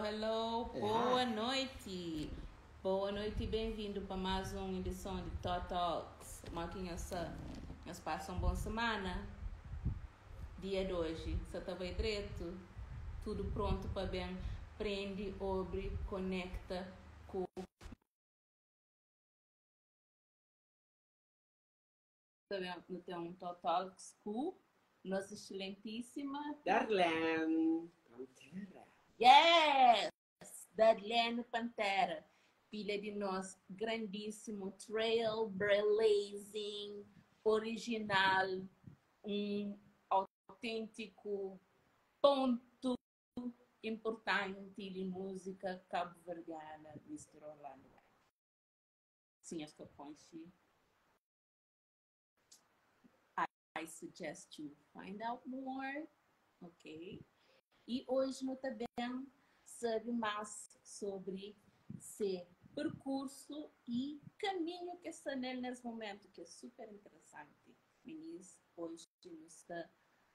Hello, boa noite. Boa noite e bem-vindo para mais uma edição de Tó Talks. Como é que Nós passam uma boa semana. Dia de hoje, você está bem direito? Tudo pronto para bem prende, obre, conecta com também tem um Tó Talks com nossa excelentíssima Darlene Pantera. Yes! Darlene Pantera, filha de nosso grandíssimo trailblazing original, um autêntico ponto importante de música cabo-verdiana, Mr. Orlando. Sim, esta conche. I suggest you find out more, ok? E hoje no também sabe mais sobre seu percurso e caminho que está nele nesse momento, que é super interessante. Meninas, hoje nos está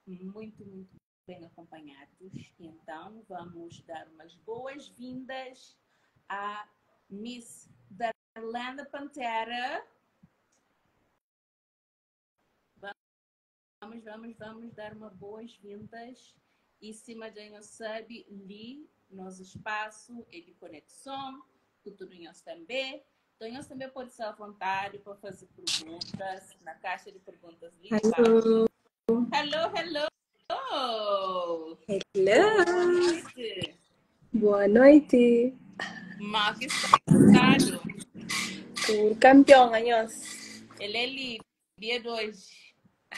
muito, muito bem acompanhados. Então, vamos dar umas boas-vindas à Miss Darlene Pantera. Vamos, vamos, vamos dar uma boas-vindas. E cima de nós sabe, li nosso espaço é de conexão, que tudo nós também. Então, nós também pode ser à vontade para fazer perguntas na caixa de perguntas ali Hello. Hello, hello. Hello. Boa noite. Boa noite. Marcos está Por campeão, anhos. Ele é ali, dia 2.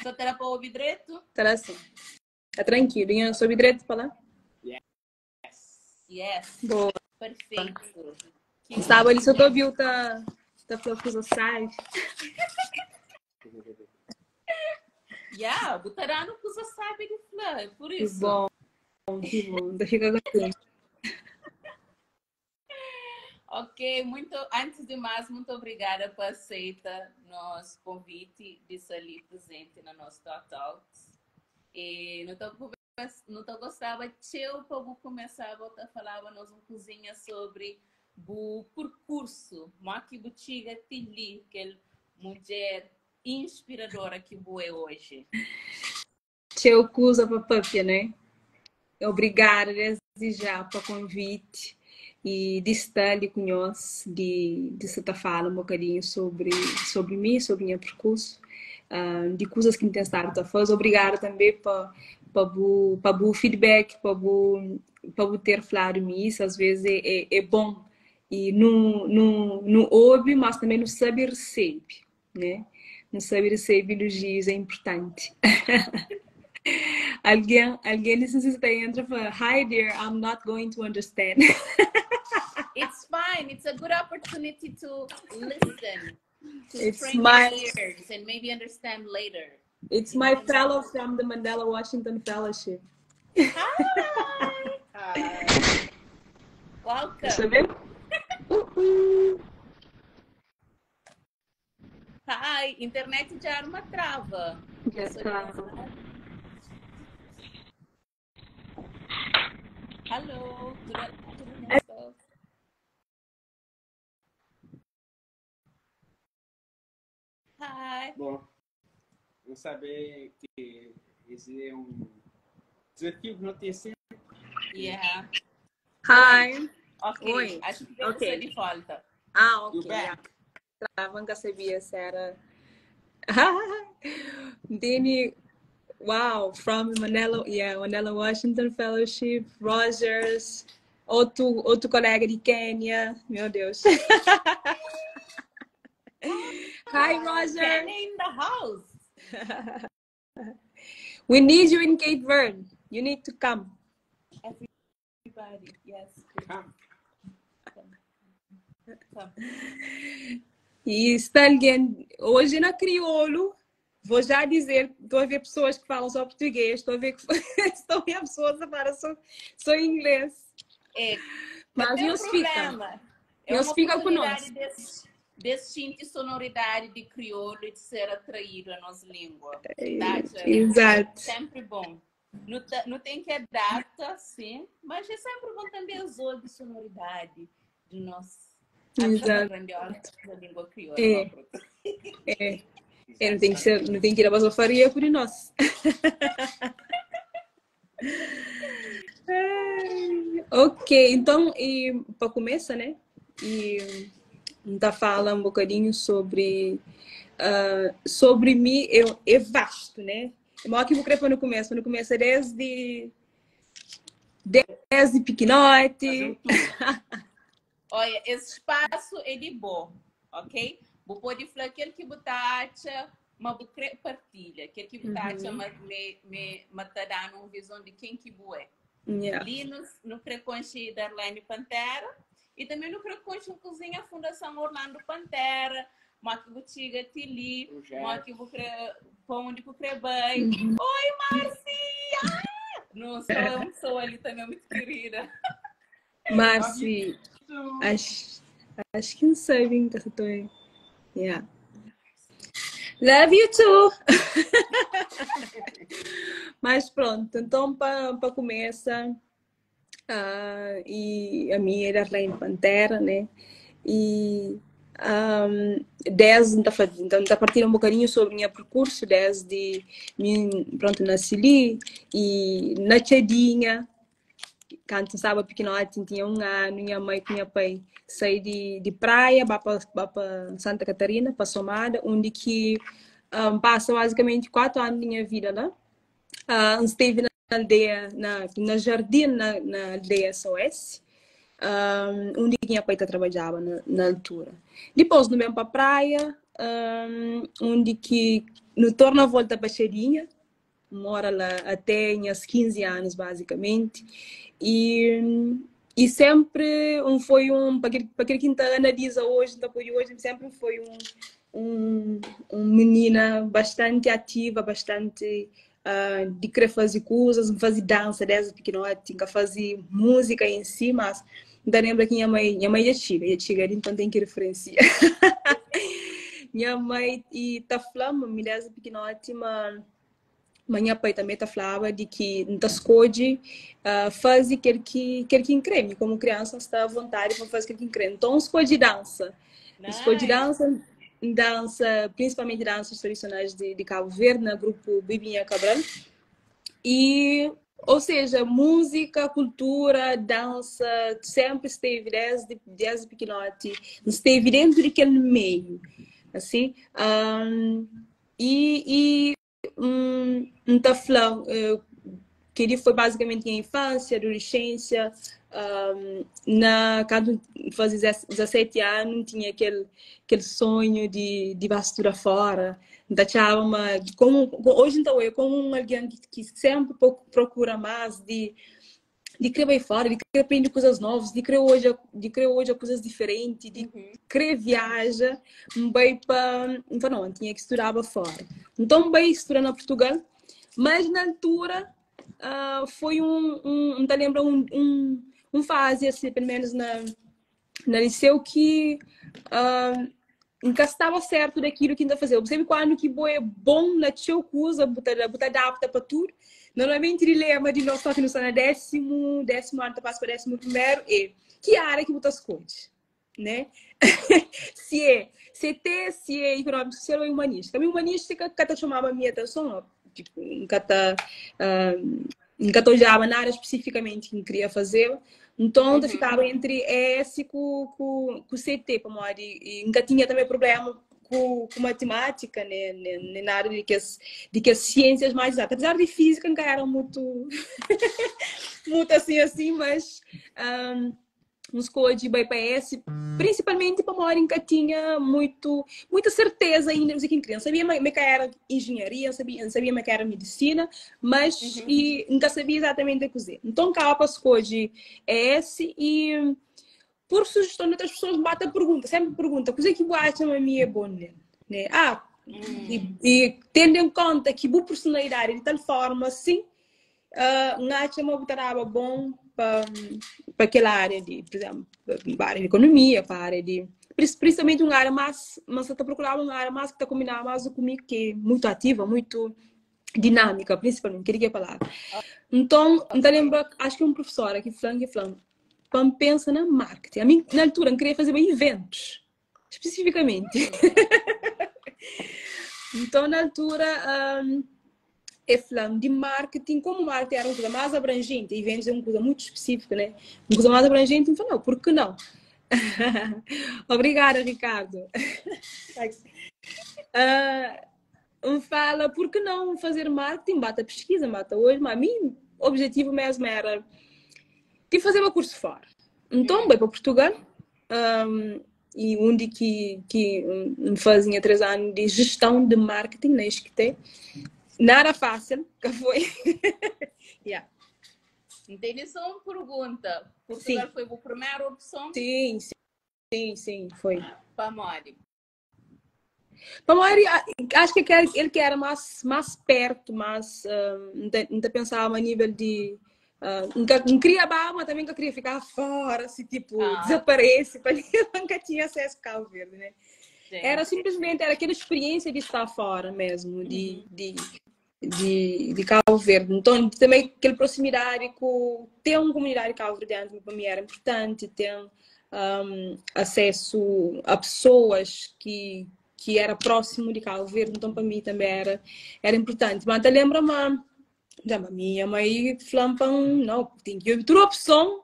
Só terá para ouvir direito? Será assim. Tá tranquilo, hein? Soube direito para lá? Yes. Yes. Boa. Perfeito. Que Sabe, ali só tô viu tá tá falando com sai. Yeah, botará no que você sabe de flor, por Que isso. bom, que bom. Então fica contente. Ok, muito, antes de mais, muito obrigada por aceitar nosso convite de estar ali presente na nossa Talk Talks. E não tô, não tô gostava, tchau, para começar a falar nós uma cozinha sobre o percurso, mas que botiga tili, que mulher inspiradora que boa é hoje. Tchau, cusa para papia, né? Obrigada desde já para o convite e de estar ali conosco, de, de se tá falando um bocadinho sobre, sobre mim, sobre o meu percurso, uh, de coisas que me tem estado a fazer. Obrigada também para para o para o feedback, para o para ter falado mim isso, às vezes é, é, é bom e não, não, não ouve, mas também não sabe recebe, né? Não sabe receber elogios é importante. Alguém, alguém disse se está entra e fala, Hi dear, I'm not going to understand. It's fine. It's a good opportunity to listen, to It's train my your ears and maybe understand later. it's my fellow from the Mandela Washington Fellowship. Hi. Hi. Welcome. Está bem? Uhul. Hi. Internet já era uma trava. Já está. Hello. Tudo, tudo bem? Hi. Bom, eu saber que esse é um desafio que não tem sempre. Yeah. Hi. Ok. Oi. Acho que Ok. você de volta. Ah, You ok. Yeah. back. Trava, nunca sabia se era. Dini, wow, from Mandela, yeah, Mandela Washington Fellowship, Rogers, outro, outro colega de Quênia, meu Deus. Hi, Roger. Kenny in the house. We need you in Cape Verde. You need to come. Everybody. Yes. Come. Come. E está alguém hoje na crioulo, vou já dizer, estou a ver pessoas que falam só português, estou a ver que estou a ver pessoas a falar só, só inglês. É, Mas tem eles ficam. problema. É Eles uma ficam oportunidade conosco. desse, desse sentir sonoridade de crioulo e de ser atraído à nossa língua. Tá, Exato. Sempre bom. Nu, ta, nu tem que adapta, sim, mas é sempre bom também ouvir sonoridade do nosso Exato. grandiosa língua crioula. É. É. É, não tem que ser, não tem que ir a passar faria por nós. Ai, Ok, então, e para começar, né? E tá fala um bocadinho sobre sobre mim, eu, é vasto, né? Mas que vou querer no começo, no começo é desde pequenote. Olha, esse espaço é de bom, ok? Vou pode falar aquele que botacha, mas vou querer partilha, aquele que botacha, mas me me me tá dando uma visão de quem que boa é. Yeah. Ali no, no Frequência da Arlene Pantera e também no Frequência Cozinha Fundação Orlando Pantera, mas que Butiga Tili, mas que vou pão de bem. Oi, Marcia! Não, sou uma pessoa ali também muito querida. Marci, acho, acho que não sei bem que estou aí. Yeah. Love you too! Mas pronto, então para começar, e a minha era Arlene Pantera, né? E um, desde, então, tá partindo um bocadinho sobre o meu percurso, desde, pronto, nasci ali e na Tchadinha, quando estava pequenote, tinha um ano, minha mãe e minha pai saí de praia para Santa Catarina, para Somada, onde que passa basicamente 4 anos da minha vida lá. Esteve na aldeia, na jardim, na aldeia SOS, onde minha pai trabalhava na altura. Depois, no mesmo para a praia, onde que no torna a volta para Chadinha, mora lá até uns 15 anos, basicamente. E sempre um foi um, para aquele que analisa hoje, então, hoje, sempre foi um menina bastante ativa, bastante de querer fazer coisas, fazer dança desde pequenote, tinha fazer música em si, mas ainda lembro que minha mãe é chega, então tem que referenciar. Minha mãe e tá falando, me desde pequenote, mas minha pai também tá falava de que não escolhe fazer aquilo que crê. Como criança está à vontade para fazer aquilo que crê. Então escolhe dança. Nice. Escolhe dança, dança, principalmente danças tradicionais de Cabo Verde, no grupo Bibinha Cabral. E, ou seja, música, cultura, dança, sempre esteve desde pequenote, esteve dentro daquele meio, assim. E tá falando, que ele foi basicamente minha infância, adolescência, quando fazia 17 anos, tinha aquele sonho de ir fora. Então, uma, como, hoje então eu como alguém que sempre procura mais de querer ir fora, de querer aprender coisas novas, de querer hoje coisas diferentes, de querer viajar, bem para, então não, tinha que estudar para fora. Então bem estudar na Portugal, mas na altura foi um te lembra um fase assim, pelo menos na liceu que nunca estava certo daquilo que ainda fazia. Eu sempre quando que é bom na teu coisa, botar adapta para tudo. Normalmente dilema de nós só que não está na 10º ano, passa para 11º, é que área que botas coisas, né? Se é CT, se é econômico, social ou humanística. A minha humanística que até chamava a minha atenção, tipo, nunca tá, nunca olhava na área especificamente que queria fazer. Então, ficava entre ES com CT, para e nunca tinha também problema com matemática, né, na área de que as ciências mais exatas. Apesar de física, nunca era muito, muito assim, mas uns de BPS, principalmente para uma hora que tinha muita certeza ainda do que queria. Sabia que era engenharia, sabia que era medicina, mas e nunca sabia exatamente o que fazer. Então, cá para escolher ES e por sugestão de outras pessoas, bate a pergunta, sempre pergunta, o que é que você acha que a minha é bom, né? Ah, e tendo em conta que boa personalidade de tal forma assim, não acha que bom para aquela área de, por exemplo, para a área de economia, para a área de principalmente uma área mais, mas você está procurando uma área mais que está combinando mais comigo, que é muito ativa, muito. Dinâmika, prinsipalmenti, kel-li ki é palavra. Nton, N ta lenbra, acho ki un profesóra ki fla-m, ki fla-m pa N pensa na marketing. Ami, na altura, N kria fazeba iventus, spesifikamenti. Nton, na altura, e fla-m di marketing, komu marketing éra un kuza más abranjenti, iventus é un kuza mutu spesífiku, né? Un kuza más abranjenti, N fla, nau, pur ki nau? Obrigada, Ricardo. N fala, por que não fazer marketing? Bata pesquisa, bata hoje, mas mi objetivo mesmo era de fazer meu curso fora. Então, vai para Portugal, e onde que N fazia 3 anos de gestão de marketing na ISCTE. Nada fácil, que foi. Yeah. Entendi só uma pergunta. Portugal foi a primeira opção? Sim, sim, sim, foi. Pamodi? Pamodi acho que ele que era mais perto, mais, não te pensava a nível de, nunca, não queria bar, mas também nunca queria ficar fora, assim, tipo, desaparece, para nunca tinha acesso a Cabo Verde, né? Era simplesmente, era aquela experiência de estar fora mesmo, de Cabo Verde. Então, também aquela proximidade com ter uma comunidade cabo-verdiana para mim era importante, ter acesso a pessoas que era próximo de Cabo Verde, então para mim também era importante. Mas até lembro-me, a minha mãe falou, não, tem que ter outra opção,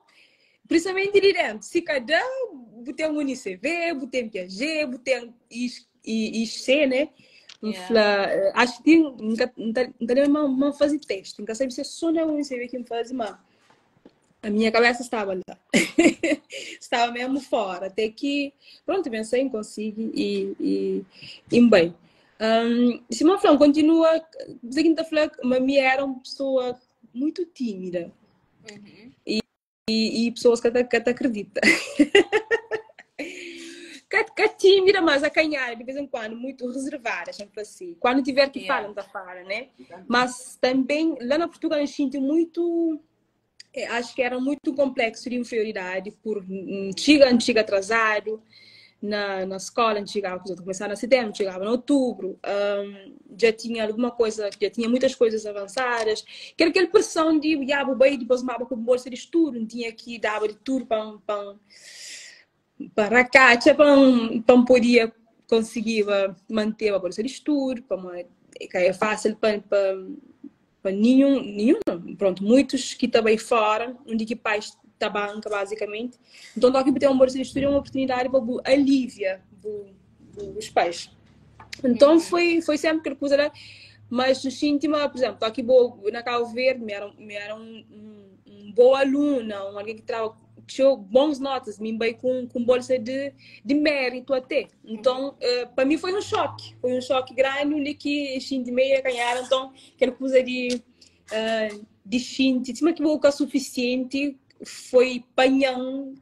principalmente de dentro. Se cada um tem um UniCV, tem um Piaget, tem um IC, né? Fala, acho que tem, nunca, nunca, nunca uma fase de teste, nunca sabe se é só na UniCV que me faz, mas a minha cabeça estava lá. Estava mesmo fora, até que, pronto, pensei em conseguir e bem. Se uma falou, continua, você que tá falando, mas me era uma pessoa muito tímida. E pessoas que até acreditam. Que tímida, mas a canhar de vez em quando, muito reservada, sempre assim. Quando tiver que falar, não tá fala, né? Mas também, lá na Portugal, eu sinto muito, acho que era muito complexo de inferioridade, por antiga atrasado, na escola, antiga, quando eu começava na setembro, chegava em outubro, já tinha alguma coisa, já tinha muitas coisas avançadas, que era aquela pressão de, ah, vou bem, depois mava com bolsa de estudo, não tinha que dar de tudo para a Kátia, para poder conseguir manter a bolsa de estudo, para uma, que é fácil para nenhum, não. Pronto, muitos que também fora, onde que pais da banca, basicamente. Então, aqui ter uma bolsa de estudo é uma oportunidade para alívia os pais. Então, foi sempre aquela coisa, né? Mas, senti-me, por exemplo, aqui vou na Cabo Verde, me era um boa aluna, um alguém que tinha bons notas, me veio com bolsa de mérito até. Então, para mim foi um choque, foi um choque grande, onde que senti meio a ganhar, então, aquela coisa de senti, tinha que o suficiente, foi panhão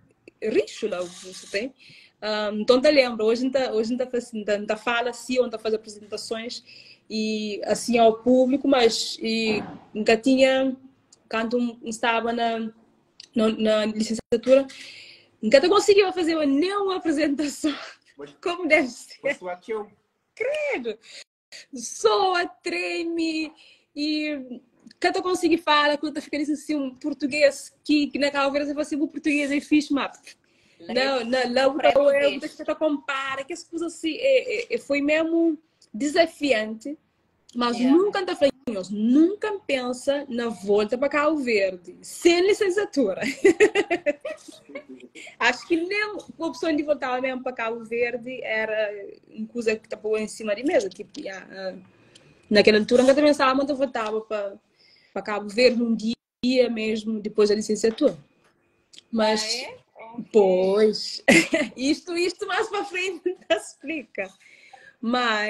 richo lá, você tem. Então, te lembro, hoje não tá, hoje não tá fazendo, não tá fala assim, ou não tá fazendo apresentações e assim ao público, mas e, nunca tinha, quando estava na licenciatura, nunca te conseguia fazer nenhuma apresentação como deve ser. Credo! Soa, treme e cada consegui falar, quando fica assim um português que na Cabo Verde você fala assim, o português é fixe, mas não, não, lá o eu que compara, que as coisas assim, foi mesmo desafiante, mas nunca tá falando, nunca pensa na volta para Cabo Verde, sem licenciatura. Acho que nem a opção de voltar mesmo para Cabo Verde era uma coisa que estava em cima de mesa, tipo, yeah, naquela altura nunca pensava, mas eu voltava para Cabo Verde um dia mesmo depois da licenciatura. Mas, Ah, é? Ok. pois, isto mais para frente não se explica. Mas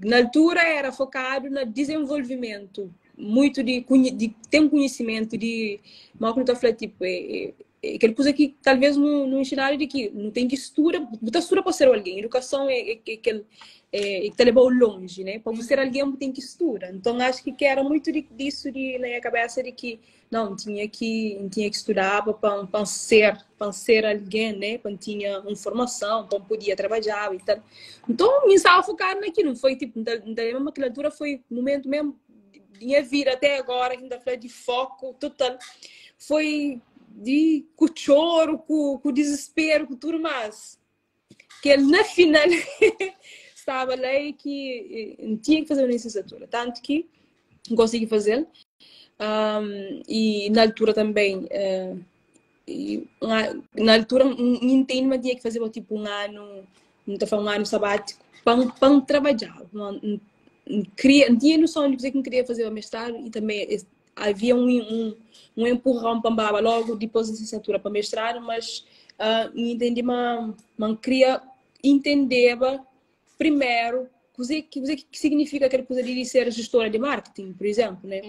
na altura era focado no desenvolvimento, muito de ter um conhecimento de, mal que eu tô falando, tipo, é aquela coisa que talvez no ensinário de que não tem que estudar, botar estuda para ser alguém. Educação é aquele, é, e que te levou longe, né? Para você ser alguém, você tem que estudar. Então acho que era muito disso na minha cabeça de que não tinha que estudar para ser alguém, né? Para tinha uma formação, para podia trabalhar e tal. Então me estava focado naquilo, não foi tipo, da mesma aquela altura foi o momento mesmo de minha vida até agora, que ainda falei de foco total. Foi de com choro, com desespero, com tudo mais. Que ele na final estava lá e que tinha que fazer uma licenciatura. Tanto que não consegui fazer. E na altura também, e, na altura, entendo, mas tinha que fazer tipo um ano, não estou falando um ano sabático, para trabalhar. Não, queria, tinha noção de que eu queria fazer o mestrado e também havia um empurrão para logo depois da licenciatura para mestrado, mas entendi, mas queria entender primeiro o que significa aquela coisa de ser gestora de marketing, por exemplo, né?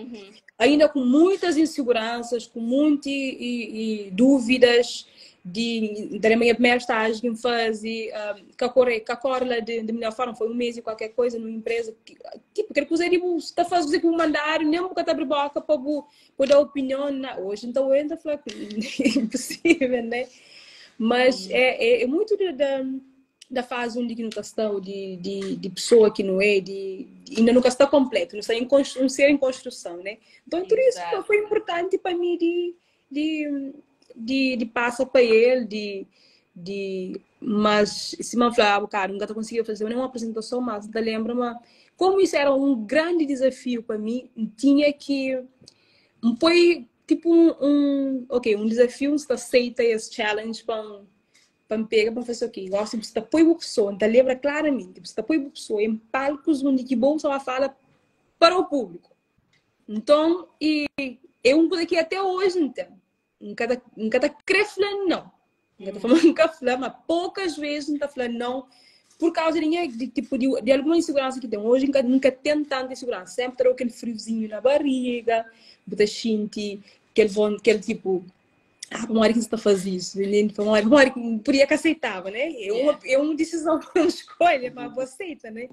Ainda com muitas inseguranças, com muitas e dúvidas da minha primeira estágio que faz e que a de melhor forma foi um mês e qualquer coisa numa empresa que, tipo, aquela coisa de está fazendo que mandar nem um bocado abrir boca para dar opinião na, hoje então entra fala impossível, né? Mas é muito da fase onde que nunca está, de pessoa que não é, de ainda nunca está completo, não está em um ser em construção, né? Então, tudo isso foi importante para mim de passar para ele, mas se me falava, cara, nunca conseguia fazer nenhuma apresentação, mas lembra-me como isso era um grande desafio para mim, tinha que foi tipo um ok, um desafio, você aceita esse challenge para me pegar para fazer o quê? Gosto de você apoia a pessoa, então lembra claramente, você apoia a pessoa em palcos onde que bom só fala para o público. Então, e é um coisa que até hoje então, nunca querer falar não. Nunca falando, nunca falar, mas poucas vezes não está falando não por causa de tipo, de alguma insegurança que tem. Hoje nunca tem tanta insegurança. Sempre terá aquele friozinho na barriga, você sente aquele tipo, ah, uma hora que você está fazendo isso, uma hora que podia que aceitava, né? É uma decisão, uma escolha, mas você aceita, né?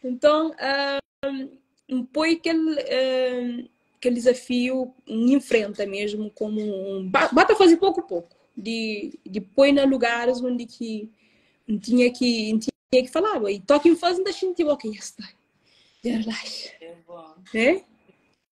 Então, põe aquele desafio, enfrenta mesmo como um. Bata fazer pouco a pouco, de pôr em lugares onde que tinha que falar. E toque em fase da gente, ok, já está. Já relaxa. É bom. É?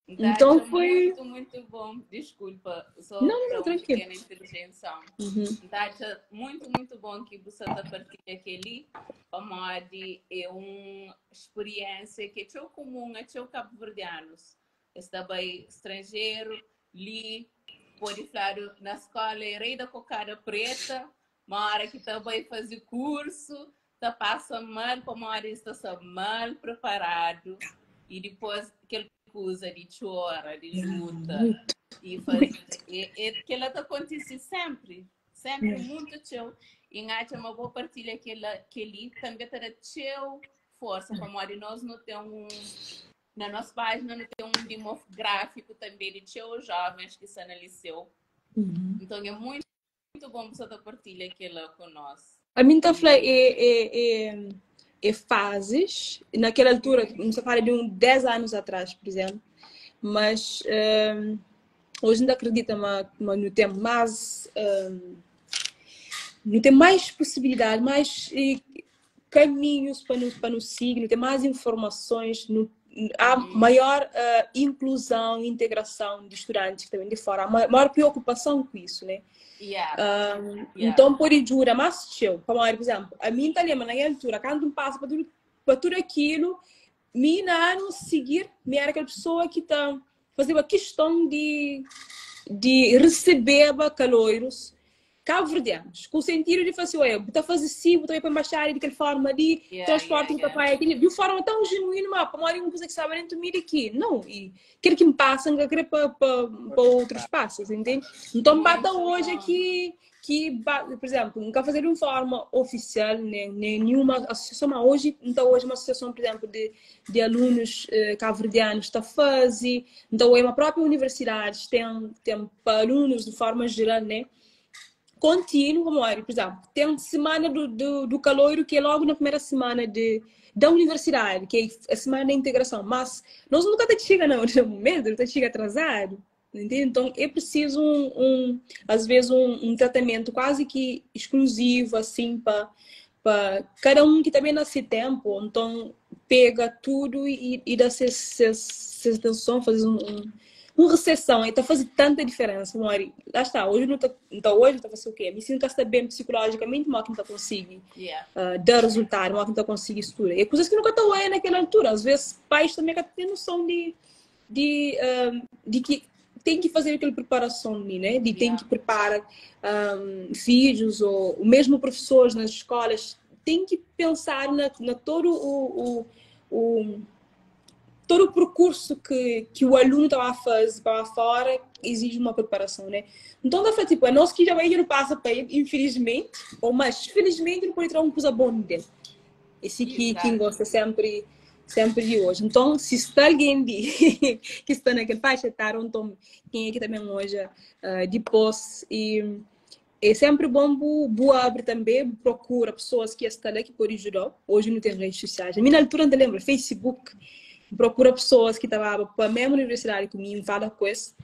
Então foi. Muito, muito bom. Desculpa, só não, não, tranquilo. Pequena interjeição. Então, muito, muito bom que você está partilhando aquele. O mod é uma experiência que é comum a txeu cabo-verdianos. Está bem estrangeiro, li, pode falar na escola, é rei da cocada preta, uma hora que também fazer curso, tá passa mal, como hora está mal preparado e depois aquele coisa de chora, de luta e fazer, é que ela tá acontece sempre, sempre muito txeu. E acho uma boa partilha que ele também terá txeu força, como nós não temos na nossa página não tem um demográfico também de txeu jovens que estão no liceu. Então é muito, muito bom você partilhar aquilo com nós. A mim tá falando é fases, naquela altura, não se fala de uns 10 anos atrás, por exemplo, mas hoje ainda acredito, mas não tem mais, não tem mais possibilidade, mais caminhos para nos seguir, não tem mais informações, não, há maior inclusão e integração de estudantes que também de fora, há maior preocupação com isso, né? Então, por jura, mas txeu, como, por exemplo, a mim tá lembra, na altura, quando passa para tudo aquilo, me não seguir, me era aquela pessoa que está fazendo a questão de receber caloiros cabo-verdianos, com o sentido de fazer, olha, está fazer sim, também para embaixar de aquela forma de transporte para pai, de uma forma tão genuína, mas para uma coisa que sabe dentro de aqui. Não, e aquilo que me passa, não querer para outros passos, entende? Então, bata hoje aqui que, por exemplo, nunca fazer de uma forma oficial, nem nenhuma associação, mas hoje, então hoje uma associação, por exemplo, de alunos cabo-verdianos está a fazer, então é uma própria universidade tem para alunos de forma geral, né? Kontínuo, pamodi, por exemplo, ten semana do, do, do caloiro que é logo na primeira semana de, da universidade, que é a semana da integração, mas nós nunca tá chega no, no momento, tá chega atrasado, entende? Então é preciso um, um às vezes um, um tratamento quase que exclusivo assim para para cada um que também nasce tempo, então pega tudo e, e dá ses, ses, ses atenção, faz um, um uma recepção, então faz tanta diferença, Mori. Lá está, hoje não está, então hoje está fazer o quê? Me sinto que está bem psicologicamente, mas que não consigo yeah. uh, dar resultado, mas que não consigo isso tudo. É coisas que nunca estão aí naquela altura. Às vezes pais também que têm noção de, de, uh, de que tem que fazer aquela preparação ali, né? De tem que preparar um, filhos ou mesmo professores nas escolas tem que pensar na, na todo o, o, o todo o percurso que, que o aluno estava a fazer para fora exige uma preparação, né? Então, dá para tipo, é nós que já vai não passa para ele, infelizmente, ou mas felizmente não pode tirar um coisa bom dele. Esse que quem gosta sempre sempre de hoje. Então, se está alguém de, que está naquele faixa etária, então quem é que também hoje uh, depois e é sempre bom bu, bu abre também, procura pessoas que estão lá que podem ajudar. Hoje não tem redes sociais. A minha altura não lembro, Facebook. Procura pessoas que estavam para a mesma universidade comigo, fala com isso.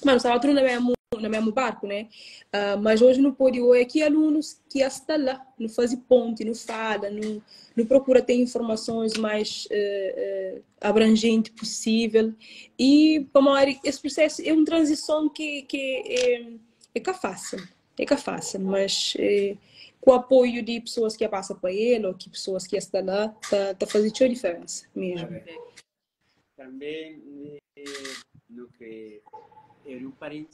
Mano, estava tudo no mesmo, no mesmo barco, né? Uh, mas hoje não pode, hoje aqui alunos que estão lá, não fazem ponte, não fala, não, não procura ter informações mais uh, uh, abrangente possível. E, para esse processo é uma transição que, que é, é que é fácil, é que é fácil, mas é, com o apoio de pessoas que passam para ele ou que pessoas que estão lá, está tá fazendo a diferença mesmo. Também no que era um parente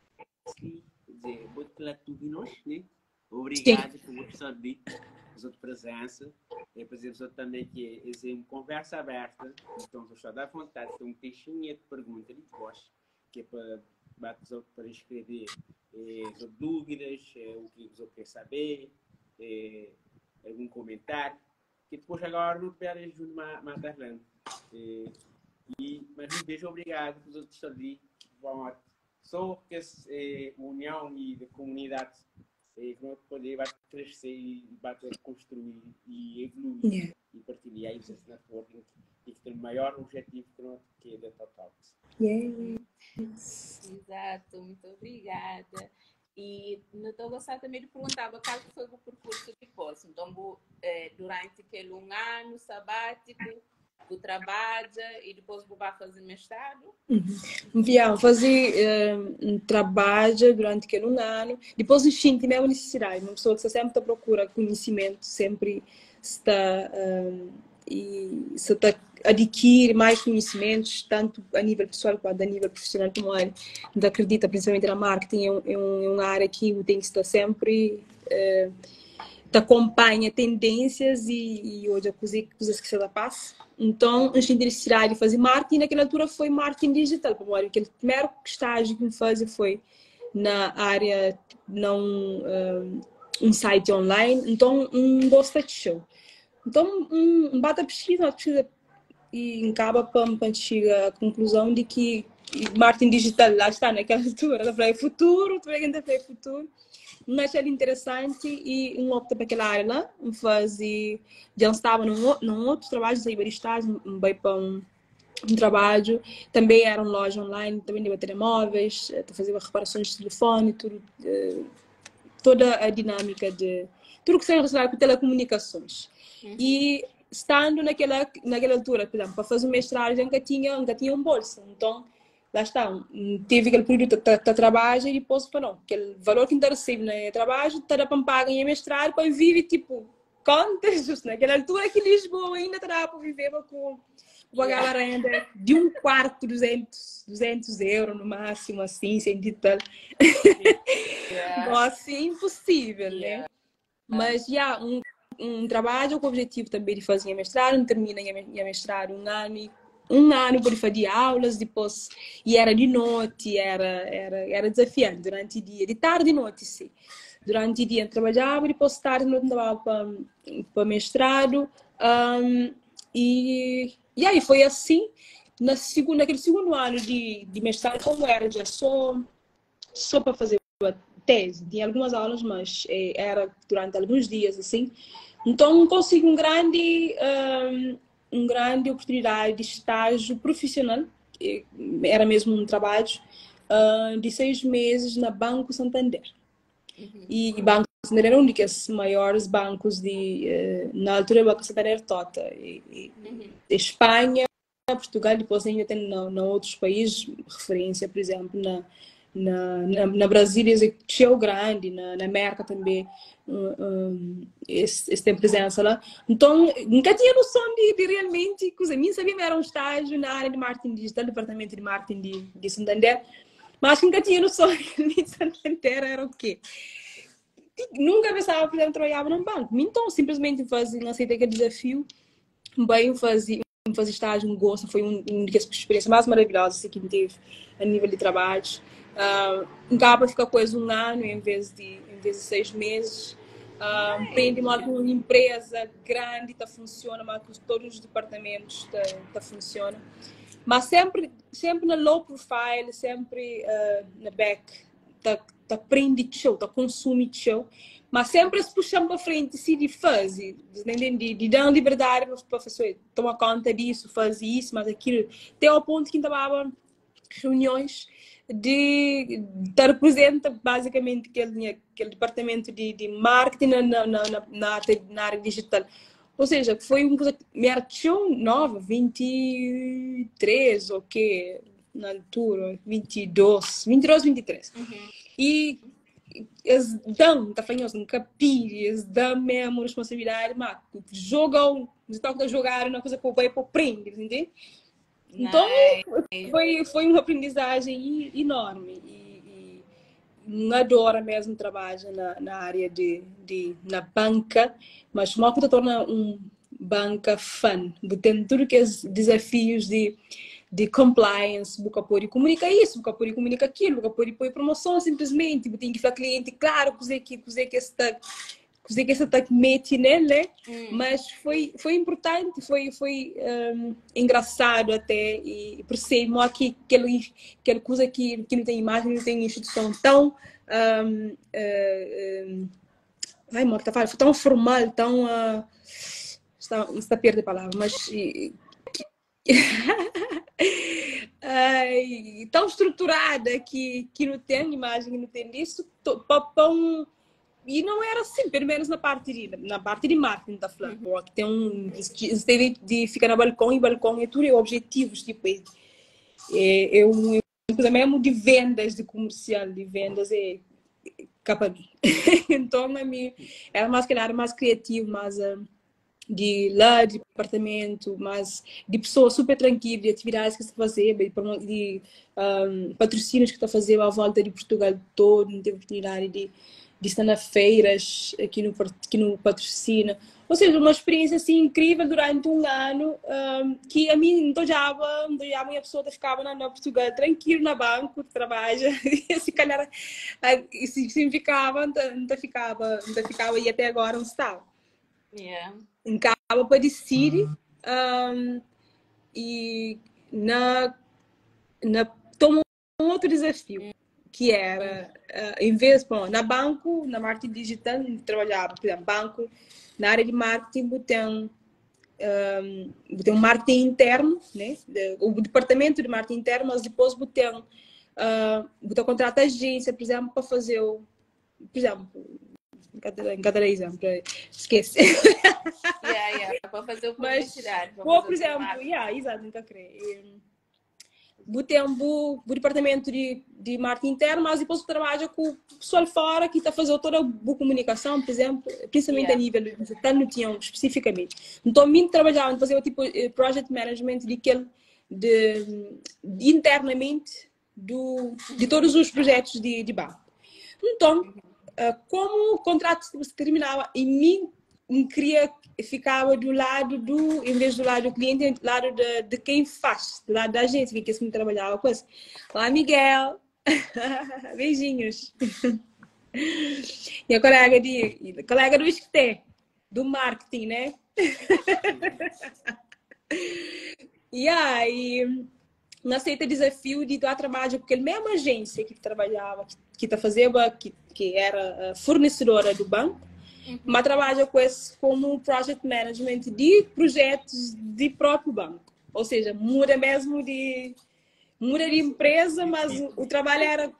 dizer, vou te nós, né? Obrigado por estar de a sua presença. E por exemplo, também que é uma conversa aberta, então estou à vontade, tem um caixinha de perguntas de voz, que é para para escrever eh, dúvidas, eh, o que você quer saber, eh, algum comentário, que depois agora não tiver junto mais tarde. Eh, e, mas um beijo obrigado por todos estar ali. Bom, só que essa eh, união e da comunidade eh, que nós poder vai crescer e vai construir e evoluir yeah. e partilhar esse networking e que tem o maior objetivo que nós que é da Talks. Yes. Exato, muito obrigada. E não estou gostando também de perguntar qual foi o percurso depois. Então, eh, durante aquele um ano sabático, o trabalha e depois vou fazer mestrado? Uhum. Yeah, fazer um trabalho durante aquele um ano. Depois eu senti mesmo necessidade. Uma pessoa que sempre procura conhecimento, sempre está um, e se está adquire mais conhecimentos, tanto a nível pessoal quanto a nível profissional, como ele acredita, principalmente na marketing, é, um, é, um, é uma área que tem que estar sempre uh, te acompanha tendências e, e hoje a coisa, coisas que se ela passa. Então, a gente necessidade de fazer marketing, naquela altura foi marketing digital, porque aquele primeiro estágio que me fazia foi na área, não um, um site online, então um gosta de show. Então, um, um bate a pesquisa, uma pesquisa e acaba para chegar à conclusão de que marketing digital lá está naquela altura, eu falei futuro, tu ainda falei futuro. Mas achei interessante e um opta para aquela área lá, um fazer, já estava num, num outro trabalho, saí de estágio, um vai para um, um trabalho, também era uma loja online, também de telemóveis, eh, fazia reparações de telefone, tudo, eh, toda a dinâmica de tudo que seja relacionado com telecomunicações. Uhum. E estando naquela, naquela altura, por exemplo, para fazer o mestrado, já nunca tinha, nunca tinha um bolsa. Então, lá está, teve aquele período de, de, de trabalho e depois falou, não, aquele valor que ainda recebe no trabalho, está para pagar em mestrado, para viver, tipo, contas, justo naquela altura que Lisboa ainda estava para viver com pagar a renda de um quarto, 200, 200 euros no máximo, assim, sem tal. Yeah. Nossa, impossível, né? yeah. né? Mas, já, yeah, um, um trabalho com o objetivo também de fazer mestrado, termina minha mestrado um ano e um ano por fazer aulas, depois e era de noite, era, era, era desafiante durante o dia, de tarde e noite, sim. Durante o dia trabalhava e depois tarde e noite andava para, para mestrado. Um, e, e aí foi assim, na segunda, naquele segundo ano de, de mestrado, como era já só, só para fazer tese. Tinha algumas aulas, mas eh, era durante alguns dias assim. Então consegui um grande, um, um grande oportunidade de estágio profissional, que era mesmo um trabalho, uh, de 6 meses na Banco Santander. E Banco Santander era um dos maiores bancos de, uh, na altura, o Banco Santander Tota. E Espanha, Portugal, depois ainda tem na, na outros países, referência, por exemplo, na Brasília é cheio grande, na América também, esse tem presença lá. Então, nunca tinha noção de realmente, coisa, nem sabia que era um estágio na área de marketing digital, departamento de marketing de Santander, mas nunca tinha noção de Santander era o quê. Nunca pensava, por exemplo, trabalhava num banco. Então, simplesmente fazia, aceitei aquele desafio, bem fazia estágio, um gosto, foi um das experiências mais maravilhosas que tive a nível de trabalho. Acaba fica quase um ano em vez de 6 meses. Aprende uma, uma empresa grande, tá funciona, mas todos os departamentos tá funciona. Mas sempre, sempre na low profile, sempre na back, tá aprende show, tá consome show, mas sempre se puxando para frente, se de fazer, de dar liberdade para fazer, tomar conta disso, fazer isso, mas aquilo, até ao ponto que estava reuniões de representa basicamente aquele departamento de marketing na área digital. Ou seja, foi uma coisa que me era tão nova, 23 ou quê, na altura, 22, 22, 23. E eles dão, tá falando, nunca pide, eles dão mesmo responsabilidade, mas jogam, estão a jogar uma coisa que o vai para aprender, entende? Então, foi uma aprendizagem enorme e adoro mesmo trabalho na área de na banca, mas como que torna um banca fã, tem tudo que os desafios de compliance, você pode comunicar isso, você pode comunicar aquilo, você pode pôr promoção simplesmente, você tem que falar cliente claro, que está que esse ataque mete nele, né? Mas foi importante, foi engraçado até e percebo aqui aquele coisa que não tem imagem, não tem instituição tão um, ai, morta, foi tão formal, tão está a perder a palavra, mas ai, tão estruturada que não tem imagem, que não tem disso, para um e não era assim, pelo menos na parte de marketing da Flávia. Tem um de, de ficar na balcão e balcão é tudo é objetivos, tipo, é um coisa mesmo de vendas, de comercial, de vendas é capa mim. Então, a mim era mais que era mais criativo, mais de lá de departamento, mas de pessoa super tranquila, de atividades que se fazia, de patrocínios que está fazendo à volta de Portugal todo, não teve oportunidade de estar na feiras aqui no patrocínio. Ou seja, uma experiência assim incrível durante um ano que a mim não odiava, a pessoa ficava na Portugal tranquilo na banco, trabalha, e se calhar se ficava, não ficava e até agora não estava. Acaba para decidir e na toma um outro desafio que era, em vez, bom, na banco, na marketing digital, trabalhava, por exemplo, banco, na área de marketing, tem um marketing interno, né? O departamento de marketing interno, mas depois tem, você contrata agência, por exemplo, para fazer o, por exemplo, em cada exemplo, esquece. Yeah, para fazer o publicidade. Mas, por exemplo, yeah, exato, nunca creio. Tem o departamento de marketing interno, mas depois trabalha com o pessoal fora que está fazendo toda a boa comunicação, por exemplo, principalmente a nível de não tinham especificamente. Então, mim trabalhava, fazia tipo project management de aquele de internamente de todos os projetos de banco. Então, como o contrato se terminava e mim queria ficava do lado do, em vez do lado do cliente, do lado de quem faz, do lado da agência, que é que trabalhava com isso. Olá, Miguel! Beijinhos! E a colega do ISCTE, do marketing, né? E aí, não aceita desafio de dar trabalho, porque a mesma agência que trabalhava, que ki ta fazeba, ki, ki era fornecedora do banco, mas trabalha com esse como project management de projetos de próprio banco. Ou seja, muda mesmo de muda de empresa, mas o trabalho era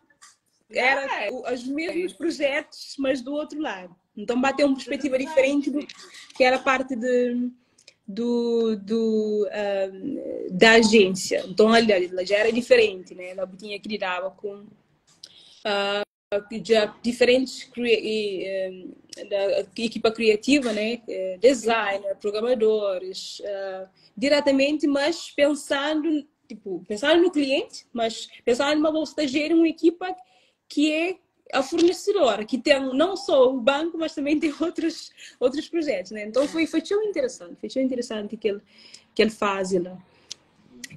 era os mesmos projetos, mas do outro lado. Então bateu uma perspectiva diferente do que era parte de, do, do, da agência. Então ali, ela já era diferente, né? Ela tinha que lidar com já diferentes e, da equipa criativa, né? Designer, programadores, diretamente, mas pensando, tipo, pensando no cliente, mas pensando numa bolsa de gerir uma equipa que é a fornecedora, que tem não só o banco, mas também tem outros projetos, né? Então foi tão interessante, foi tão interessante que ele faz lá.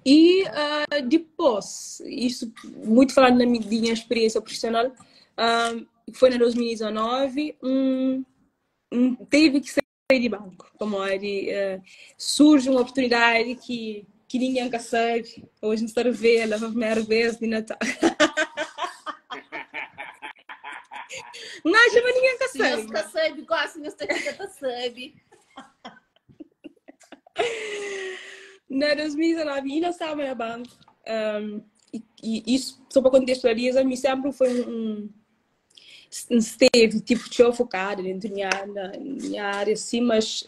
E depois, isso muito falando na minha experiência profissional, foi em 2019, teve que sair de banco, como surge uma oportunidade que ninguém nunca sabe, hoje não está a ver, ela a primeira vez de Natal. Não acha, mas ninguém nunca sabe. Nunca sabe, gosta, nunca sabe. Na 2019, ainda estava no banco. E isso, só para contextualizar, me sempre foi um esteve tipo tchau focado dentro da minha área assim, mas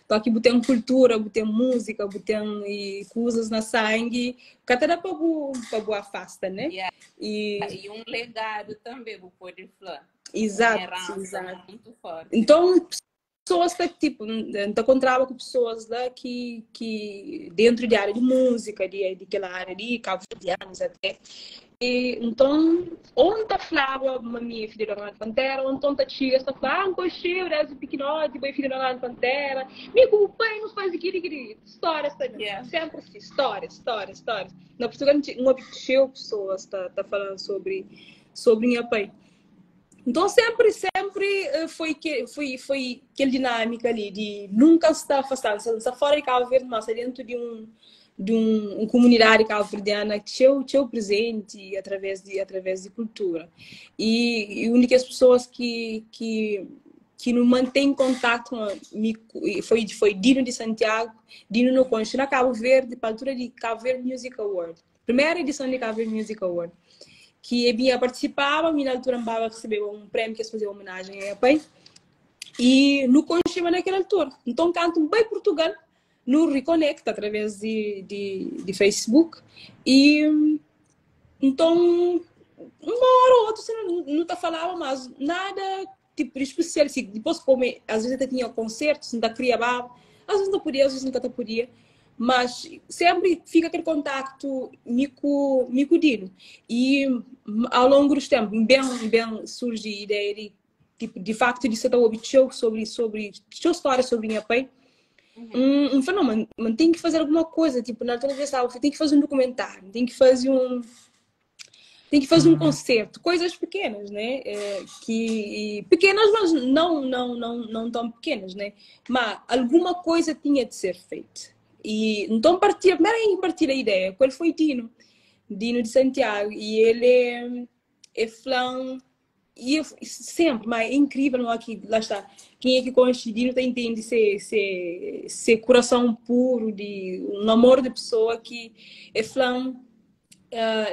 tô aqui botando cultura, botando música, botando e coisas na sangue, cada dá para boa afasta, né? Yeah. E um legado também, vou poder falar. Exato, exato. Muito forte. Então, pessoas que tipo, encontrava com pessoas lá que dentro de área de música, de aquela área ali, cabo-verdianos até. E, então, onde falava a minha filha da Orlando Pantera, ou então tá chega, está falando, ah, um cocheiro, é pequenote, boa filha da Orlando Pantera, me o pai não faz aquilo, aquilo, histórias também, yeah. Sempre assim, histórias, histórias, histórias. Na Portugal, uma cheio pessoas tá falando sobre minha pai. Então sempre foi aquela dinâmica ali de nunca estar afastado, está fora de Cabo Verde, mas dentro de uma comunidade cabo-verdiana que tinha presente através de cultura. E únicas pessoas que não mantém contato foi Dino de Santiago, Dino no Concho, na Cabo Verde, para a altura de Cabo Verde Music Award, primeira edição de Cabo Verde Music Award, que a Bia participava, a minha altura Mbaba recebeu um prêmio que se fazia homenagem a pai, e no Conchima naquela altura. Então canto bem Portugal, no Reconnect, através de Facebook, e então uma hora ou outra você não tá falava, mas nada tipo especial, assim, depois como às vezes até tinha concertos, não queria, às vezes não podia, às vezes nunca podia, mas sempre fica aquele contacto mico Dino. E ao longo dos tempos, bem surge a ideia de, tipo, de facto, de ser um show sobre sua história sobre minha pai. Um fenômeno, mas tem que fazer alguma coisa, tipo, na altura eu tem que fazer um documentário, tem que fazer um concerto, coisas pequenas, né? Que pequenas, mas não tão pequenas, né? Mas alguma coisa tinha de ser feita. E então partir, primeiro em partir a ideia, qual foi Dino? Dino de Santiago, e ele é flan, e eu, sempre, mas é incrível, não, aqui, lá está, quem é que conhece Dino entende esse coração puro, de um amor de pessoa que é flan,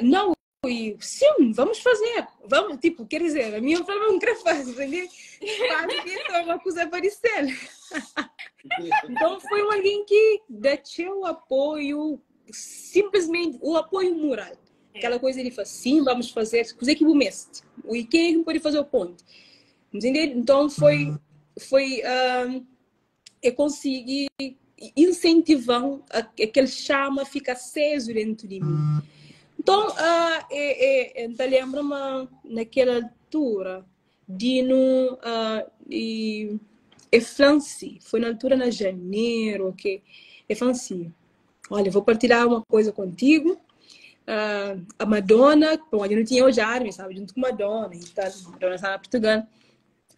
não, e sim, vamos fazer, vamos, tipo, quer dizer, a minha forma não quer fazer, entendeu? Quase que isso é uma coisa parecida. Então foi alguém que deu o apoio, simplesmente o apoio moral. Aquela coisa de falar, sim, vamos fazer, coisa que o mestre, e quem é que pode fazer o ponto? Entendeu? Então foi eu consegui incentivar aquele chama fica aceso dentro de mim. Então, lembro-me naquela altura, Dino e Franci, foi na altura na janeiro, ok? E Franci, olha, vou partilhar uma coisa contigo. A Madonna, bom, eu não tinha o Jarme, sabe, junto com Madonna e tal. A Madonna está na Portugal.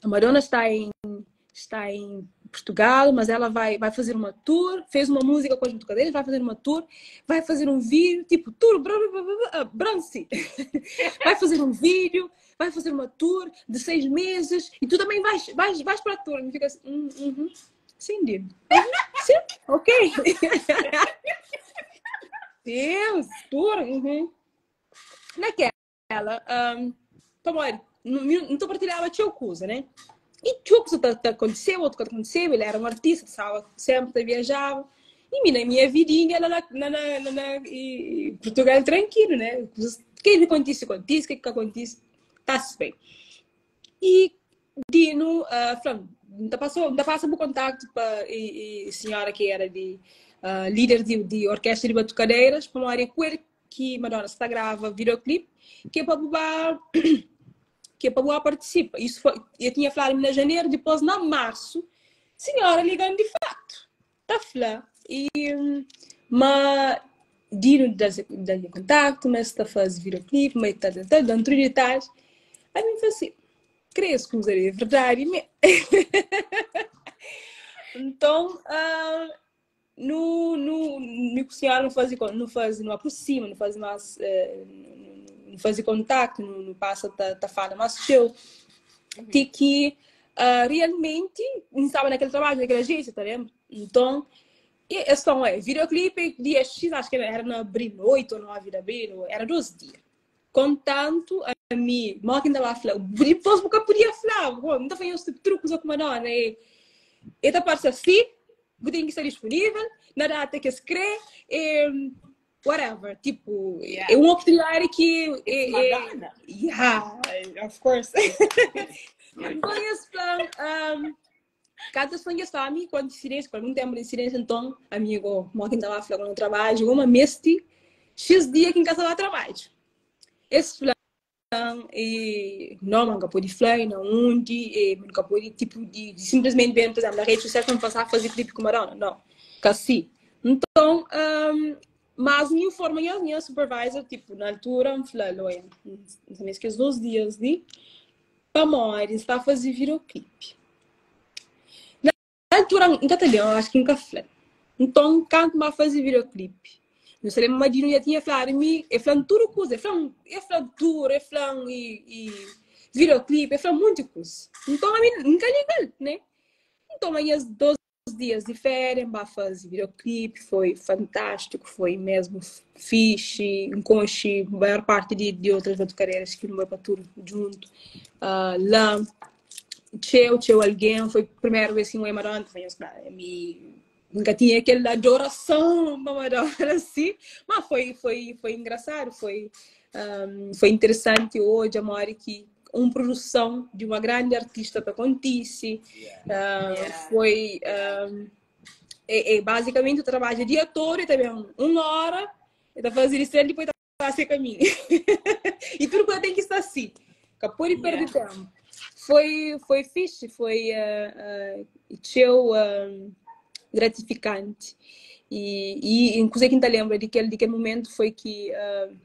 A Madonna está em Portugal, mas ela vai fazer uma tour, fez uma música com as batucadeiras, vai fazer uma tour, vai fazer um vídeo, tipo, tour, Branci. Vai fazer um vídeo, vai fazer uma tour de 6 meses e tu também vais, vais, vais para a tour. E fica assim, hum, uhum. Sim, Dino. Uhum. Sim, ok. Deus, tour, uhum. Naquela, um, pamodi, não ta partilhaba txeu kuza, né? E txeu kuza ta, ta aconteceu, outro que aconteceu, ele era um artista, estava sempre ta viajava. E mim, na minha vidinha, lá na, na, na, na e, Portugal tranquilo, né? O que acontece, acontece, o que acontece, tá-se bem. E Dino uh, fala, não passou, não passa o contacto para e, e senhora que era de uh, líder de, de orquestra de batucadeiras, para uma área com ele que Madonna está grava videoclipe, que é para bubar que é para boa participa. Isso foi, eu tinha falado em janeiro, depois na março, senhora ligando de facto, tá flá. E mas Dino dá-lhe contacto, mas está fazer videoclipe, mas tá, tá, tá, dando detalhes. Aí me falou assim, cresço que usaria verdade. Então, uh, no, no, no senhora não faz, não faz, não aproxima, não faz mais, eh, não faz contacto, não, não passa tá, tá fala mais seu. Tem que uh, realmente não estava naquele trabalho, naquela agência, tá vendo? Então, e a questão é, videoclipe dia X, acho que era no abril, 8 ou 9 de abril, era 12 dias. Contanto, a mim, mal que ainda lá falar, depois nunca podia falar, não está fazendo esse truques com Madonna, e e parte assim, tem que estar disponível, na data que se crê, e, whatever, tipo, yeah. é uma oportunidade que... É, Madonna. Yeah, of course. Então, esse plano, um, cada sonho está a mim, quando incidência, quando muito tempo de incidência, então, amigo, mal que estava a falar no trabalho, uma mês, X dia que em casa lá trabalho. Esse plano, e não, nunca pude falar, não onde, e nunca pude, tipo, de, de simplesmente ver, por exemplo, na rede social, não passar a fazer clipe com Madonna, não. Assim. Então, um, mas me informa a minha supervisor, tipo, na altura, me falou, olha, não sei que os 12 dias de para morrer, está a fazer videoclipe. Na altura, em catalão, acho que nunca falei. Então, canto a fazer videoclipe. Não sei, mas já tinha falado, me, é falando tudo coisa, é falando, é falando tour, é falando e, e videoclipe, é falando muita coisa. Então, a mim, nunca legal, né? Então, aí, as 12 dias de férias, para fazer videoclipe, foi fantástico, foi mesmo fixe, enconche a maior parte de, de outras batucareiras que não vai para tudo junto. Uh, lá, tcheu, tcheu alguém, foi a primeira vez que eu Madonna, foi, me nunca tinha aquela adoração para Madonna assim, mas foi, foi, foi engraçado, foi, um, foi interessante hoje, amor, que uma produção de uma grande artista para acontece, yeah. Uh, yeah. foi um, é, é, basicamente o trabalho de ator e também uma hora, está fazendo isso e depois está a caminho. E tudo que tem que estar assim, que pode perder yeah. tempo. Foi, foi fixe, foi uh, uh, uh, gratificante. E, e inclusive quem tá lembra de aquele, de aquele momento foi que uh,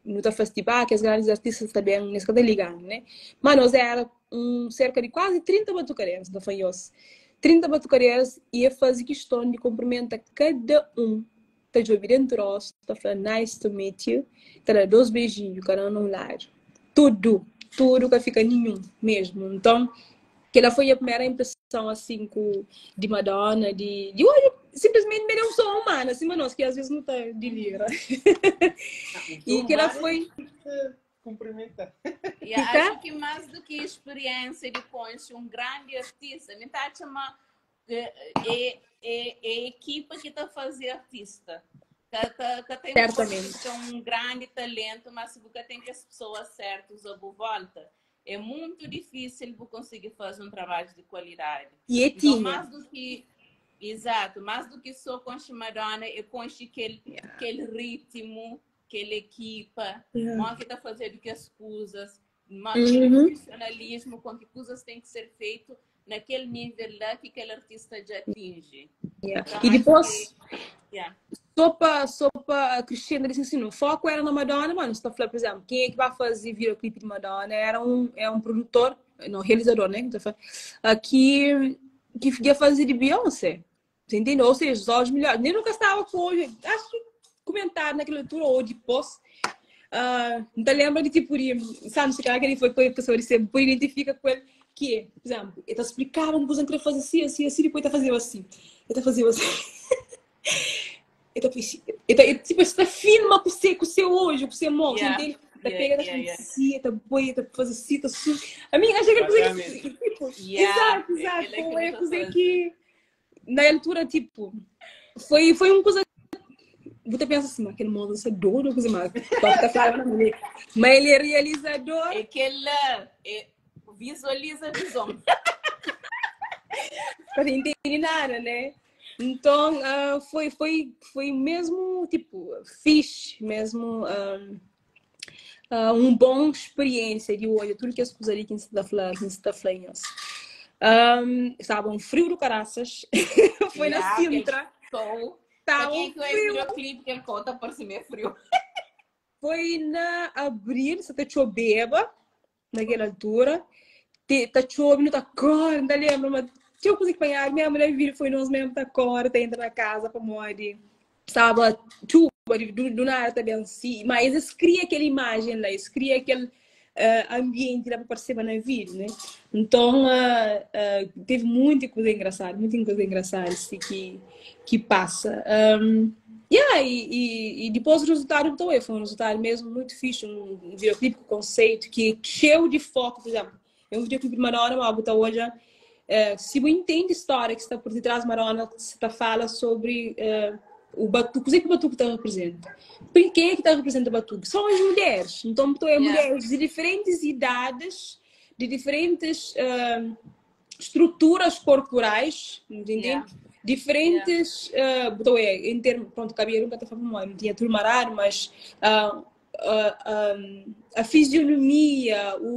no festival, que as grandes artistas também nesse que ligando, né? Mas nós era um, cerca de quase 30 batucareiros da Fanhos. 30 batucareiros ia fazer questão de cumprimentar cada um. Tá de dentro do rosto, tá falando nice to meet you, tá dando dois beijinhos, cada um num lado. Tudo, tudo que fica nenhum mesmo. Então, aquela foi a primeira impressão assim com, de Madonna, de, de olha, simplesmente me deu um som humano, assim, mas nós que às vezes não tá de lira. E que ela foi cumprimenta. E acho que mais do que experiência de conhecer um grande artista, me tá chamando é, é, é a equipa que está fazendo artista. Que, que, que tem Certamente. um grande talento, mas você tem que as pessoas certas a boa volta. É muito difícil você conseguir fazer um trabalho de qualidade. E é então, mais do que exato, mais do que só com Madonna, é com aquele, yeah. aquele ritmo, aquela equipa, yeah. que está fazendo que as coisas, mais uhum. profissionalismo com que coisas têm que ser feito naquele nível lá que aquele artista já atinge. Yeah. Então, E depois, que, yeah. só para só para acrescentar assim, o foco era na Madonna, mano, se por exemplo, quem é que vai fazer videoclipe de Madonna era um, é um produtor, não, realizador, né? Que, que ia fazer de Beyoncé. Você entendeu? Ou seja, só os melhores. Nem nunca estava com, acho que comentar naquela altura ou depois. N ta lenbra di tipu di, sabe, si kalhar kel-li foi pa pesoa di se bu identifika ku el, ki é, pur izénplu, el ta splikaba un kuza, N krê faze si, asi, asi, dipôs el ta fazeba si, el ta fazeba si, el ta fazeba si, el ta, tipu, el ta filma ku se, ku se odju, ku se mon, Yeah, entende? Ta yeah, pega, ta yeah, faze yeah. si, el ta poi, el ta faze si, ta subi. Ami, N axa kel kuza ki, tipu, Yeah, izatu, é izatu, kel-la ki foi nu ta kuza faze. ki na altura, tipo, foi, foi um coisa. Bu ta pensa assim, mas aquele moço é doido, coisa mais. Top ta fala na mulher. Mas ele é realizador. É aquele é, visualiza a visão. Para entender nada, né? Então, uh, foi, foi, foi mesmo, tipo, fixe mesmo. Uh, uh, um bom experiência de olha tudo que as coisas ali que se está falando, que se está falando. Estava um frio do caraças. Foi na Yeah, Sintra. Sol. Estava Para quem um que é frio. videoclipe que ele conta, parece meio frio. Foi na abril, se tá choveba naquela altura. Te, tá chovendo, tá cor, não tá lembro, mas tinha coisa que apanhar, minha mulher vir foi nós mesmo tá cor, tá entra na casa para morrer. Estava chuva, do, do nada também assim, mas eles criam aquela imagem lá, eles criam aquele ambiente lá para participar na vida, né? Então, teve muita coisa engraçada, muita coisa engraçada assim, que, que passa. Um, yeah, e, e, e depois o resultado então, foi um resultado mesmo muito fixe, um, um videoclipe com conceito que é cheio de foco, por exemplo, é um videoclipe de Madonna, mas botar hoje, se você entende a história que está por detrás de Madonna, você tá fala sobre o batuque, o que o batuque está representa. Por quem é que está representando o batuque? São as mulheres. Então, então é Yeah. mulheres de diferentes idades, de diferentes estruturas corporais, entende? Yeah. Diferentes, então é, em termos, pronto, cabelo nunca estava falando, não tinha tudo marado, mas a fisionomia, o,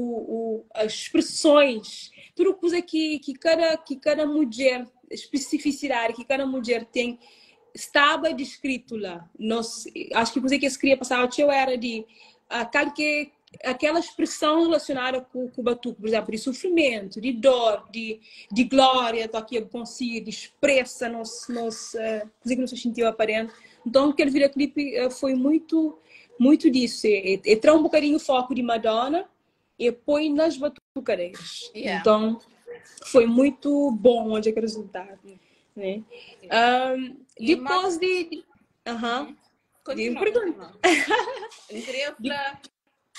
o, as expressões, tudo coisa que, que cada mulher, especificidade que cada mulher tem, estava descrito lá. Nós, acho que coisa que eu queria passar eu era de aquele que, aquela expressão relacionada com, com o batuque, por exemplo, de sofrimento, de dor, de, de glória, tó que eu consigo, de expressa nos, nos, coisa que não se sentiu aparente. Então, aquele videoclipe foi muito, muito disso. E, e, e traz um bocadinho o foco de Madonna e põe nas batucadeiras. Yeah. Então, foi muito bom onde é que o resultado. Né? Um, E depois de. Aham. Continua, Pergunta. continua. Eu queria falar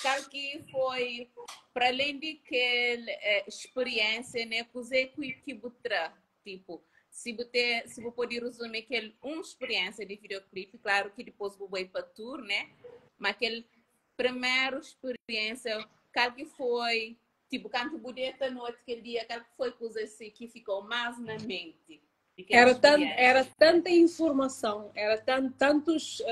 qual que foi, para além de que experiência, né, coisa que que botra, tipo, se você se você pode resumir aquele uma experiência de videoclipe, claro que depois vou para tour, né, mas aquele primeira experiência, qual que foi, tipo, quando bonita noite aquele dia, qual que foi coisa assim que ficou mais na mente? Daquela Era, tan, experiência? era tanta informação, era tan, tantos.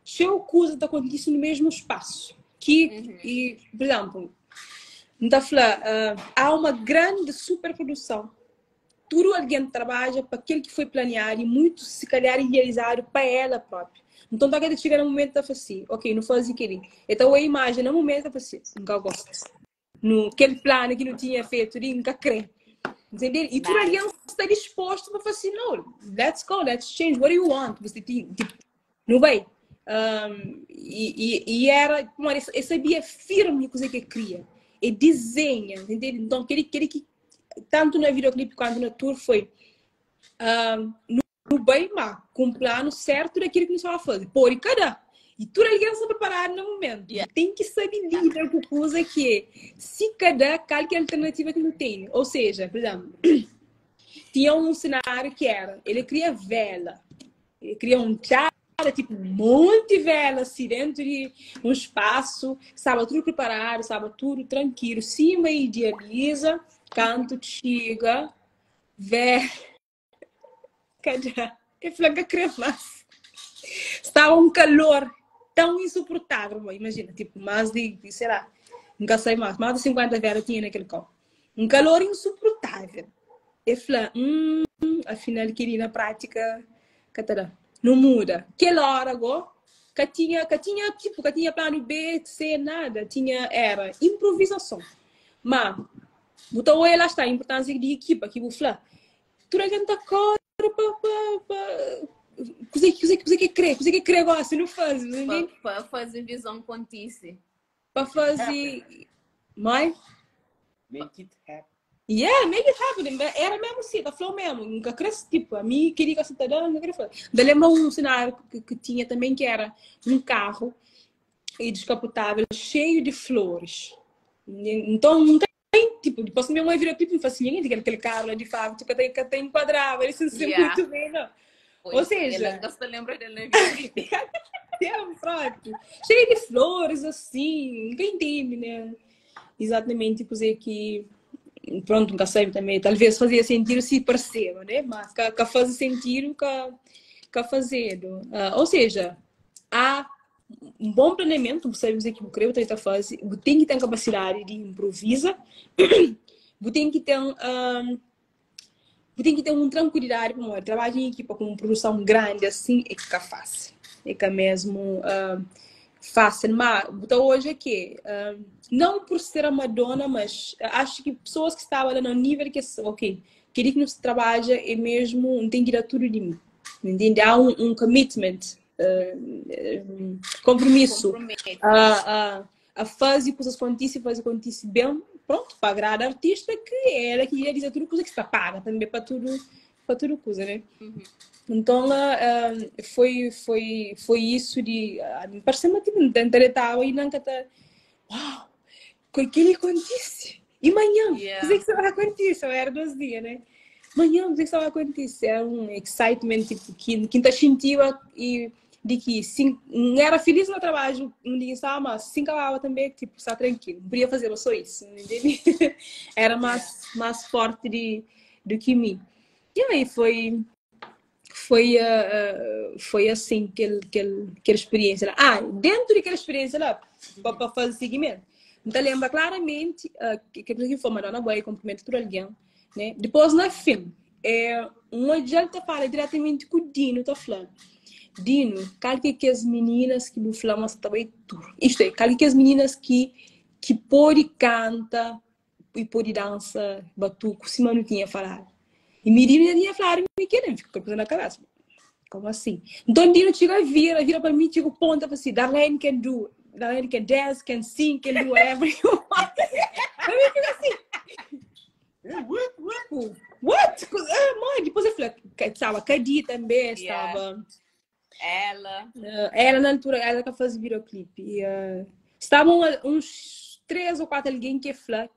Cheio coisa que acontece no mesmo espaço. Que, e, por exemplo, não tá falando, há uma grande superprodução. Tudo alguém trabalha para aquilo que foi planeado e muito, se calhar, idealizado para ela própria. Então, tá que chega no momento tá assim, ok, não faz aquilo. Então, a imagem no momento tá assim, nunca gosto. No, aquele plano que não tinha feito, nunca crê. Entendeu? E tudo alguém está disposto para fazer assim, não, let's go, let's change, what do you want? Você tem, tipo, não vai. Um, e, e, e era, como era, eu sabia firme o que eu queria. E desenha, entendeu? Então, aquele, aquele que, tanto na videoclipe quanto na tour, foi um, no, no bem, mas com um plano certo daquilo que nós estava a fazer. Por e cada. E tudo alguém se preparar no momento. Yeah. Tem que saber lidar com coisa que é. Se cada, qual que é a alternativa que não tem. Ou seja, por exemplo, tinha um cenário que era, ele queria vela. Ele queria um teatro, tipo, um monte de vela assim, dentro de um espaço. Estava tudo preparado, estava tudo tranquilo. Cima idealiza, canto, chega, vê. Cadê? E flanca cremaço. Estava um calor tão insuportável, imagina, tipo, mais de, sei lá, nunca sei mais, mais de 50 velas tinha naquele copo. Um calor insuportável. E falei, afinal, queria na prática, catará, não muda. Aquela hora, agora, que tinha, que tinha, tipo, que tinha plano B, C, nada, tinha, era improvisação. Mas, botou lá está a importância de equipa, que vou falar. Tu a gente corre pa, pa, pa, Kuzê kuzê kuzê ki krê? Kuzê ki krê gosi nu faze, Pa, entende? pa faze vizon kontise. Pa faze Mãe? Make it happen. Yeah, make it happen. Era mesmo assim, ta falou mesmo. Nunca cresce, tipo, a mim queria que você tá dando, nunca queria fazer. Ainda lembro um cenário que tinha também, que era um carro e descapotável, cheio de flores. Então, nunca tem, tipo, depois minha mãe vira tipo, não faz ninguém, aquele, aquele carro lá de fábrica que tem, que tem enquadrável, isso não sei Yeah. muito bem, não. Pois, Ou seja, Ela gosta de lembrar dele na videoclipe. é um próprio. Cheio de flores, assim, ninguém entende, né? Exatamente, tipo, dizer que, pronto, nunca sabe também, talvez fazia sentido se perceba, né? Mas que, que faz sentido que, que fazendo. Ou seja, há um bom planeamento, você sabe dizer que o creio que faz, você tem que ter capacidade de improvisar, você tem que ter você tem que ter uma tranquilidade para trabalhar em equipa com uma produção grande assim é que é fácil, é que é mesmo fácil. Mas então hoje aqui, não por ser a Madonna, mas acho que pessoas que estavam lá no nível que ok, queria que nos trabalha é mesmo, não tem que dar tudo de mim, entende? Há um commitment, um compromisso a fazer coisas acontecer, fazer acontecer bem, pronto, para agradar a artista que é ela que ia dizer tudo coisa que está paga também para tudo coisa, né? Então foi isso de me pareceu tipo não e nunca tá uau, o que ele acontece? E amanhã, o que vai acontecer? Eu era 2 dias, né? Amanhã, o que vai acontecer? Era um excitement tipo que tá sentindo e de que sim, não era feliz no trabalho, um dia estava, mas sim acabava também, tipo, está tranquilo. Não podia fazer só isso, entende? Era mais forte do que mim. E aí foi assim que aquela experiência lá. Ah, dentro daquela experiência lá, para fazer seguimento. Então lembra claramente que foi Madonna Boy, cumprimento por alguém, né? Depois na fim, um adulto fala diretamente com o Dino, tá falando. Dino, qual que as meninas que do Flama também tour. Isto é, qual que as meninas que pode canta e pode dança batuco, se não tinha falado. E me Dino tinha falado, me querendo, fica com na cabeça. Como assim? Então Dino chega vira para mim, chega ponta para assim, Darlene can do, Darlene can dance, can sing, can do whatever you want. Aí fica assim. What? What? What? Ah, mãe, depois eu falei, estava Cadi também, estava... Ela. Ela, na altura, ela que fazia videoclipe. E, estavam uns 3 ou 4 alguém que falou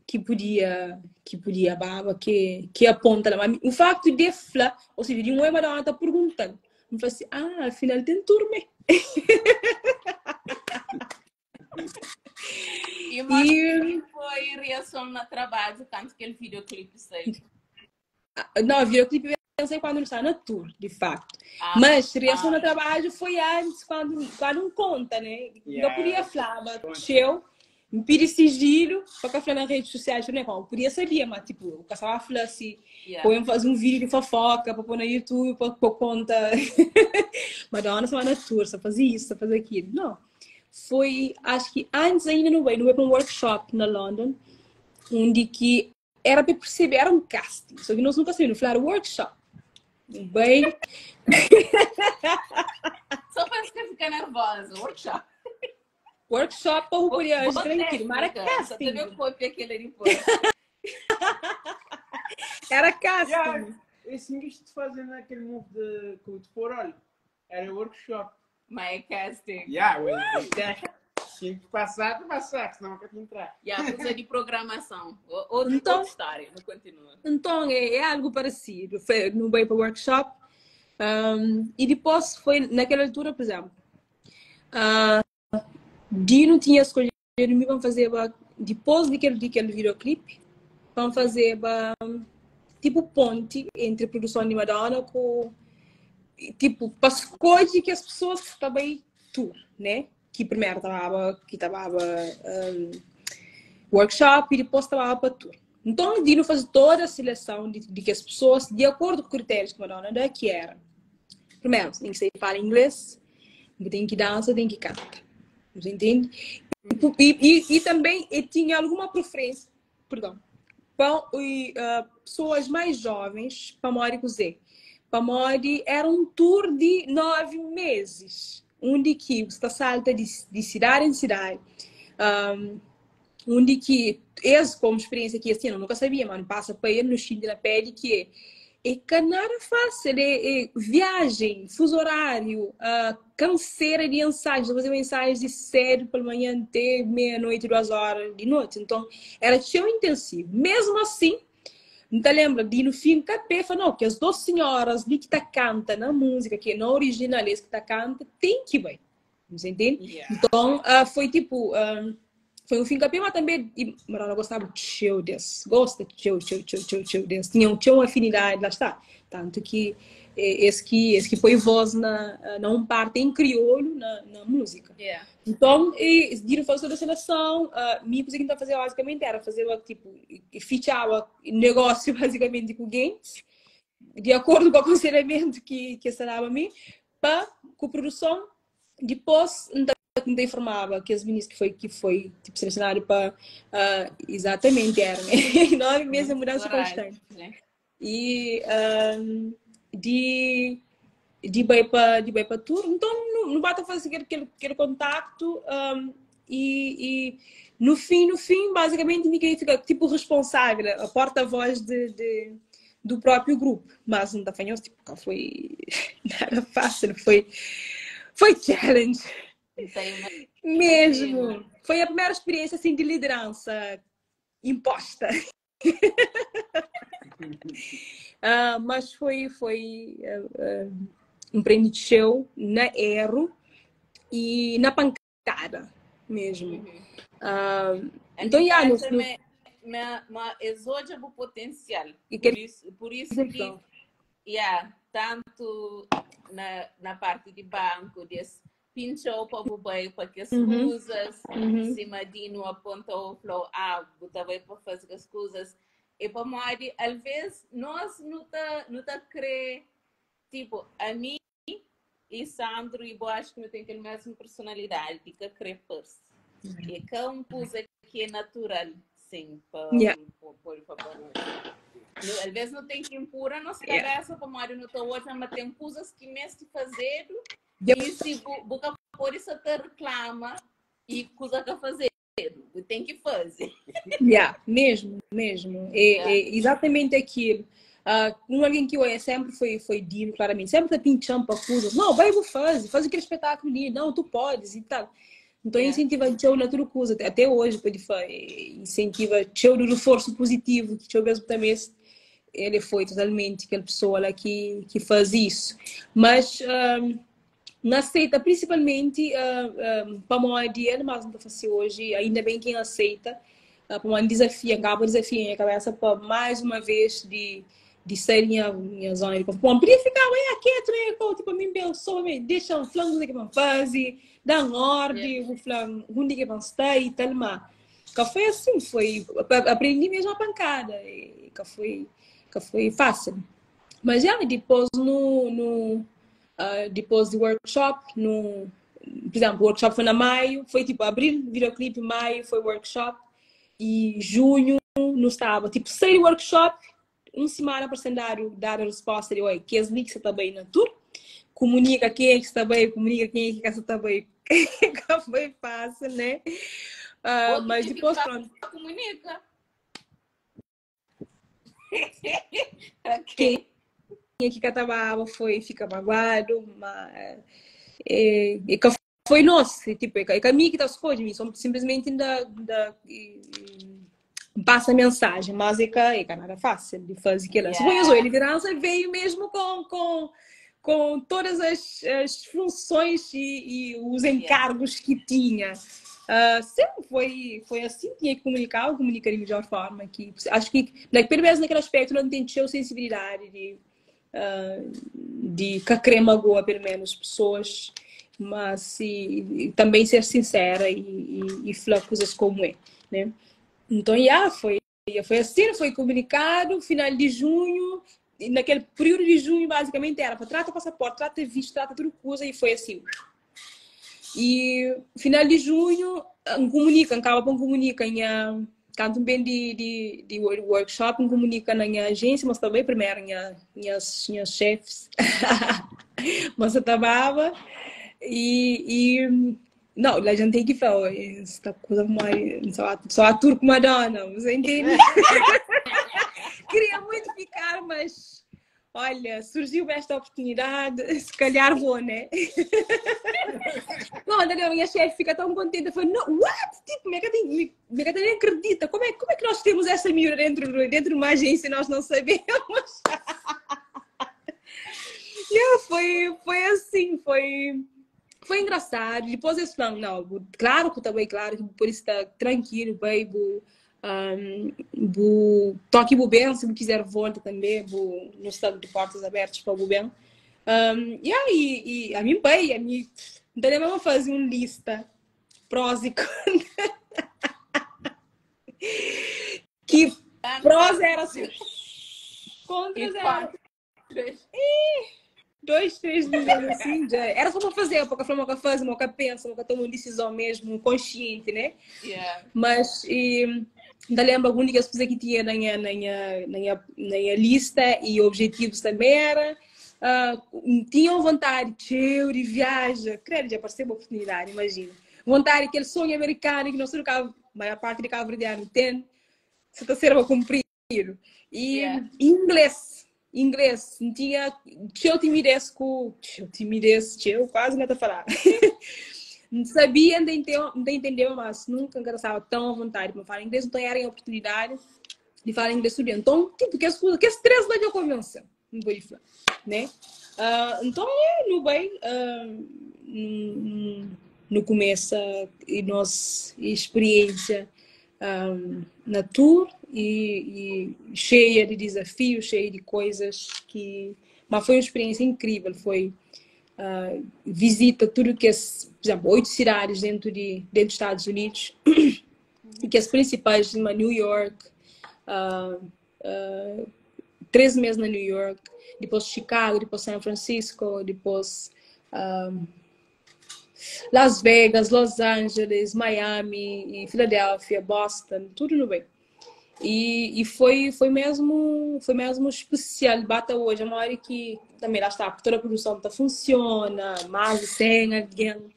que podia baba, que aponta lá. Mas o facto de falar, ou seja, de um Madonna tá perguntando. Eu falei assim, ah, afinal tem turma. E mas e foi reação no trabalho, tanto que o videoclipe saiu? Não, o videoclipe eu sei quando não está na tour, de facto. Mas reação no trabalho foi antes, quando não conta, né? Não podia falar, mas eu me pedi sigilo para falar nas redes sociais, né? Bom, podia saber, mas tipo, o casal falar assim, yeah. fazer um vídeo de fofoca para pôr no YouTube, para pôr conta. Madonna só na tour, só fazia isso, só fazia aquilo. Não. Foi, acho que antes ainda no veio para um workshop na London, onde que era para perceber, era um casting, só que nós nunca sabíamos, falar workshop. Bem. Só para você ficar nervosa, workshop. Workshop para o curioso, tranquilo, mas era casting. Você viu copia aquele depois. Era casting. Yeah, esse que te fazendo aquele move de, com o de for era workshop. Mas é casting. Yeah, well, tinha que passar, passar, senão nunca tinha entrar. Yeah, precisa de programação. Outra, então, outra história, não continua. Então, é algo parecido. Foi no Way para Workshop. E depois foi, naquela altura, por exemplo, Dino tinha escolhido me para fazer, depois daquele videoclipe, para fazer tipo ponte entre a produção de Madonna com tipo, para escolher que as pessoas que também tour, né? Que primeiro estava que estava workshop e depois estava para tour. Então, Dino faz toda a seleção de que as pessoas, de acordo com critérios que Madonna dá, que era primeiro, tem que ser fala inglês, tem que dança, tem que cantar. Você entende? E também e tinha alguma preferência, perdão, para pessoas mais jovens, para morar com Z. Pamodi era un tour di 9 meses, undi ki bu sta salta di, di sidadi en sidadi. Um, undi ki es, komu speriensia ki es tinha, nu ka sabia, ma nu pasa pa el, nu xinti na peli ki é, é ka nada fásil, é, é viajen, fuzu oráriu, uh, kansera di ensaius, nu fazeba ensaius di sedu palmanhan te meia-noiti, duas óra di noti, nton era txeu intensivu. Mesmu asin, N ta lenbra di nu finka pé fla, nau, kes dos sinhoras li ki ta kanta na múzika, ki é na orijinal es ki ta kanta, ten ki bai. Você entende? Yeah. Então, uh, foi tipo, um, foi um finka pé, mas também e Madonna gostava txeu des, gosta txeu, txeu, txeu, txeu, txeu des. Tinha um txeu afinidade, lá está. Tanto que eh, esse que esse que põe voz na na um parte em crioulo na, na música. Yeah. Então, e, de fazer toda a seleção, uh, minha coisa que então fazia basicamente era fazer tipo, fichava negócio basicamente com gente, de acordo com o aconselhamento que que se dava a mim, pa com produção, depois então então informava que as meninas que foi que foi tipo selecionado para uh, exatamente era né? 9 meses de mudança Coragem, constante né? e um, di di bai pa di bai pa tour então não não bata fazer aquele aquele, aquele contacto um, e, e no fim no fim basicamente ninguém fica tipo responsável a porta-voz de, de do próprio grupo mas não tá fanhoso tipo cá foi nada fácil foi foi challenge Então, imagina. mesmo foi a primeira experiência assim de liderança imposta Uh, mas foi, foi uh, uh, um prêmio de show na erro e na pancada mesmo. Uhum. Então, yeah, no, Essa no, me, me, ma exoja o potencial. e Por quer isso, por isso dizer que, então, yeah, tanto na, na parte de banco, desse pinchou para o bem, para que as uhum, coisas, uhum, se Madino apontou, falou, ah, você vai para fazer as coisas. E para modo, às vezes, nós não tá, não tá crer, tipo, a mim e Sandro e eu acho que não tem aquela mesma personalidade, de que crer first. E que é uma coisa que é natural, sim, para yeah, para nós. Às vezes não tem que impor a nossa yeah. cabeça, para modo não está hoje, mas tem coisas que mesmo fazer Yeah. e se boca por isso te reclama e coisa que fazer, tem que fazer. Yeah, mesmo, mesmo. É, Yeah. é exatamente aquilo. Uh, um alguém que eu é sempre foi, foi dito claramente, sempre tá pinchando para coisas. Não, vai, vou fazer, faz aquele espetáculo ali, não, tu podes e tal. Então Yeah. incentiva teu na tudo coisa, até hoje pode fazer, incentiva teu do reforço positivo, que teu mesmo também ele foi totalmente aquela pessoa lá que, que faz isso. Mas um, não aceita, principalmente uh, um, para a dia, mas não está fácil hoje, ainda bem quem aceita, uh, para um desafio, acaba desafio a cabeça para mais uma vez de de sair minha, minha zona de conforto. Bom, podia ficar bem quieto, né? Com, tipo, a mim pensou, deixa um flango que vão fazer, dá um ordem, Yeah. o flango, onde que vão estar e tal, mas que foi assim, foi, aprendi mesmo a pancada, e que foi, que foi fácil. Mas já, depois no, no uh, depois do workshop, no, por exemplo, o workshop foi na maio, foi tipo abril, videoclipe, maio foi workshop, e junho não estava, tipo, sair do workshop, uma semana para dar, dar a resposta de, oi, que as links está bem na tour, comunica quem é que está bem, comunica quem é que está bem, que foi fácil, né? Uh, mas depois, pronto. Comunica. Quem aqui catava foi, fica magoado, mas é, é, que foi nosso, tipo, é que a mim que está escolhendo, mim, simplesmente ainda, ainda e, e, passa a mensagem, mas é que, é que nada fácil de fazer aquilo. Yeah. Se a liderança veio mesmo com, com, com todas as, as funções e, e os encargos que tinha. Sempre foi, foi assim, tinha que comunicar, eu comunicaria de melhor forma. Que, acho que, pelo menos naquele aspecto, não tem sensibilidade de, de que a crema magoa, pelo menos, pessoas, mas e, e também ser sincera e, e, e falar coisas como é, né? Então, yeah, foi, foi assim, foi comunicado, final de junho, e naquele período de junho, basicamente, era para trata passaporte, trata visto, trata tudo coisa, e foi assim. E final de junho, um comunica, acaba com comunica, em Kantu N ben di, di, di workshop, N komunika na nha ajénsia, ma sta bai primeru nha, nhas, nhas xefis. Ma sa ta baba. E, e não, lá já tem que falar, esta coisa mais, só, só ator com Madonna, você entende? Queria muito ficar, mas olha, surgiu esta oportunidade, se calhar vou, né? Não, a minha chefe fica tão contente, falou, no, what? Tipo, como é que eu é nem acredita? Como é, como é que nós temos essa miúda dentro, dentro de uma agência e nós não sabemos? yeah, foi, foi assim, foi, foi engraçado. Depois eles falaram, não, claro que também, claro que por isso está tranquilo, baby, um, bu, toque bu bem, se bu quiser volta também, bu, no estado de portas abertas para o bem. Um, yeah, e, e a mim bem, a mim, então eu vou fazer uma lista prós e contras. que prós era assim, contras era. Dois, três dias assim, já. Era só para fazer, porque a que faz, uma pensa, uma toma uma decisão mesmo consciente, né? Yeah. Mas e, ainda lembro a única coisa que tinha na minha, na minha, na minha, na minha lista e objetivos também era uh, tinham vontade de de viagem, credo, já apareceu uma oportunidade, imagina. Vontade, aquele sonho americano que não sei a maior parte de Cabo Verdeano tem, se está sendo cumprido. E yeah. inglês, inglês, não tinha, tinha timidez com, tinha timidez, tinha quase não a falar. Não sabia, não entendeu, mas nunca estava tão à vontade para falar inglês, então era a oportunidade de falar inglês tudo. Então, tipo, que as, que as três lá eu convença, não vou falar, né? Uh, então, é, no bem, uh, no, no começo, e nossa experiência um, na tour e, e cheia de desafios, cheia de coisas que... Mas foi uma experiência incrível, foi uh, visita tudo que é, por exemplo, oito cidades dentro de dentro dos Estados Unidos e que as principais, uma New York, uh, uh, três meses na New York, depois Chicago, depois San Francisco, depois um, Las Vegas, Los Angeles, Miami, e Filadélfia, Boston, tudo no bem. E, e foi, foi, mesmo, foi mesmo especial, bata hoje, a hora que também lá está, toda a produção tá funciona, mais de 100 alguém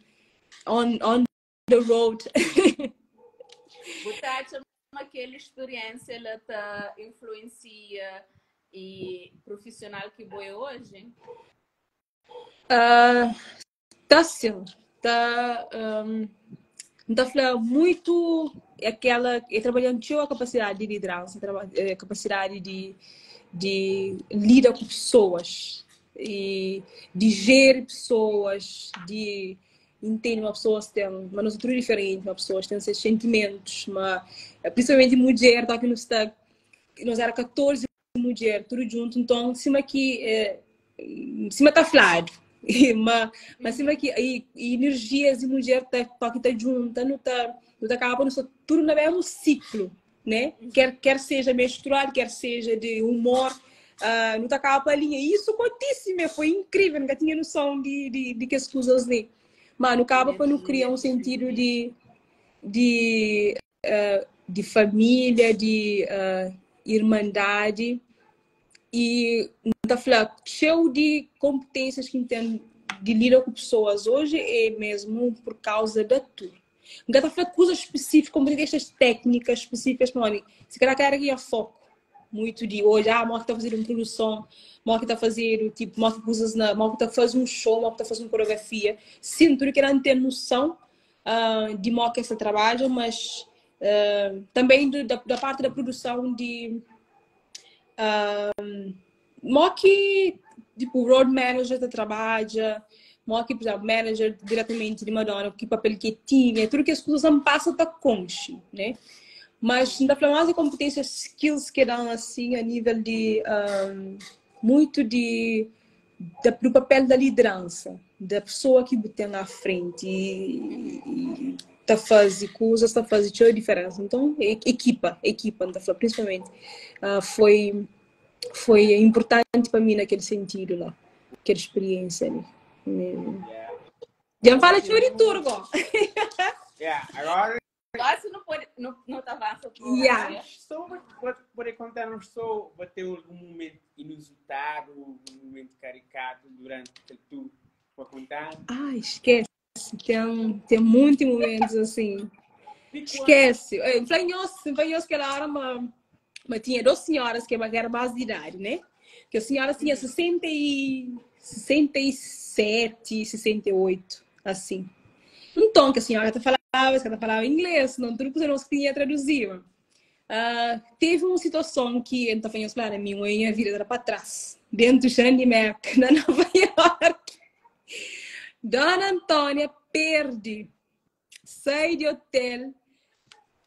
on, on the road. Você acha que aquela experiência ela te influencia e profissional que boa é hoje? Uh, tá sim, tá, um, tá falando muito aquela, eu trabalhando tinha a capacidade de liderança, a capacidade de, de lidar com pessoas e de gerir pessoas, de entender uma pessoa tem, mas nós tudo diferente, uma pessoa tem seus sentimentos, mas principalmente mulher, tá aqui no está, nós era 14 mulher, tudo junto, então cima que eh, cima tá falado. Mas, mas cima que e, e energias de mulher tá tá que tá junta, não tá não tá acaba não tudo no mesmo ciclo, né? Quer quer seja menstrual, quer seja de humor, uh, não tá acaba a linha. Isso acontece, foi incrível, nunca tinha noção de, de, de que as coisas ali. Mas não acaba para não criar um sentido de de uh, de família, de uh, irmandade e tá falando cheio de competências que tem de lidar com pessoas hoje é mesmo por causa da tour. Não tá falando coisas específicas, competências técnicas específicas, mas se calhar quer aqui a foco muito de hoje, ah, mostra que tá fazendo uma produção, mostra que tá fazendo, tipo, mostra coisas na, mostra que tá fazendo um show, mostra que tá fazendo coreografia. Sim, tudo que não ter noção uh, de modo que esse trabalho, mas uh, também do, da, da parte da produção de um, que tipo road manager da trabalha, mo que por exemplo, manager diretamente de Madonna, que papel que tinha, tudo que as coisas não passam tá conche, né? Mas ainda falando mais de competências, skills que dão assim a nível de um, muito de, de, do papel da liderança, da pessoa que tem à frente e, e tá fazendo coisas, tá fazendo a diferença. Então, equipa, equipa, tá falando, principalmente, uh, foi foi importante para mim naquele sentido lá, aquela experiência ali. Mesmo. Yeah. Já fala de turgo. Yeah, agora Quase não pode, não, não tava. França por Yeah. Só pode contar-nos só bateu algum momento inusitado, um momento caricato durante aquele tour para contar? Ai, esquece. Tem muitos momentos assim. Esquece. Falei que ela era uma, mas tinha duas senhoras que eram mais de idade, né? Que a senhora tinha 67, 68, assim. Então, que a senhora falava, que ela falava inglês, não tudo que não tinha traduzido. Teve uma situação que então foi claro, a minha mãe vida era para trás, dentro do chão de Meca, na Nova York. Dona Antônia perde, sai de hotel,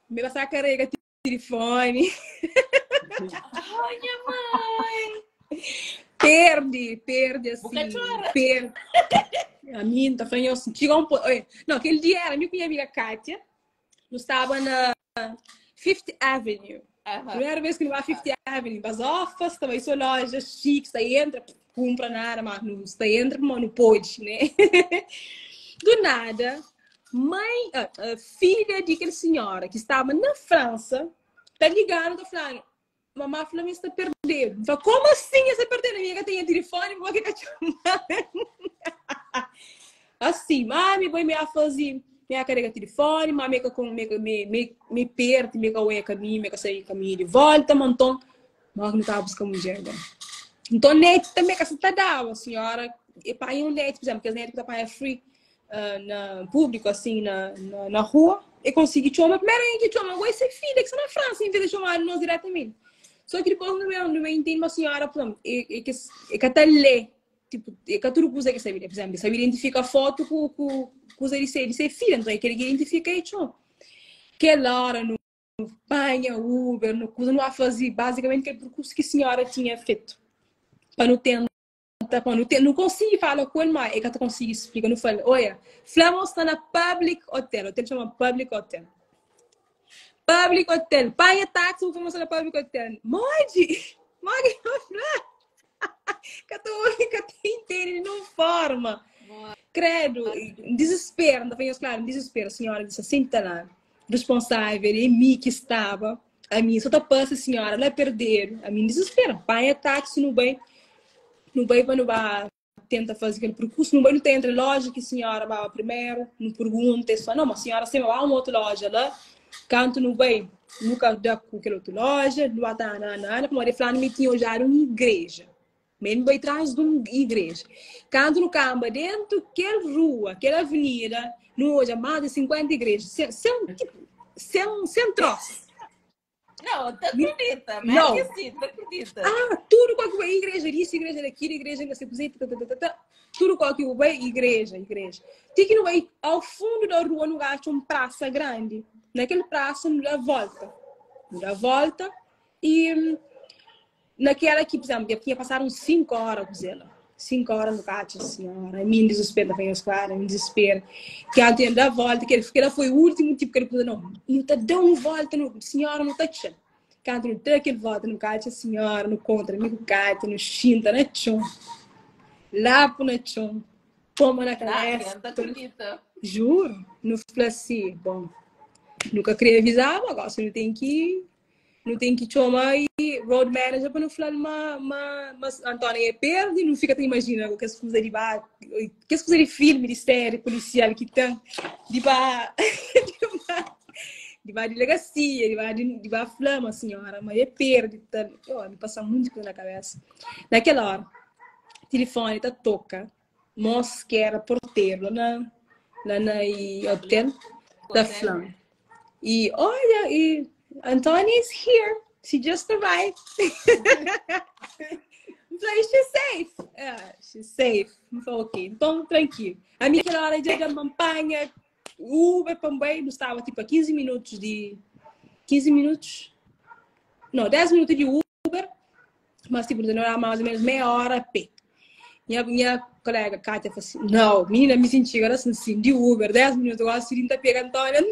me passa a carregar telefone. Ai, minha mãe! Perde assim. Perde. A minha tá falando assim, chegou um pouco. Não, aquele dia era a minha amiga Kátia, nós estava na Fifth Avenue. Primeira vez que não vai Fifth Avenue, mas ofa, estava aí sua loja chique, você entra, compra nada, mas não, você entra, mas não pode, né? Do nada, mãe, a filha de aquela senhora que estava na França, tá ligando, tá falando, mamãe falou, está perdendo. Falo, como assim está perdendo? A minha tem telefone, vou aqui Assim, mami, vou me fazer, me carrega telefone, mami com me perde, me cauê caminho, me sair caminho de volta, montão, mas não tá buscando mulher agora. Então net também que se tá dava, senhora, e pai um net, por exemplo, que as net que tá pai free na público assim na rua, e consegui chamar, primeiro que chama, vai ser filha que está na França, em vez de chamar nós diretamente. Só que depois no meu entendo uma senhora, por exemplo, e que até lê, tipo, é que tudo coisa que sabe, por exemplo, sabe identifica a foto com coisa de ser filha, então é que ele identifica e chama. Aquela hora no panha, Uber, no coisa, não há fazer basicamente aquele percurso que a senhora tinha feito. Para não tentar, para não ter, não consigo falar com ele, mas é que eu consigo explicar, não falo, olha, Flamengo está na Public Hotel, hotel chama Public Hotel. Public Hotel, panha táxi, vou mostrar na Public Hotel. Mode, mode, que eu inteiro não forma. Credo, desespero, não foi claro, desespero, a senhora disse assim, tá lá, responsável, é mim que estava, a mim só tá passa a senhora, ela perder, a mim desespero, panha táxi no bem, no bem para não vai tenta fazer aquele percurso, no bem não tem entre loja que a senhora vai primeiro, não pergunta, só não, mas a senhora sempre vai a uma outra loja lá, canto no bem, nunca dá com aquela outra loja, não vai estar na na, como ele falou, me tinha já uma igreja. Mesmo bem atrás de uma igreja. Canto no camba, dentro daquela rua, aquela avenida, não hoje há mais de 50 igrejas. Sem troço. Não, te acredita, mas não. Que sim, te acredita. Ah, tudo qual que é igreja disso, igreja daquilo, igreja não sei tudo qual que é igreja, igreja. Tem que não vai ao fundo da rua, no gasto uma praça grande. Naquele praça, não dá volta. Não dá volta e naquela aqui, por exemplo, eu tinha passado 5 horas com ela. 5 horas no caixa, senhora. A mim desespero, vem claro, a mim desespero. Que ela tinha dado a volta, que ela foi o último tipo que ele pôs, não, não tá dando volta, não, senhora, não tá tchã. Que ela não tem aquele volta no caixa, senhora, no contra, amigo caixa, no chinta, na tchum. Lá pro na tchum. Poma na cabeça. Juro, não falei assim, bom, nunca queria avisar, mas agora você não tem que. Não tem que chamar e road manager para não falar mas Antônia é perde, não fica te imagina o que as coisas de bar, que as coisas de filme, de série policial que tem de bar, de bar delegacia, de bar de bar flama, senhora, mas é perde, tá, oh, me passa muito coisa na cabeça. Naquela hora, telefone tá toca, moço que era porteiro lá na hotel da flama. E olha e Antonia is here. She just arrived. Falei, she's safe. Yeah, she's safe. Falei, ok. Então, tranquilo. A minha aquela hora de campanha, Uber também, não estava tipo a 15 minutos de... 15 minutos? Não, 10 minutos de Uber, mas tipo, não era mais ou menos meia hora a pé. Minha colega Kátia falou assim, não, menina, me senti agora assim, de Uber, 10 minutos, eu gosto de estar pegando Antônia.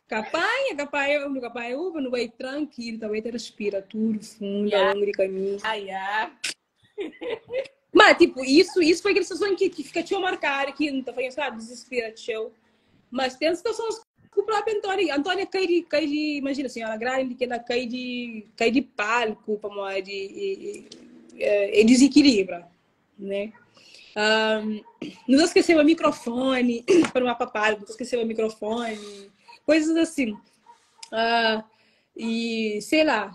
Capanha, capanha, Uber, não vai tranquilo, também te respira tudo fundo, ao longo do caminho. Yeah. Mas, tipo, isso foi aquele situação que fica te marcar, que não tá fazendo, sabe, desespera, tchau. Mas ten situasons ku própi Antónia, Antónia kai di, kai di, imajina, senhora grandi ki ela kai di, kai di palku pamodi e dizikilibra, né? Um, nu ta skeseba mikrofoni pa nu ba pa palku, nu ta skeseba mikrofoni, coisas assim. Uh, e sei lá,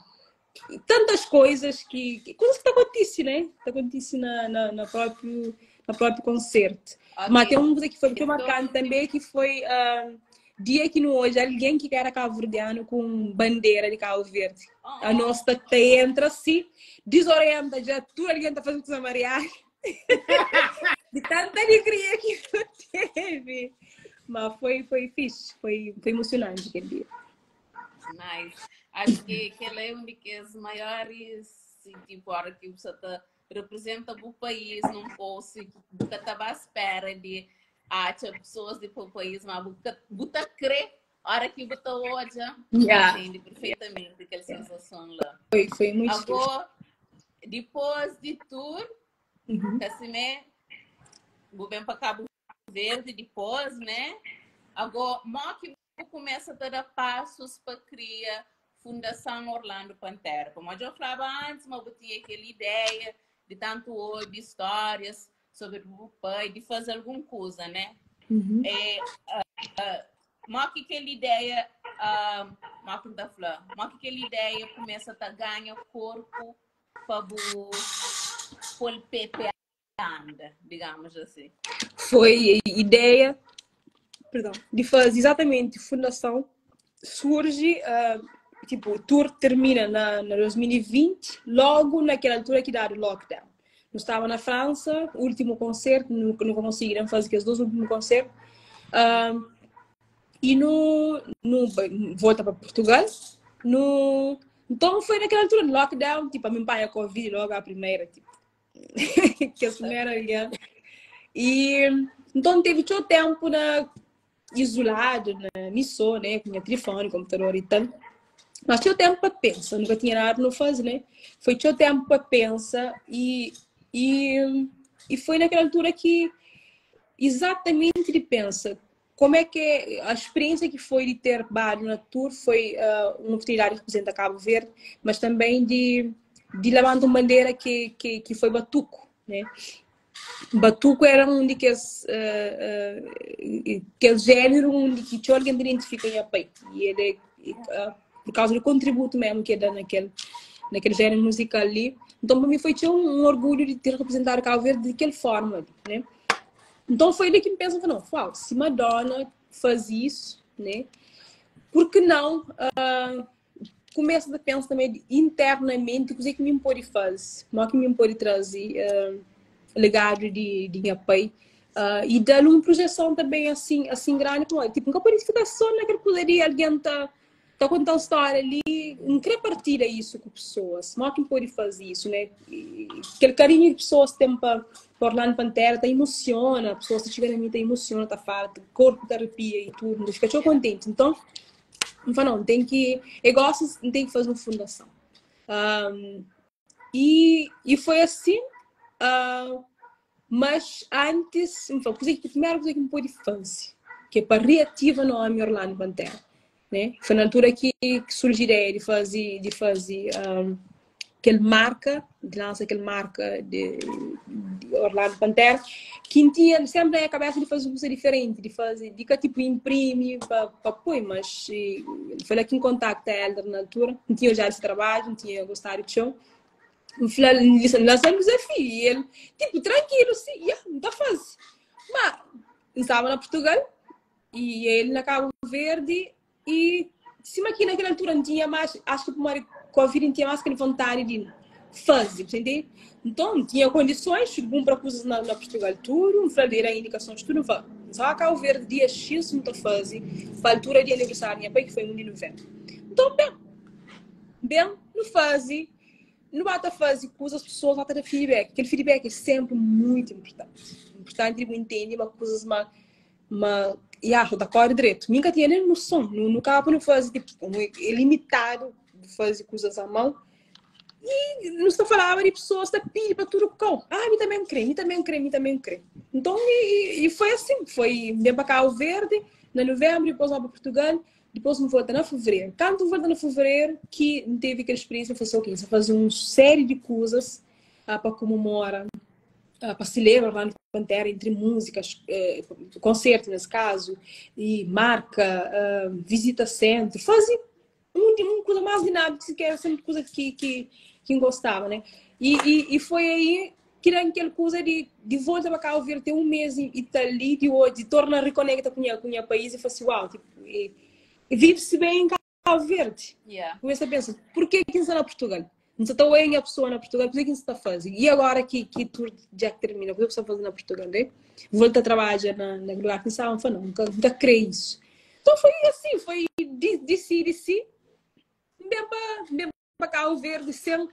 tantas coisas que, que coisas que tá acontece, né? Tá acontece na, na, na próprio na próprio concerto. Okay. Mas tem um coisa que foi muito marcante também que foi uh, dia que no hoje alguém que era cabo-verdiano com bandeira de Cabo Verde. Oh. A nossa tá entra assim, desorienta já tudo alguém tá fazendo coisa mariagem. de tanta alegria que teve. Mas foi, foi fixe, foi, foi emocionante aquele dia. Nice. Acho que aquele é um dos maiores, tipo, hora que você tá representa o país num post que estava à espera de acha pessoas de o país, mas você crê, hora que você olha, yeah. entende perfeitamente aquela sensação lá. Foi, foi muito Agora, depois de tour, uhum. assim, vou bem para Cabo Verde depois, né? Agora, como que começa a dar passos para criar Fundação Orlando Pantera? Como eu falava antes, mas eu tinha aquela ideia de tanto ouvir histórias sobre o pai, de fazer alguma coisa, né? Uhum. É, uh, que aquela ideia, uh, que tá falando, que aquela ideia começa a ganhar corpo para o PP anda, digamos assim. Foi a ideia, perdão, de fazer exatamente fundação surge, uh, tipo, o tour termina na, na 2020, logo naquela altura que dá o lockdown. Nós estava na França, último concerto, não, não conseguiram fazer aqueles dois últimos concertos. Uh, e no, no, volta para Portugal. No, então foi naquela altura, no lockdown, tipo, a minha pai a Covid logo a primeira, tipo, que a primeira, yeah. E então teve todo tempo na, isolado, na missão, né, com telefone, computador e tal. Mas tinha tempo para pensar, nunca tinha nada para fazer, né? Foi tinha tempo para pensar e, e, e foi naquela altura que exatamente de pensa como é que é a experiência que foi de ter bado na tour foi uh, uma oportunidade de representar Cabo Verde, mas também de, de levantar uma bandeira que, que, que foi Batuco, né? Batuco era um daqueles uh, uh, aquele género onde que tinha alguém identifica em pai e ele uh, por causa do contributo mesmo que ele dá naquele naquele género musical ali. Então para mim foi tinha um, um orgulho de ter representado Cabo Verde daquela forma, né? Então foi ali que me pensou, não, uau, se Madonna faz isso, né? Por que não uh, começa a pensar também internamente o que é que me pode fazer, como é que me pode trazer uh, legado de, de minha pai uh, e dar uma projeção também assim, assim grande, como, tipo, nunca pode ficar só naquele poder de alguém tá tá contando história ali, não querer partilhar isso com pessoas, como é que pode fazer isso, né? E, aquele carinho que pessoas têm para Orlando Pantera, tá emociona, pessoas que chegam a mim, tá emociona, tá farta, o corpo tá arrepia e tudo, fica tão contente. Então, não falo, não, tem que, eu gosto, tem que fazer uma fundação. Um, e, e foi assim, uh, mas antes, então, coisa que, a primeira coisa que me pôde fazer, que é para reativa nome Orlando Pantera, né? Foi na altura que, que surgiu a ideia de fazer, de fazer um, aquele marca, de lança aquele marca de, de Orlando Pantera, que tinha sempre na cabeça de fazer uma coisa diferente, de fazer, de que tipo imprime para pôr, mas e, foi lá que em contacto a Elder na altura, não tinha já esse trabalho, não tinha gostado de show. Lançando um desafio e ele, tipo, tranquilo, sim, yeah, não está fácil. Mas estava na Portugal e ele na Cabo Verde e cima aqui naquela altura não tinha mais, acho que por Covid não tinha mais aquela vontade de fazer, entende? Então, tinha condições, bom para coisas na, na Portugal tudo, um falei indicações tudo, só a Cabo Verde dia X não está fazendo, para a altura de aniversário minha pai que foi 1 de novembro. Então, bem, bem, não faz, não bata fazer coisas, as pessoas vão ter feedback. Aquele feedback é sempre muito importante. Importante de entender uma coisa, uma, uma, yeah, da cor direito. Nunca tinha nem noção. No, no cabo não faz, tipo, é limitado de fazer coisas à mão. E nu sta falaba di pessoas ta pidi pa tudu kau. Ah, mi também kre, mi também kre, mi também kre. Então, e, e foi assim, foi bem para Cabo Verde, na novembro, depois lá para Portugal, depois me volta na fevereiro. Quando volta na fevereiro, que teve aquela experiência, foi assim, ok, só fazer uma série de coisas ah, para comemorar, ah, para celebrar lá no Pantera, entre músicas, eh, concerto nesse caso, e marca, ah, visita centro, fazer um, um coisa mais dinâmica, que era sempre coisa que, que, que gostava, né? E, e, e foi aí que era aquela coisa de, de volta para cá, ver ter um mês e, e tá ali, de hoje, de torna reconecta com o país e falei assim, uau, tipo, e, e vive-se bem em Cabo Verde. Yeah. Começa a pensar, por que que está na Portugal? Não está bem a pessoa na Portugal, por que que está a fazer? E agora que, que tudo já termina, o que eu estou fazendo na Portugal, né? Volta a trabalhar na, na lugar que estava, não, nunca, nunca creio isso. Então foi assim, foi de, de si, de si, bem para bem para Cabo Verde, sem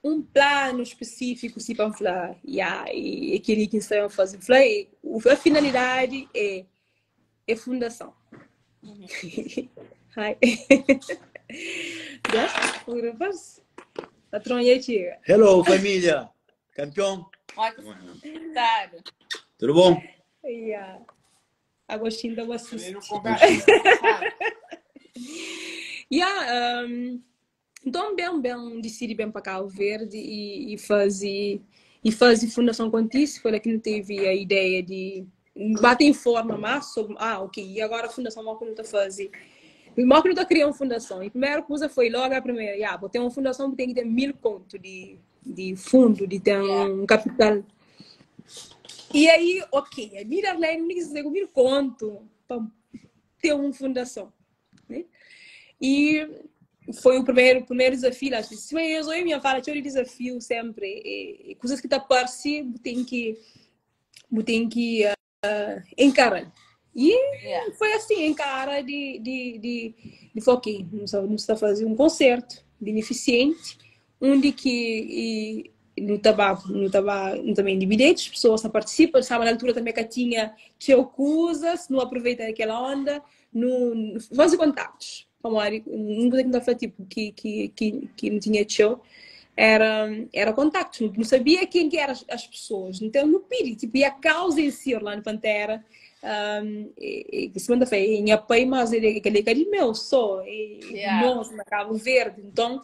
um plano específico, se para falar, yeah, e aquele que estão a fazer. Falei, a finalidade é, é fundação. Uhum. Hi. Yes, Patrão, e aí, tia? Hello, família. Campeão. Ótimo. Tudo bom? Yeah. Agostinho da assiste. Yeah, um, então, bem, bem, decidi bem para Cabo Verde e, e fazer e fazer Fundação Contice, foi lá que não teve a ideia de bater em forma mais sobre, ah, ok, e agora a Fundação mal que não está fazer. Mal que não está criando fundação. E a primeira coisa foi logo a primeira, yeah, vou ter uma fundação que tem que ter mil conto de, de fundo, de ter um capital. E aí, ok, a minha Arlene não quis dizer mil conto para ter uma fundação. Né? E foi o primeiro, primeiro desafio. Acho que se eu eu minha fala, tinha um desafio sempre. E, e coisas que te aparecem, tem que, tem que uh, encarar. E Yeah. foi assim, encara de, de, de, de ok, não está fazendo um concerto beneficente, onde que e, no tabaco, no tabaco, também de bilhetes, pessoas não participam, sabe, na altura também que tinha tinha coisas, não aproveita aquela onda, não fazer contatos. Como era, não coisa que não tipo que que que que não tinha show, era era contactos, não, não sabia quem que eram as, as pessoas, então não pedi, tipo, e a causa em si, Orlando Pantera, um, e, e, segunda feira em apoio, mas ele aquele que é meu só, e Yeah. nós na Cabo Verde, então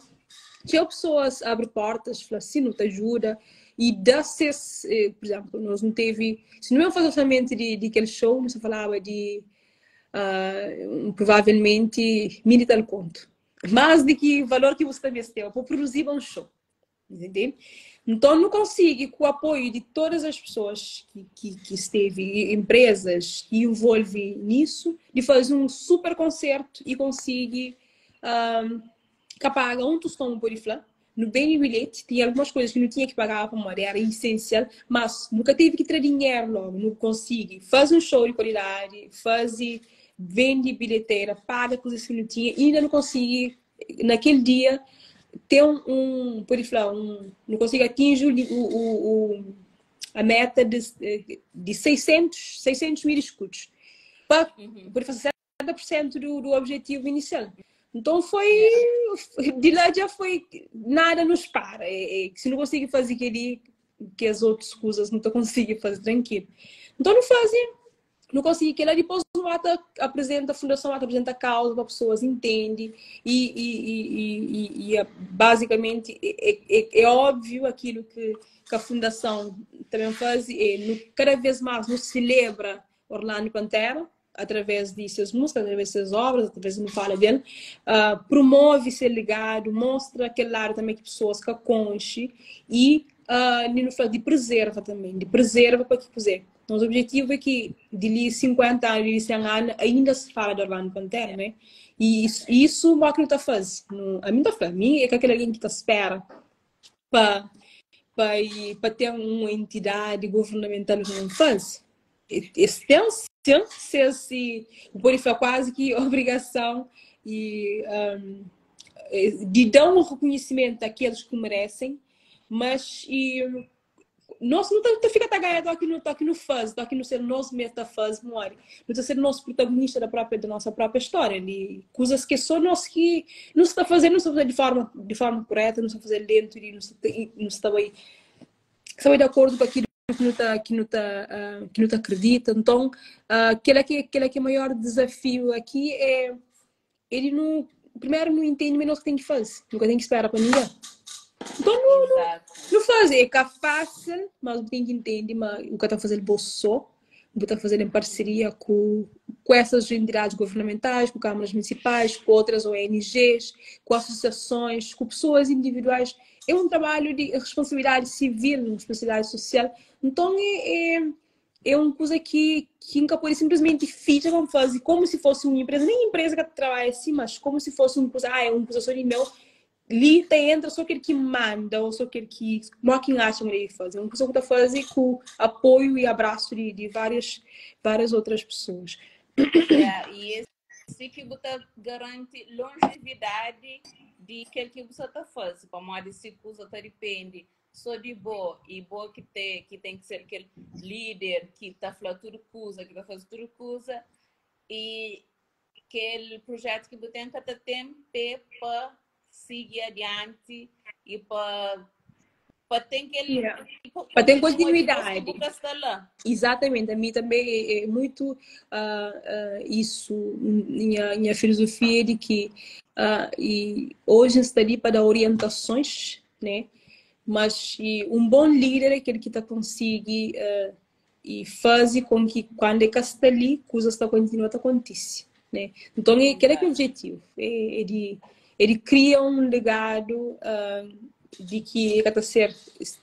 tinha pessoas abre portas, fala assim, não te ajuda, e dá-se, por exemplo, nós não teve, se não é fazer orçamento de, de aquele show, não se falava de uh, provavelmente mil e tal conto. Mais de que valor que você também tem, para produzir um show. Entendeu? Então, não consigo, com o apoio de todas as pessoas que, que, que esteve, empresas que envolve nisso, de fazer um super concerto e conseguir um, que paga um tostão por ifla, no bem e bilhete, tinha algumas coisas que não tinha que pagar para morar, era essencial, mas nunca teve que ter dinheiro logo, não consegui. Faz um show de qualidade, faz, vende bilheteira, paga coisas que não tinha, e ainda não consegui, naquele dia, ter um, um por falar, um, não consegui atingir o, o, o, a meta de, de 600, 600 mil escudos. Para, Uhum. por fazer 70% do, do objetivo inicial. Então foi, de lá já foi, nada nos para. É, é, se não conseguir fazer aquele que as outras coisas não conseguem fazer tranquilo. Então não fazem, não consegui que ela depois o ata apresenta a fundação, ata apresenta a causa para pessoas entende e, e, e, e, e basicamente é, é, é óbvio aquilo que, que a fundação também faz, é, no, cada vez mais nos celebra Orlando Pantera através de suas músicas, através de suas obras, através de fala dele, uh, promove seu legado, mostra aquele lado também que pessoas que conche e uh, de preserva também, de preserva para que quiser. Nosso objetivo é que de ali 50 anos, de 100 anos, ainda se fala de Orlando Pantera, né? E isso, isso o que não está fazendo. A mim está falando, a mim é que aquele alguém que está espera para para ter uma entidade governamental que não faz. Esse tem se, se, por isso é quase que obrigação e, um, de dar um reconhecimento àqueles que merecem, mas e, Nos nu ta fika ta ganha toki nu toki nu faze, toki nu ser nos mes ta faze modi nu ta ser nos protagonista da própria da nossa própria história di kuzas ki é só nos ki nu sta faze, nu sta faze di forma di forma koreta, nu sta faze dentro di nu sta nu sta bai sta bai di akordu ku akilu ki nu ta ki nu ta ki nu ta akredita. Nton kila ki kila ki é maior dizafiu aki é é di nu primeru nu intende ma é nos ki ten ki faze, nu ka ten ki spera pa ningen. Nton nu nu nu faze, é ka fásil, mas bu ten ki intende ma bu ka ta faze-l bo sô, bu ta faze-l en parseria ku ku esas entidades governamentais, ku kamaras munisipais, ku outras ONGs, ku asosiasons, ku pesoas individuais. É un trabalhu di responsabilidadi sivil, un responsabilidadi sosial. Nton é é é un kuza ki ki N ka pode sinplismenti fitxa pa N faze komu si fosi un inpreza, nen inpreza ka ta trabadja si, mas komu si fosi un kuza, ah, é un kuza so di meu, li ta entra so kel ki manda ô so kel ki mo ki N atxa ma debe faze. É un kuza ku ta faze ku apoiu i abrasu di di várias várias outras pesoas. Yeah, e esse ki bu ta garanti longevidade di kel ki bu sa ta faze, pamodi si kuza ta dipende so di bo e bo ki te ki ten ki ser kel líder ki ta fla tudu kuza, ki ta faze tudu kuza e kel projetu ki bu ten ka ta ten pé pa sigi adianti e pa pa ten kel Yeah. Pa ten continuidade. continuidade. Bu ka sta la. Exatamente, a mim também é, é muito uh, uh, isso, minha, minha filosofia é de que uh, e hoje está ali para dar orientações, né? Mas e um bom líder é aquele que ta konsigi uh, e faze com que quando é ka sta li, kuzas ta kontinua ta kontise, né? Nton é kel é ki é objetivu, é, é di é di kria un legadu uh, di ki ka ta ser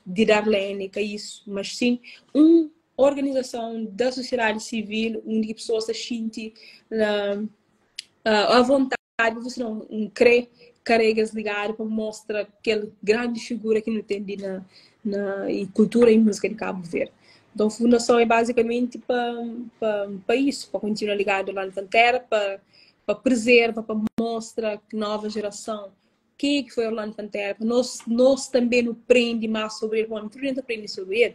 di Darlene, ka isu, mas sim un organizason da sosiedadi sivil undi ki pesoas ta xinti na uh, à vontade Você não N krê karega es ligadu pa mostra kel grandi figura ki nu ten di na na kultura i múzika di Kabu Verdi. Nton fundason é bazikamenti pa pa pa isu, pa kontinua ligadu Orlando Pantera, pa pa prezerva, pa mostra nova jerason ken é ki foi Orlando Pantera, pa nos nos tanbe nu prende más sobri el, pamodi tudu algen ta prende sobri el.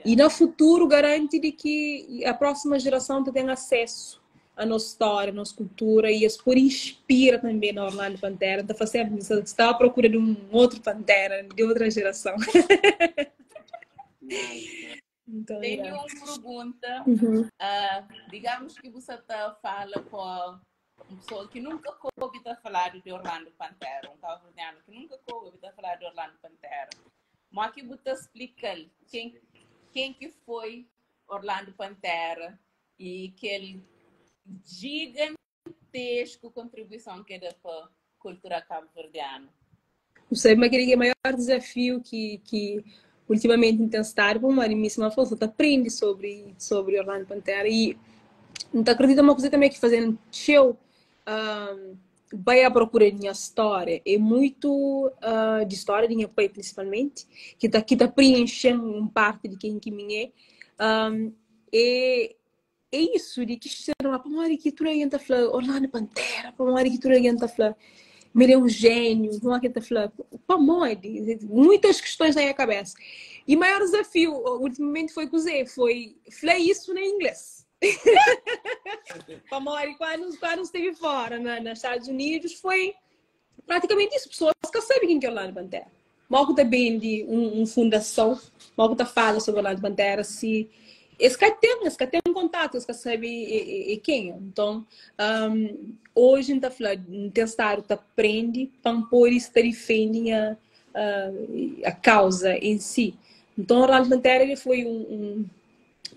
I na futuru garanti di ki a próxima jerason ta ten asesu a nos stória, nos kultura i es pode inspira tanbe na Orlando Pantera. N ta fla sénpri, N sta à prokura di un otru Pantera, di otra jerason. Então, Tenho yeah. un pergunta. Uhum. Digamos ki bu sa ta fala pa un pessoa ki nunka ka obi ta faladu di Orlando Pantera, un kabuverdianu ki nunka ka obi ta faladu di Orlando Pantera. Mo ki bu ta splika-l ken, ken ki foi Orlando Pantera i kel gigantesku kontribuison ki el da pa kultura kabuverdianu? Bu sabe ma kel-li é maior dizafiu ki, ki ultimamenti N ten stadu pamodi mi sima fla, N sa ta prende sobri, sobri Orlando Pantera i N ta akredita ma kuze tanbe ki faze-m txeu bai à prokura di nha stória é muitu di stória di nha pai prinsipalmenti ki ta, ki ta prienxe-m un parti di ken ki mi é. É é isu di kistiona pamodi ki tudu algen ta fla Orlando Pantera, pamodi ki tudu algen ta fla ma el é un jéniu, pamodi ki el ta fla pamodi? Muitas kistons na nha kabesa. I maior dizafiu ultimamenti foi kuzê? Foi fla isu na inglês. Pamodi kuandu kuandu N stevi fora na na Stadus Unidus foi Praticamente isso, pessoas ka sabe quem que é Orlando Pantera. Mal ku ta bende um, um fundação, mal ku ta fala sobre Orlando Pantera, se es ka tem, es ka tem contato, es ka sabe e, e, e quem. Então, um, hoje N ta fla, N ten stadu ta prende pa N pode sta defende nha, uh, a causa em si. Então, Orlando Pantera ele foi um, um,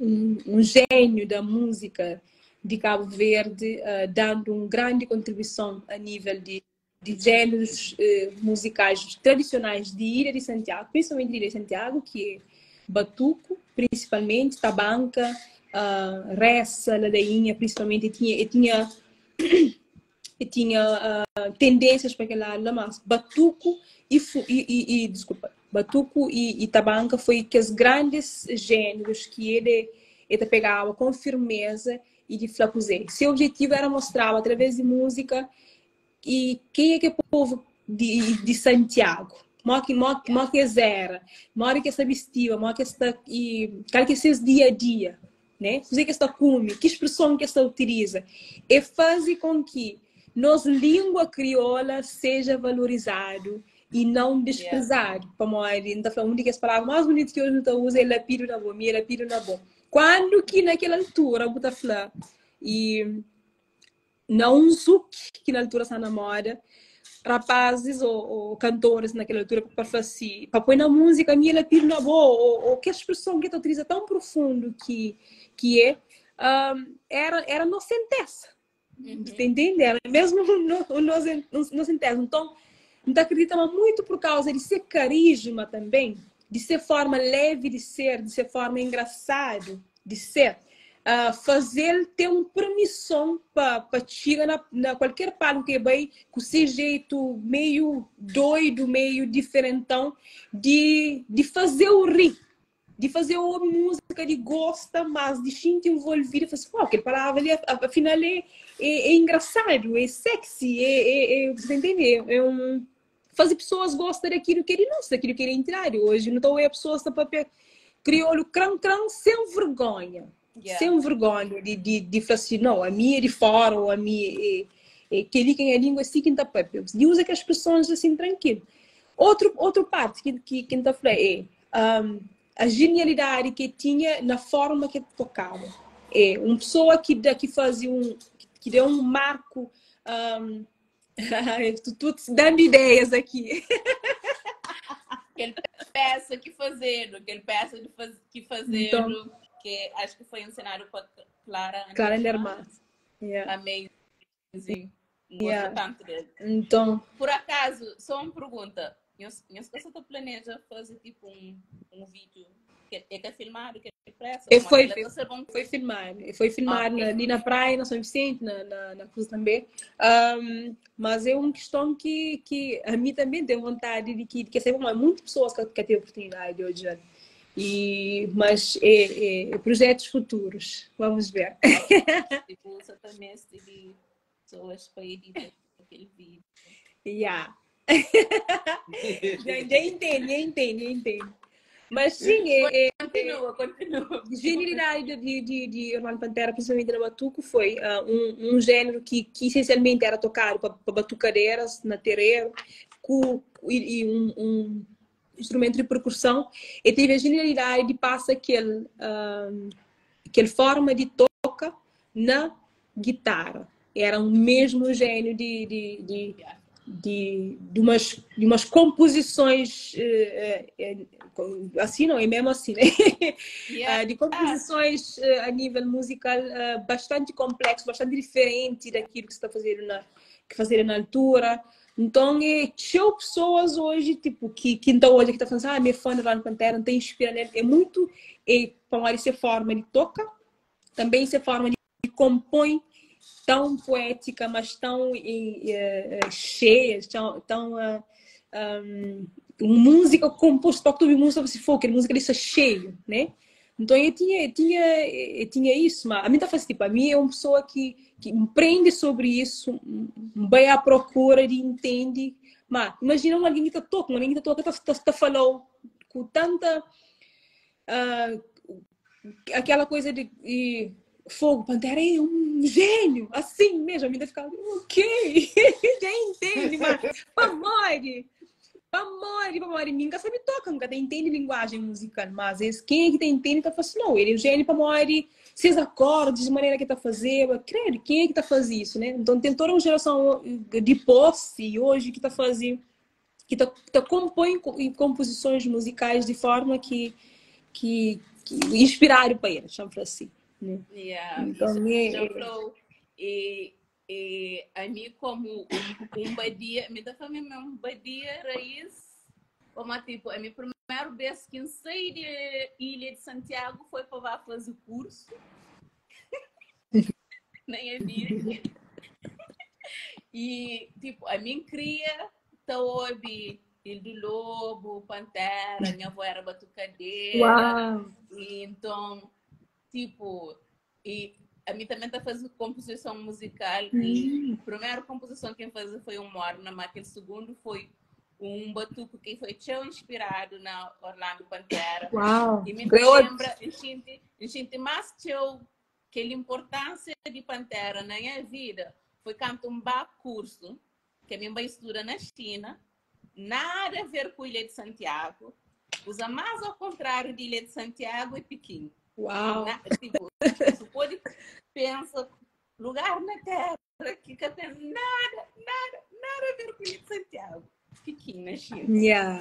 um, um gênio da música di Kabu Verdi, dandu un grandi kontribuison a nível di di jénerus muzikais tradisionais di Ilha di Santiagu, prinsipalmenti di Ilha di Santiagu, ki é batuku, prinsipalmenti, tabanka, resa, ladainha, prinsipalmenti, e tinha e tinha e tinha tendênsias pa kel ladu la, mas batuku i i i diskulpa, batuku i i tabanka foi kes grandis jénerus ki el e ta pegaba kon firmeza i di fla kuzê. Se objetivu éra mostraba através di múzika i kenha ki é povu di di Santiagu. Mó ki, mó, mó ki es era, modi ki es ta bistiba, mó ki es ta, i, kal ki é ses dia-a-dia, né? Kuzê ki es ta kume, ki spreson ki es ta utiliza. É faze kon ki nos língua kriola seja valorizadu i não desprezadu. Pamodi, N ta fla, un di kes palavra más bunitu ki oji nu ta uza é lapidu na bo, mi é lapidu na bo. Kuandu ki na kel altura bu ta fla i na un zouk ki na altura sta na moda, rapazis ô kantoris na kel altura pa fla si, pa poi na múzika mi é lapidu na bo ô kes spreson ki ta utiliza tão profundu ki ki é, era era nosentesa. Bu ta intende? Era mesmu nosentesa. Nton, N ta akredita ma muitu pur kauza di se karisma tanben, di se forma levi di ser, di se forma engrasadu di ser, faze-l ten un permison pa pa txiga na na kualker palku ki el bai ku se jetu meiu doidu, meiu diferentão di di faze-u ri, di faze-u obi múzika, di gosta, mas di xinti nvolvidu, fla si, uau, kel palavra li afinal é é engrasadu, é sexy, é é é, bu ta intende? É un Faze pesoas gosta di akilu ki é di nos, di akilu ki é identidadi. Oji nu ta oia pesoas ta papia kriolu kran-kran sen vergonha. Yeah. Sen vergonha di, di, di fla si, no, ami é di fora ou ami é, é kel-li ki é nha língua, é si ki N ta papia. Di uza kes spresons asin trankilu. Outru, outru parti ki, ki, ki N ta fla é um, a genialidadi ki el tinha na forma ki el tokaba. É un pesoa ki da, ki faze un, ki da un marku um, Estou te dando ideias aqui. Aquele peça que fazendo, aquele peça de faz, que fazendo, Então, que acho que foi ensinado para Clara Clara Anderman. Anderman. Yeah. Amazing. Gosto Yeah. tanto dele. Então, Por acaso, só uma pergunta. Nhos, nhos que você planeja fazer tipo um vídeo que é que é filmado, que é pressa? E Como foi, ela tá ser bom? foi filmado. E foi filmado Ok. ali na praia, na São Vicente, na Cruz também. Mas é uma questão que a mim também tenho vontade de que saber, mas muitas pessoas que têm oportunidade hoje. E, mas é projetos futuros, vamos ver. Tipo, você também de pessoas para editar aquele vídeo. Yeah. Já, já entendo, já entendo, já entendo. Mas sim, é Continua, continua. genialidade de Orlando Pantera, principalmente na batuco, foi um gênero que essencialmente era tocado pa batucadeiras na terreiro, com, e um instrumento de percussão, e teve a genialidade de passar aquele forma de toca na guitarra. Era o mesmo gênio de umas composições, assim não, é mesmo assim, né? De composições a nível musical bastante complexo, bastante diferente daquilo que se está fazendo na, que fazer na altura. Então, é, tinha pessoas hoje, tipo, que então hoje que tá falando assim, ah, minha fã de Orlando Pantera, não tem inspira nele. É muito, é, como essa forma de toca, também essa forma de compõe tão poética, mas tão cheia, tão, música composta, toque de música, se for, que música ali está cheio, né? Então eu tinha isso, mas a mim tá fazendo, tipo, a mim é uma pessoa que empreende sobre isso, vai à procura de entende, mas imagina alguém que tá tocando, alguém que tá tocando, tá falando com tanta, aquela coisa de fogo, Pantera é um gênio, assim mesmo, a minha ficava, ok, já entende, mas pamore, pamore, pamore, nunca sabe toca, nunca entende linguagem musical, mas esse, quem é que tem entende, tá falando assim, não, ele é um gênio, pamore, seus acordes, de maneira que tá fazendo, credo, quem é que tá fazendo isso, né? Então tem toda uma geração de posse hoje que tá fazendo, que tá, tá compõe composições musicais de forma que inspiraram para eles, chama assim, né? Yeah, Então, isso é, já falou. E a mim, como um badia, me dá também um badia raiz, como tipo, a minha primeira vez que eu saí de Ilha de Santiago foi para lá fazer o curso. Nem a vida. E, tipo, a minha cria tá ouve Ilha do Lobo, Pantera, minha avó era batucadeira. Uau. E então, tipo, e a mim também tá fazendo composição musical. E a primeira composição que eu fiz foi um morna, mas aquele segundo foi Um batuku ki foi txeu inspiradu na Orlando Pantera. Uau! E mi ta lembra, N xinti, N xinti más txeu kel importânsia di Pantera na nha vida foi kantu N ba kursu, ke mi N bai studa na Xina, nada a ver ku Ilha de Santiago, kuza más ao kontráriu di Ilha de Santiago é Pikin. Uau! Na, tipo, su pode pensa lugar na terra que ka tem nada, nada, nada a ver com Ilha de Santiago. Pikin na China. Yeah.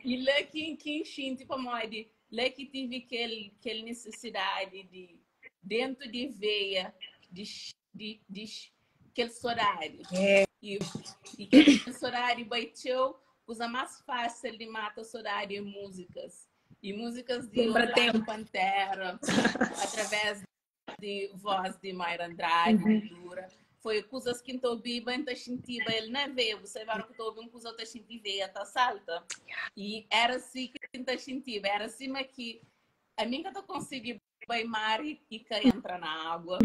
E lá que que xinti pamodi, lá que tive aquele aquele necessidade de dentro de veia de de, de aquele saudade. Yeah. E, e aquele saudade bateu, coisa mais fácil de matar saudade é músicas. E músicas de Lembra Orlando tempo. Pantera, através de voz de Mayra Andrade, de Dura. Foi coisas que estou ouvindo, então senti ele na veia. Você vai que estou ouvindo coisas que senti veia, tá salta. E era assim que estou sentindo, era assim mas que a mim que eu consegui mar e, e que entra na água.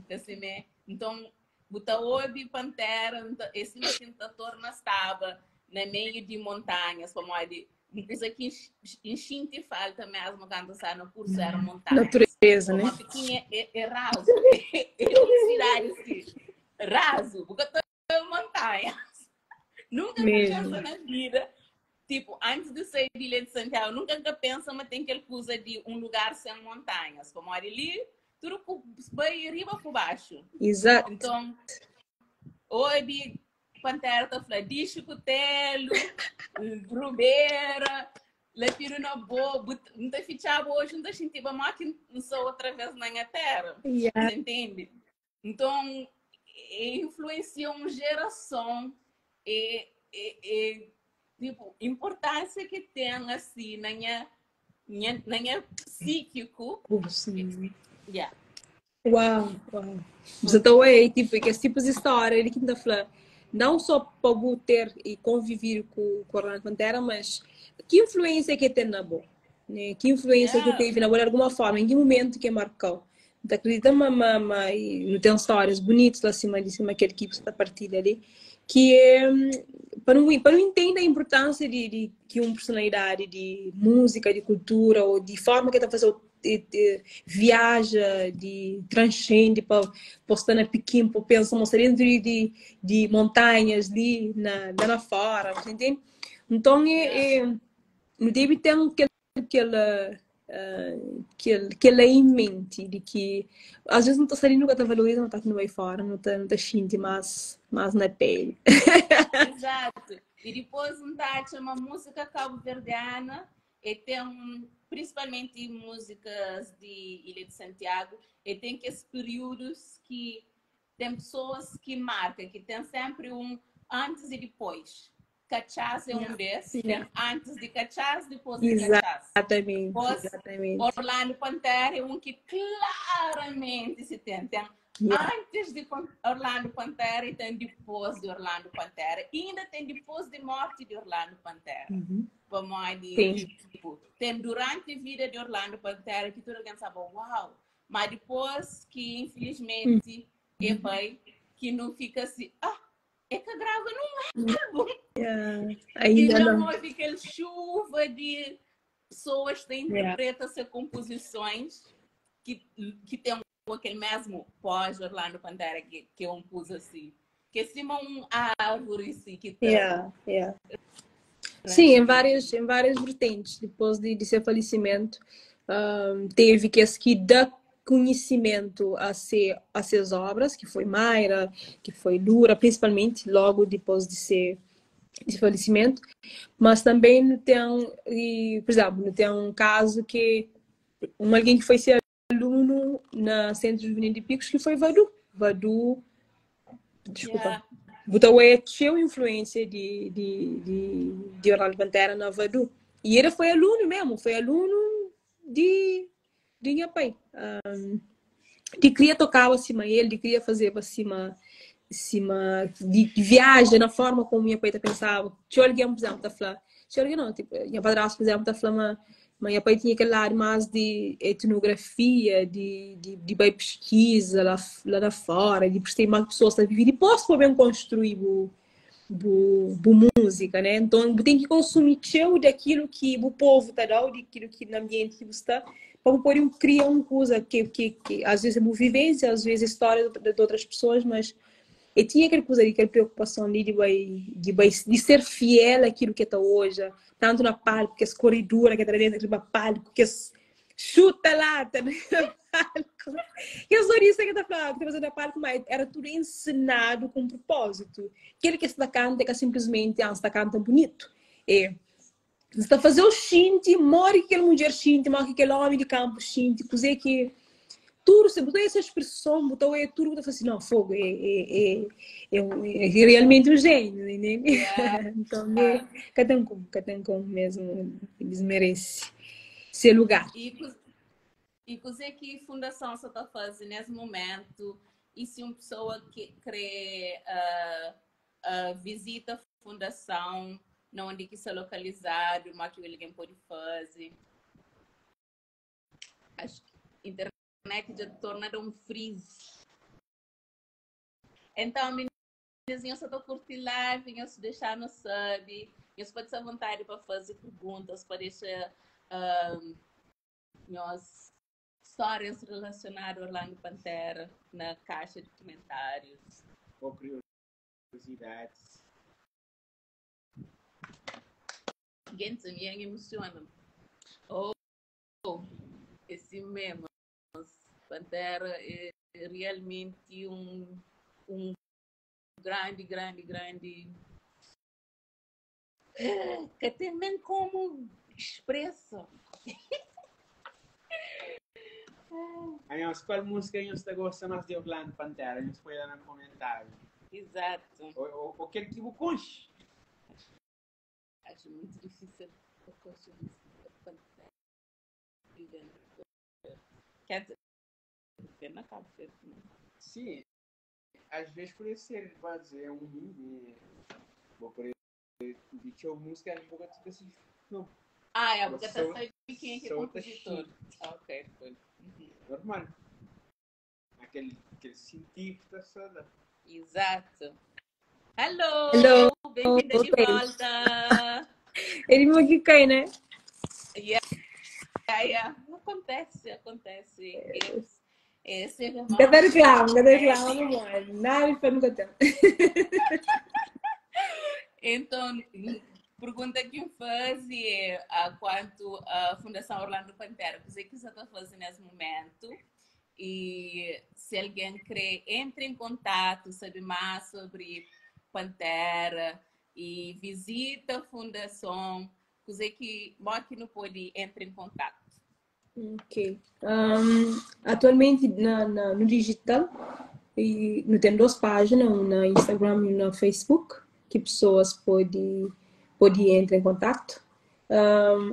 Assim, né? Então, botar ouve Pantera, então, esse que torna estava no meio de montanhas, como a de uma coisa que enchente falta mesmo quando está no curso era montanhas. Natureza, né? Uma pequena é, é raso. É uma cidade assim, raso, porque estou em montanhas. Nunca Mesmo. pensa na vida. Tipo, antes de sair de Ilha de Santiago, nunca que pensa, mas tem aquela coisa de um lugar sem montanhas. Como ali, tudo vai riba por baixo. Exato. Então, hoje, Pantera tá falando, diz Cutelo, Rubeira, Lapiro na boa, não tá fichado hoje, não tá sentindo, mas que não sou outra vez na minha terra. Yeah. Você entende? Então, influencia uma geração e, e, e, tipo, importância que tem assim na minha, minha, na minha psíquico. Sim. Yeah. Uau, uau. Você tá aí, tipo, que esse tipo de história, ele que me tá falando, não só para ter e conviver com, com o Orlando Pantera, mas que influência que tem na boa? Né? Que influência Yeah. que teve na boa de alguma forma, em que momento que marcou? Então, acredita, mamãe, e não tem histórias bonitas lá acima de cima, aquele que você partilha ali, que é, para não entender a importância de que uma personalidade de música, de cultura, ou de forma que está fazendo de, viaja, de transcende para postar na Pequim, para pensar, mostrar dentro de, de montanhas ali, na, lá na fora, você entende? Então, é, é, não deve ter aquele, aquele, aquele, aquele em mente de que às vezes não está saindo, nunca está valorizando, não está no meio fora, não está não tá sentindo mais, mais na pele. Exato. E depois um tá uma música cabo-verdiana e tem um, principalmente músicas de Ilha de Santiago, e tem que esses períodos que tem pessoas que marcam, que tem sempre um antes e depois. Cachás é um Yeah. desses, Yeah. tem antes de Cachás, depois de Cachás. Exatamente, Depois, exatamente. Orlando Pantera é um que claramente se tem. Tem Yeah. antes de Orlando Pantera e tem depois de Orlando Pantera. E ainda tem depois de morte de Orlando Pantera. Uhum. Como a de, Sim. tipo, tem durante a vida de Orlando Pantera que todo mundo sabe, uau! Mas depois que, infelizmente, é pai, que não fica assim, ah, é que grava num álbum. Yeah. E Ainda já não. houve aquela chuva de pessoas que interpretam suas composições que, que tem aquele mesmo pós-Orlando Pantera que, que é um pus assim. Que é cima um árvore assim, que tem. Yeah, yeah. Sim, em várias vertentes. Depois de seu falecimento, teve que esse que dá conhecimento a, ser, a suas obras, que foi Mayra, que foi Lura, principalmente logo depois de ser de falecimento, mas também tem, e, por exemplo, tem um caso que um alguém que foi ser aluno na Centro Juvenil de Picos, que foi Vadu. Vadu, desculpa, Yeah. Butawé tinha influência de Orlando Pantera na Vadu. E ele foi aluno mesmo, foi aluno de meu pai. De queria tocar acima ele, de queria fazer acima, acima de, de viagem, na forma como minha pai pensava. Tinha alguém, por exemplo, tá falando. Tinha alguém não, tipo, minha padrasto, por exemplo, tá falando, mas minha pai tinha aquele lado mais de etnografia, de bem pesquisa lá, lá fora, de perceber mais pessoas a viver. E posso bem construir o bu bu múzika, né? Nton bu ten ki konsumi txeu di akilu ki bu povu ta da-u, di kilu ki na anbienti ki bu sta, pa bu pode kria un kuza ki ki ki às vezes é bu vivênsia, às vezes é stória de outras pessoas, mas e tinha kel kuza di kel preokupason li di bai di bai di ser fiel akilu ki el ta odja, tantu na palku, kes koridura ki el ta da dentru riba palku, kes Xuta lata na palco. Kes solista ki ta fla, ki ta faze na palco, ma era tudu ensinadu ku un propósitu. Kel ki sta kanta é ka simplesmenti, ah, sta kanta bunitu. É, sta faze-u xinti modi ki kel mudjer xinti, modi ki kel omi di kanpu xinti, kuzê ki tudu, se bu ta oia se spreson, bu ta oia tudu, bu ta fla si, não, fogo, é, é, é, é, um, é realmente um gênio, entende? Yeah. Então, é, ka ten como, ka ten como mesmo, desmerece. se lugar. E, e kuzê ki fundason sa ta faze nes momentu e si un pessoa ki kre uh, uh, visita fundason na onde ki sta lokalizadu, ma ki algen pode faze. Acho que internet já torna da um freeze. Então, Meninas, nhos sa ta curti live, nhos deixa-nos sabe. Nhos pode ser vontade para fazer perguntas, para deixar um, nhos histórias relacionadas ao Orlando Pantera na caixa de comentários. Ou curiosidades. Gente, me emociona. Oh, esse mesmo. Pantera é realmente um grande, grande, grande. Que tem nem como expressa. Aí, qual música você gosta mais de Orlando Pantera? Nos pode dar no comentário. Exato. O que é que você conche? Acho muito difícil. Eu gosto música Pantera. Quer dizer, na Cabo Verde, não. Sim, às vezes por ser, vai dizer, um e vou por dicho música um pouco assim, não. Ah, é, porque até sabe quem é que é compositor. Ah, ok, foi. Uhum. Normal. Aquele cientista só. Exato. Hello! Hello! Bem-vinda de volta! Ele me que cai, né? Yeah. Acontece, acontece. Esse é Cada reclamo, cada reclamo, não morre. Nada para nunca ter. Então, pergunta que faz é a quanto a Fundação Orlando Pantera, o que é que você está fazendo nesse momento? E se alguém quer, entre em contato, sabe mais sobre Pantera e visita a Fundação, o que que não pode entrar em contato. Ok. Atualmente no digital, e não tem duas páginas, uma na Instagram e uma na Facebook, que pessoas podem pode entrar em contato.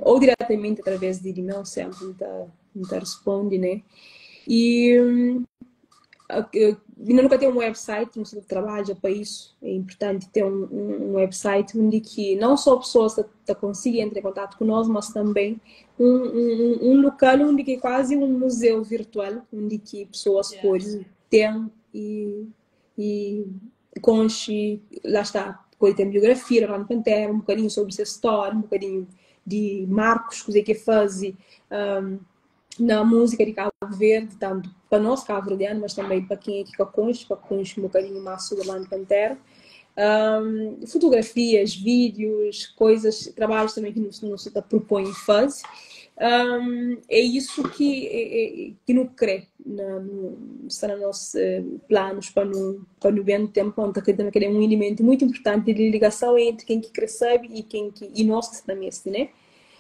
Ou diretamente através de e-mail, sempre tá responde, né? E ainda nunca tem um website, não sei trabalha para isso, é importante ter um website onde que não só pessoas tá conseguem entrar em contato conosco, mas também um local onde que é quase um museu virtual, onde que pessoas podem ter e conche, lá está, pode ter biografia, Orlando Pantera, um bocadinho sobre sua história, um bocadinho de marcos, coisa que faz na música de Cabo Verde, tanto para nós cabo-verdianos, mas também para quem é que conhece, para conhecer um bocadinho mais sobre Orlando Pantera. Fotografias, vídeos, coisas, trabalhos também que nos propõe fazer. É isso que não crê, está nos nossos planos para no bem tempo, onde acreditamos que é um elemento muito importante de ligação entre quem que recebe e quem que e nós que estamos, né?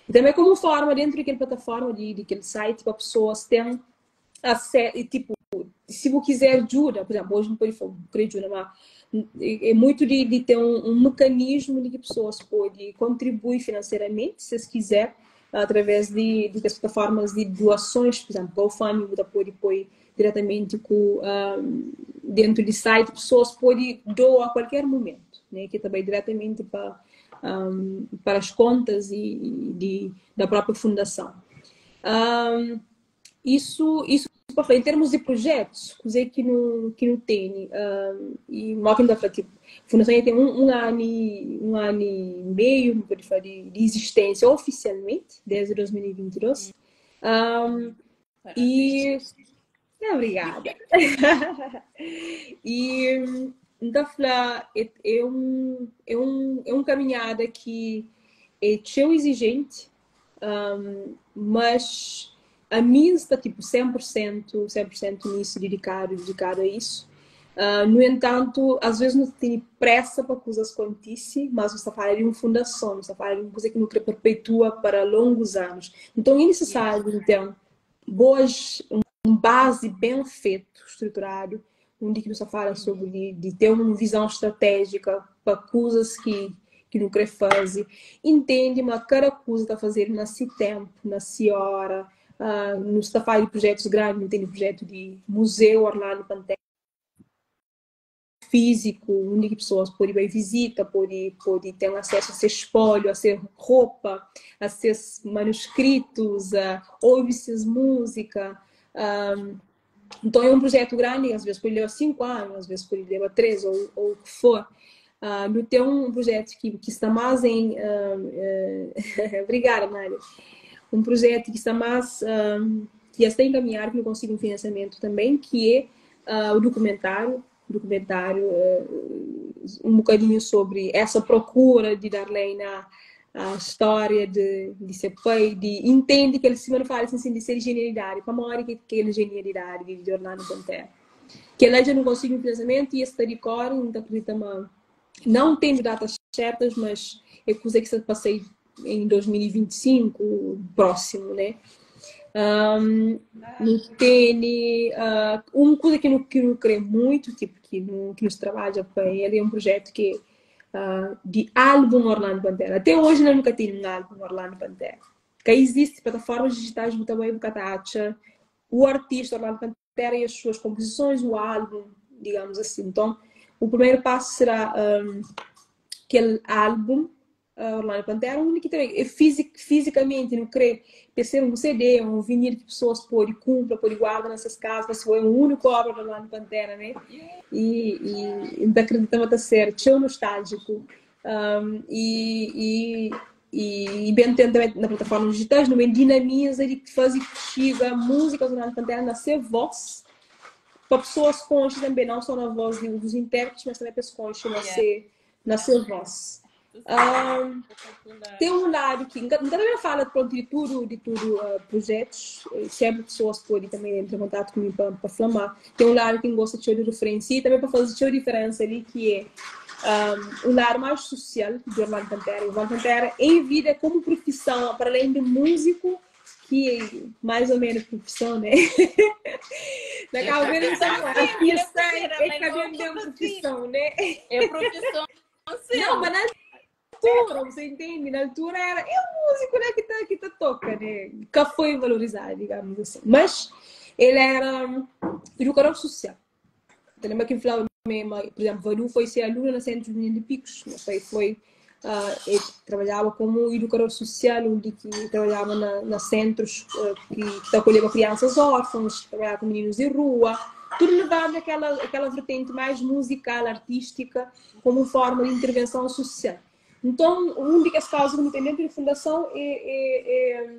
E também como forma, dentro daquela plataforma, daquele site, para pessoas terem acesso, tipo, se você quiser ajuda, por exemplo, hoje não pode querer ajuda, mas é muito de ter um mecanismo de que pessoas podem contribuir financeiramente, se eles quiser, através de das plataformas de doações, por exemplo, GoFundMe, você pode pôr diretamente com, dentro do site, pessoas podem doar a qualquer momento, né? Que também diretamente para as contas e da própria fundação. Isso pa fla, em termos de projetos, kuze ki nu, ki nu tene, e mo ki nu ta fla, tipo, Fundação já tem um ano e meio, nu pode fla, de existência oficialmente, desde 2022. E, obrigada. E N ta fla, é um caminhada ki é txeu exigente, mas a mim está tipo 100%, 100% nisso, dedicado a isso. No entanto, às vezes não tem pressa para coisas acontecem, mas você fala de uma fundação, você fala de uma coisa que não quer perpetua para longos anos. Então é necessário, então, boas, um base bem feito, estruturado, onde que você fala sobre de ter uma visão estratégica para coisas que não quer fazer, entende, mas cada coisa está fazendo nesse tempo, nessa hora, não está falando de projetos grandes, não tem projeto de museu Orlando Pantera físico, onde pessoas podem ir visita, pode ter acesso a seu espólio, a ser roupa, a seus manuscritos, a ouvir suas música. Então é um projeto grande, às vezes pode levar 5 anos, às vezes pode levar 3 ou o que for. Não tem um projeto que está mais em. Obrigada, Nádia. Um projeto que está mais. Que está encaminhado, que não consigo um financiamento também, que é o documentário, um bocadinho sobre essa procura de Darlene a história de ser pai, de entende que ele se não fala assim de ser genialidade, para maior que aquele genialidade de Orlando Pantera. Que ela já não consegue um financiamento e esse de cor, não acredita, mas não tenho datas certas, mas é coisa que se passei em 2025, próximo, né? Não tem uma coisa que não creio muito, tipo, que, no, que nos trabalha para ele, é um projeto que de álbum Orlando Pantera. Até hoje eu nunca tive um álbum Orlando Pantera. Que existe plataformas digitais muito bem, acha o artista Orlando Pantera e as suas composições, o álbum, digamos assim. Então, o primeiro passo será aquele álbum Orlando Pantera, onde que também é fisicamente, não creio, ser um CD, um vinil que pessoas podem comprar, podem guardar nessas casas, se foi o único obra do Orlando Pantera, né? E acreditamos a ser tão nostálgico. E bem tem também na plataforma digitais, também dinamiza de faz que chega a música do Orlando Pantera na sua voz, para pessoas conscientes também, não só na voz dos intérpretes, mas também para pessoas conscientes na sua voz. Tem um lado que também fala, pronto, de tudo, projetos, sempre pessoas podem também entrar em contato comigo para falar. Tem um lado que gosta de referência e também para fazer a diferença ali, que é um lado mais social do Orlando Pantera. O Orlando Pantera em vida como profissão, para além de músico, que é mais ou menos profissão, né? Na cabeça artista é cabelo de profissão, né? É profissão. Sim. Não, mas na altura, você entende? Na altura era é um músico, né, que tá toca, né? Que foi valorizado, digamos assim. Mas ele era educador social. Então, lembra que falava mesmo, por exemplo, Valu foi ser aluna no Centro Juvenil de Picos, foi, ele trabalhava como educador social, onde que trabalhava na centros que acolhia crianças órfãs, trabalhava com meninos de rua, tudo levando aquela vertente mais musical, artística, como forma de intervenção social. Então, uma das causas que tem dentro da fundação é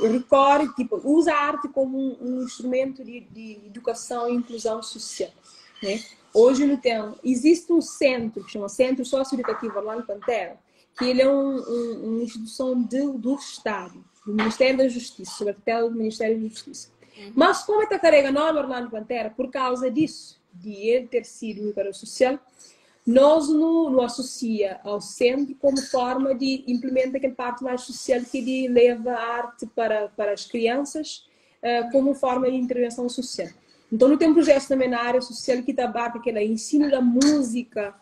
recorre, tipo, usa a arte como um instrumento de educação e inclusão social. Né? Hoje no tem, existe um centro que chama Centro Socioeducativo Orlando Pantera, que ele é uma instituição do Estado, do Ministério da Justiça, sob a tutela do Ministério da Justiça. Mas como está carrega nome Orlando Pantera, por causa disso, de ele ter sido um educador social, nós não associa ao centro como forma de implementar aquele parte mais social que ele leva a arte para as crianças como forma de intervenção social. Então, não tem um projeto também na área social que abarca aquele ensino da música,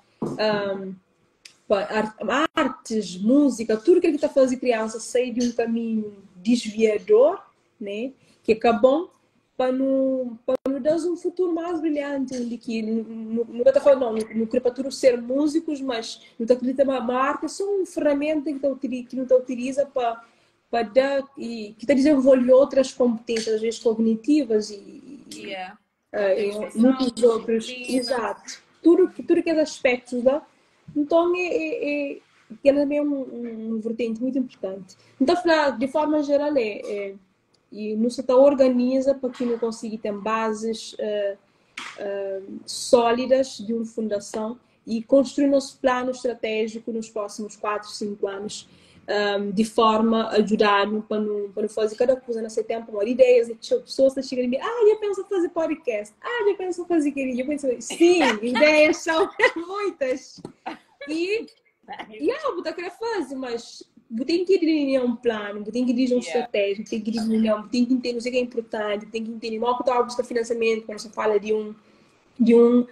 artes, música, tudo que ele está fazendo criança sair de um caminho desviador, né? Que é bom para não dar um futuro mais brilhante, onde que não está falando, não quero para todos ser músicos, mas não está acredita a arte é só uma ferramenta que não te utiliza para pa da e que ta desenvolve outras competências, às vezes cognitivas e, yeah. uh, e muitos outros. Exato. Tudo, tudo aqueles aspectos da. Então, é, é, é, ela também é um, um, vertente muito importante. Então, falar de forma geral, é, é e não se organiza para que não consiga ter bases uh, uh, sólidas de uma fundação e construir nosso plano estratégico nos próximos 4, 5 anos, um, de forma a ajudar-nos para não, para não fazer cada coisa nesse tempo, uma ideias, e pessoas que chegam em mim, ah, eu penso fazer podcast, ah, eu penso fazer querido, eu penso, sim, ideias são muitas. E, e ah, vou querer fazer, mas tem que delinear um plano, tem que dirigir uma yeah. estratégia, tem que delinear, tem que entender o que é importante, tem que entender mal que está a buscar financiamento, quando você fala de um de uma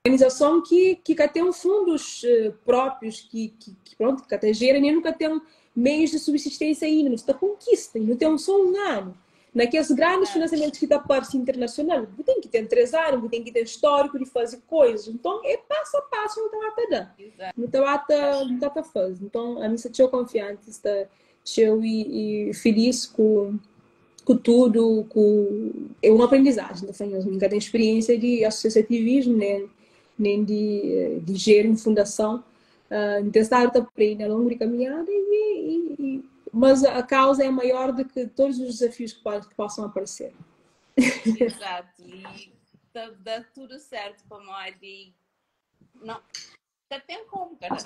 organização que, que tem fundos eh, próprios, que, que, que pronto, que até gera, nem nunca tem meios de subsistência ainda, não está conquista, não tem só um ano. Naqueles grandes financiamentos que dá parte internacional, tem que ter 3 anos, tem que ter histórico de fazer coisas. Então, é passo a passo, não está a dar. Não está a não está a fazer. Então, a mim estou confiante, está cheio e, e feliz com com tudo, com... é uma aprendizagem. Então, eu nunca tenho experiência de associativismo, nem, nem de, de gerir uma fundação. Então, está a aprender ao longo da caminhada, e, e, e, mas a causa é maior do que todos os desafios que, que possam aparecer. Exato, e dá, dá tudo certo para nós. E não, tem como, cara.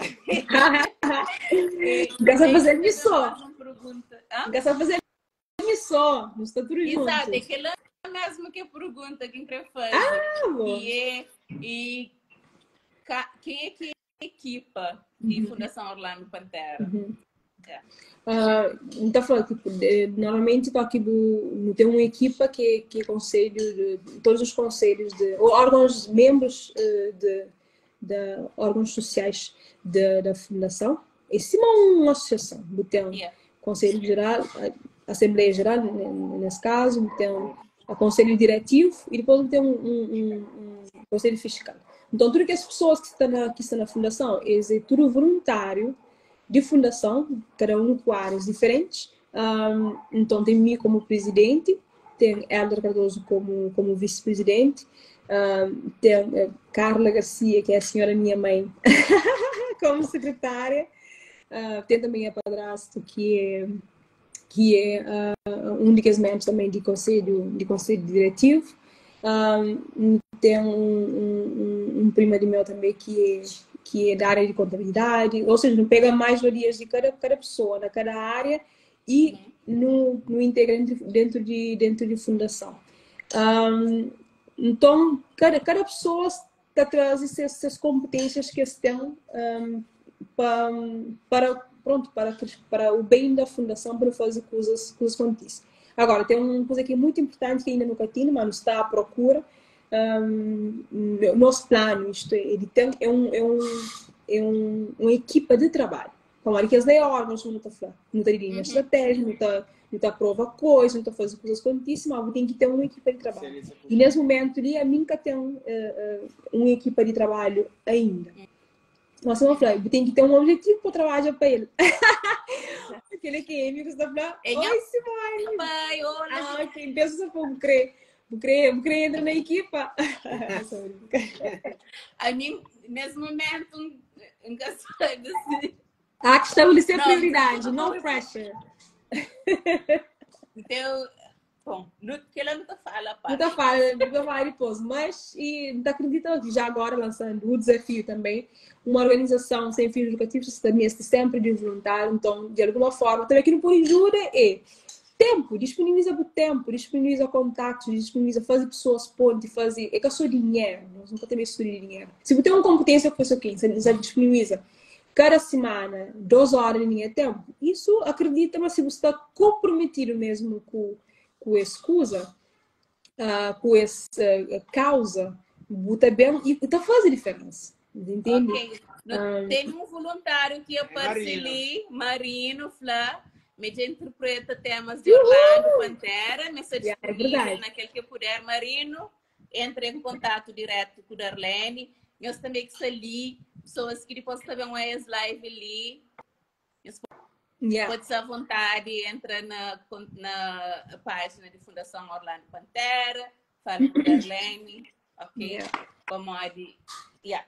Gasta fazer missão. Gasta fazer missão, não está tudo junto. Exato, é aquela mesmo que pergunta que quer fazer. Ah, bom. E, é, e quem é que é a equipa de Fundação Orlando Pantera? Yeah. Então, falando, tipo, de, normalmente estou aqui do, tem uma equipa que, que é conselho de, todos os conselhos de, ou órgãos membros de, de órgãos sociais de, da fundação. Em cima uma associação, tem conselho geral, assembleia geral nesse caso, tem o conselho diretivo e depois tem um conselho fiscal. Então, tudo que as pessoas que estão na fundação, é tudo voluntário de fundação, cada um com áreas diferentes. Então, tem mim como presidente, tem Helder Cardoso como, como vice-presidente, tem Carla Garcia, que é a senhora minha mãe, como secretária. Tem também a padrasto, que é um dos membros também de conselho diretivo. Tem um primo de meu também que é da área de contabilidade, ou seja, não pega mais valias de cada pessoa, na cada área e no integrante dentro de fundação. Então, cada pessoa está trazendo essas competências que eles têm para, pronto, para o bem da fundação, para fazer coisas acontecer. Agora, tem uma coisa que é muito importante que ainda nunca tinha, mas está à procura. O nosso plano, isto é, de ter, é uma equipa de trabalho. Como que eles órgãos não está falando, não está dirigindo estratégia, não está prova coisa, não está fazendo coisas quantíssimas, mas tem que ter uma equipa de trabalho. E nesse momento ali, a mim nunca tem uma equipa de trabalho ainda. Nós vamos falar, tem que ter um objetivo para trabalhar para ele. Aquele que é amigo está falando, oi Simone. Pai, olá. Ah, quem pensa pouco crê. Vou querer entrar na equipa. A mim, nesse momento, nunca sei assim. Há que estabelecer prioridade, no pressure. Então, bom, no, que ela não fala, pá. Não fala, não fala depois, mas e não acredito que já agora lançando o desafio também, uma organização sem fins lucrativos também está sempre de voluntário, então, de alguma forma, também aqui no Por Ajuda é tempo, disponibiliza o tempo, disponibiliza contactos, disponibiliza fazer pessoas ponte, fazer, é que eu sou dinheiro, nós nunca temos isso de dinheiro. Se você tem uma competência que você quem, você disponibiliza cada semana, 2 horas de minha tempo, isso acredita, mas se você está comprometido mesmo com essa coisa, com essa causa, você bem e está fazendo diferença. Entende? Ok. Tem um voluntário que aparece ali, Marino Flá, me interpreta temas de Orlando Pantera, me está disponível yeah, é naquele que puder. Marino, entre em contato direto com o Darlene. Nós também que ali, pessoas que depois também um live ali. Yeah. Pode ser à vontade, entra na, na página de Fundação Orlando Pantera, fala com Darlene, ok? Yeah. Pamodi, yeah.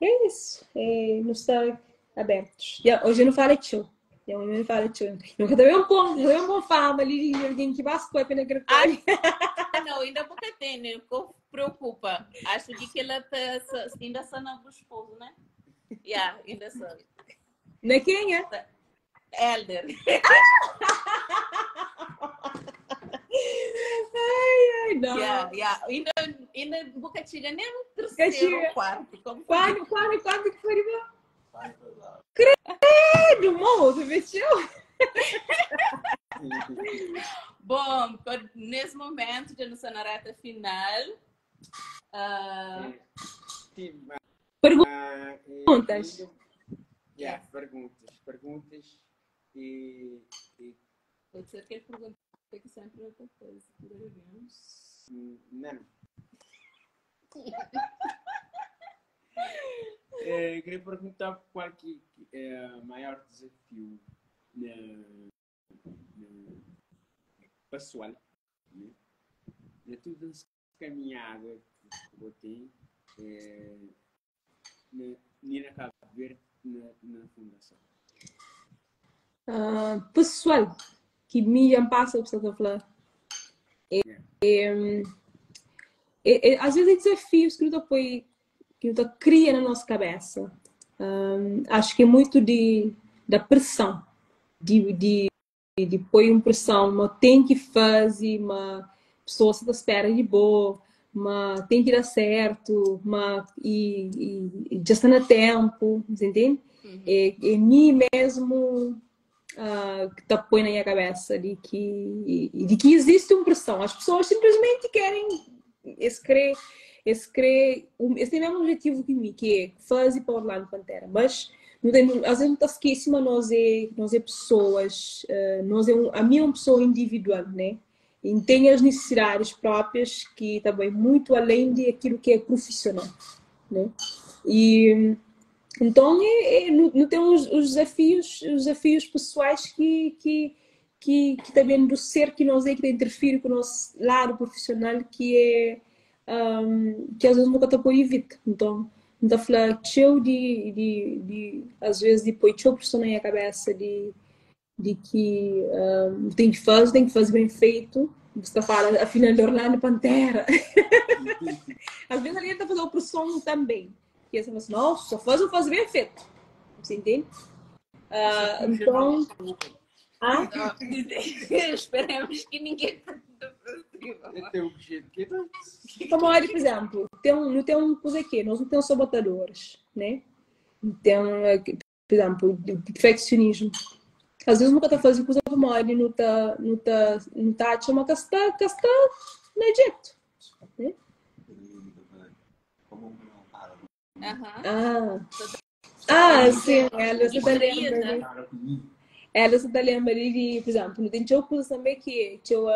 É isso. É, nós está abertos. Yeah, hoje eu não falo tchau. Yeah, hoje eu não falo tchau. Nunca também um bom, também um bom fama ali de alguém que bascou a pena que Ah, não, ainda pouco tem, né? Preocupa. Acho que ela tá, ainda está na esposo, né? Yeah, ainda só. Na quem é? Elder. Ai, ai, não. Yeah, yeah. Ainda, ainda nunca chega nem no terceiro ou quarto. Como quando, quando, quando que foi, irmão? Credo, moço, mexeu? Bom, nesse momento, já nos na reta final. Perguntas. Yeah, perguntas, perguntas e, e... Pode ser que ele pergunte que sempre outra coisa. Vemos. Não. É, queria perguntar qual que é o maior desafio na, na pessoal, né? Na toda essa caminhada que eu tenho, é, na, na Cabo Verde, na, na fundação. Pessoal, que me passa o que você está falando. É, é, é, é, às vezes é desafios que não põe, que não cria na nossa cabeça. Acho que é muito de, da pressão, de, de, de pôr uma pressão, mas tem que fazer, uma pessoa se espera de boa, mas tem que dar certo, mas e, e, já está no tempo, entende? Uhum. É, é mim mesmo que tá põe na minha cabeça de que, de que existe uma pressão. As pessoas simplesmente querem esse esse esse tem o mesmo objetivo que mim, que é fazer para Orlando Pantera, mas não tem, às vezes não está esquecendo, mas nós é pessoas, nós é um, a minha é uma pessoa individual, né? E tem as necessidades próprias que também muito além de aquilo que é profissional, né? E então não, não tem os desafios pessoais que, que, que, que também do ser que nós é que interfere com o nosso lado profissional, que é que às vezes nunca está por evita. Então, não está falando cheio de, de, de, às vezes depois cheio pressão na minha cabeça de, de que tem que fazer bem feito. Você fala, afinal de Orlando Pantera. Às vezes alguém está fazendo pressão também. E você fala assim, nossa, só faz, faz bem feito. Você entende? Então... Ah? Esperemos que ninguém... Como, olha, por exemplo, tem um, não tem um coisa aqui, nós não temos sabotadores, né? Tem, por exemplo, perfeccionismo. Às vezes nunca está fazendo coisa como olha, não está, não está, não está, chama que está, que está no jeito, né? Ah, sim, ela se lembra. Ela se lembra de, por exemplo, não tem coisa também que eu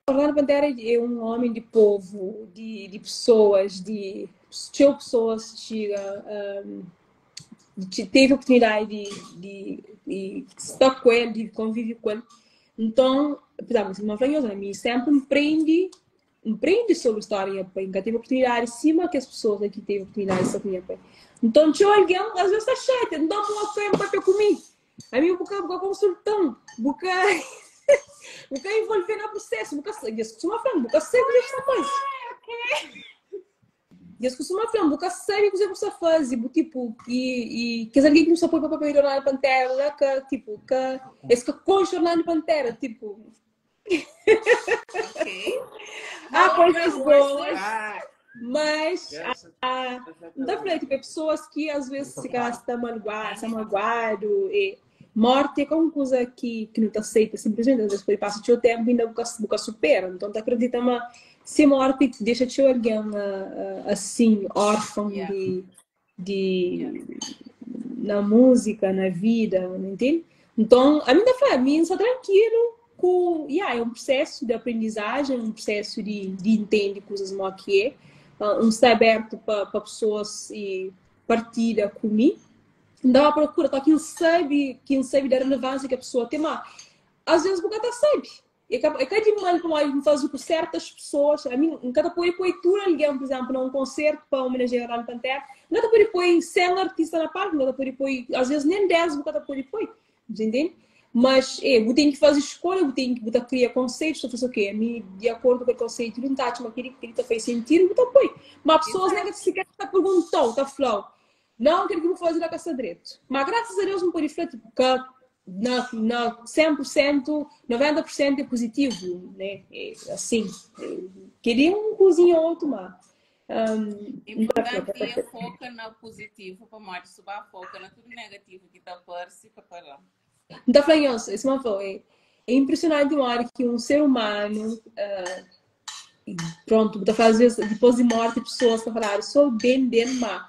Orlando Pantera é um homem de povo, de, de pessoas, de pessoas chega, teve a oportunidade de, de, de estar com ele, de conviver com ele. Então, por exemplo, uma fanhosa, me sempre me prende, me prende sobre a história, nunca tive a oportunidade, cima que as pessoas aqui teve a oportunidade de estar comigo. Então, tinha alguém, às vezes está chato, então, uma foi comigo. A mim, eu consultão, nunca envolver no processo, nunca costuma falar, nunca sei o que você faz. E costuma falar, nunca sei o que você faz, tipo, e que alguém que não se põe para papel Orlando Pantera, que tipo, que esse que concha Orlando Pantera, tipo. Ok. Há coisas boas, mas não dá para tipo, pessoas que às vezes se gastam magoado e morte é uma coisa que, que não está aceita, simplesmente, às vezes passa o tempo e ainda nunca supera. Então, tá acredita, mas se morte deixa te alguém assim, órfão yeah. de, de yeah. na música, na vida, não entende? Então, a minha família está tranquilo com, yeah, é um processo de aprendizagem, um processo de, de entender coisas como que é, um estar aberto para pessoas e partilha comigo. N ta ba prokura, ta ki N sabe, ki N sabe da relevância ki a pessoa tem, ma às vezes bu ka ta sabe. É ka, é ka di mal pamodi N faze ku certas pessoas, ami N ka ta pode poi tudu algen, por exemplo, na un concerto pa homenageia Orlando Pantera, N ka ta pode poi 100 artista na palco, N ka ta pode poi, às vezes nem 10 bu ka ta pode poi, bu entende? Mas, é, bu ten ki faze escolha, bu ten ki, bu ta kria conceitos, ta fla ok, ami di acordo ku kel conceito li, N ta atxa ma kel-li, kel-li ta faz sentido, bu ta poi. Ma pessoas nem ka sequer ta perguntau, ta flau, Não, kel ki bu faze la ka sta dretu. Ma graças a Deus N pode fla tipo ka na na 100%, 90% é positivo, né? É assim. Kel-li é um kuzinha ou outro, ma um, n ta fla ka Importante ta é foka na positivo pamodi si ba foka na tudu negativo ki ta parse ka ta da. N ta fla nhos, sima N fla, é é impressionante modi ki um ser humano pronto, bu ta fla às vezes dipôs di morti pessoas ta faladu só bem del, ma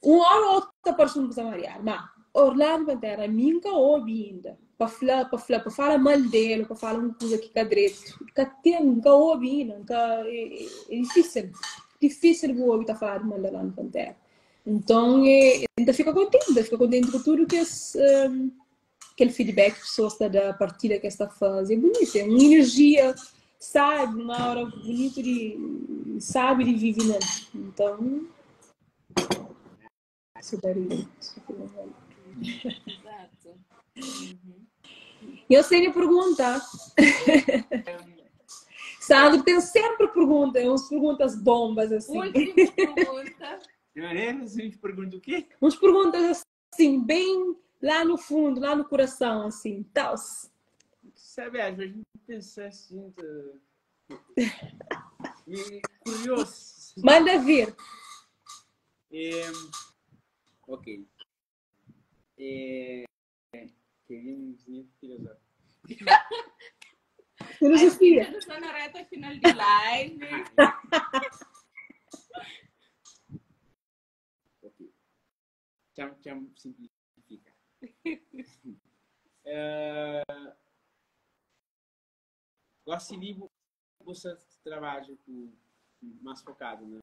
un hora ou outra ta parse un kuza mariadu, ma Orlando Pantera ami N ka obi inda pa fla, pa fla, pa fala mal del ou pa fala un kuza ki ka dretu, ka ten, N ka obi inda, N ka, é difícil, difícil bu obi ta faladu mal di Orlando Pantera. Nton é, N ta fika kontenti, N ta fika kontenti ku tudu kes kel feedback ki pessoas ta da, partilha ki es ta faze, é bunitu, é un energia sabe, un aura bunitu di sabe di vive nel. Nton, super lindo, super legal. Exato. Uhum. Nhos tene pergunta? Sandro tem sempre pergunta, uns perguntas bombas assim. Última pergunta. Não é? A gente pergunta o quê? Uns perguntas assim, bem lá no fundo, lá no coração, assim, tal. Sabe, às vezes a gente pensa assim, de... E curioso. Manda vir. É, ok. É, queríamos filosofia. Filosofia. Está na reta final de live. Ok. Tchau, tchau, simplifica. Uh, gosto de você trabalha com mais focado na,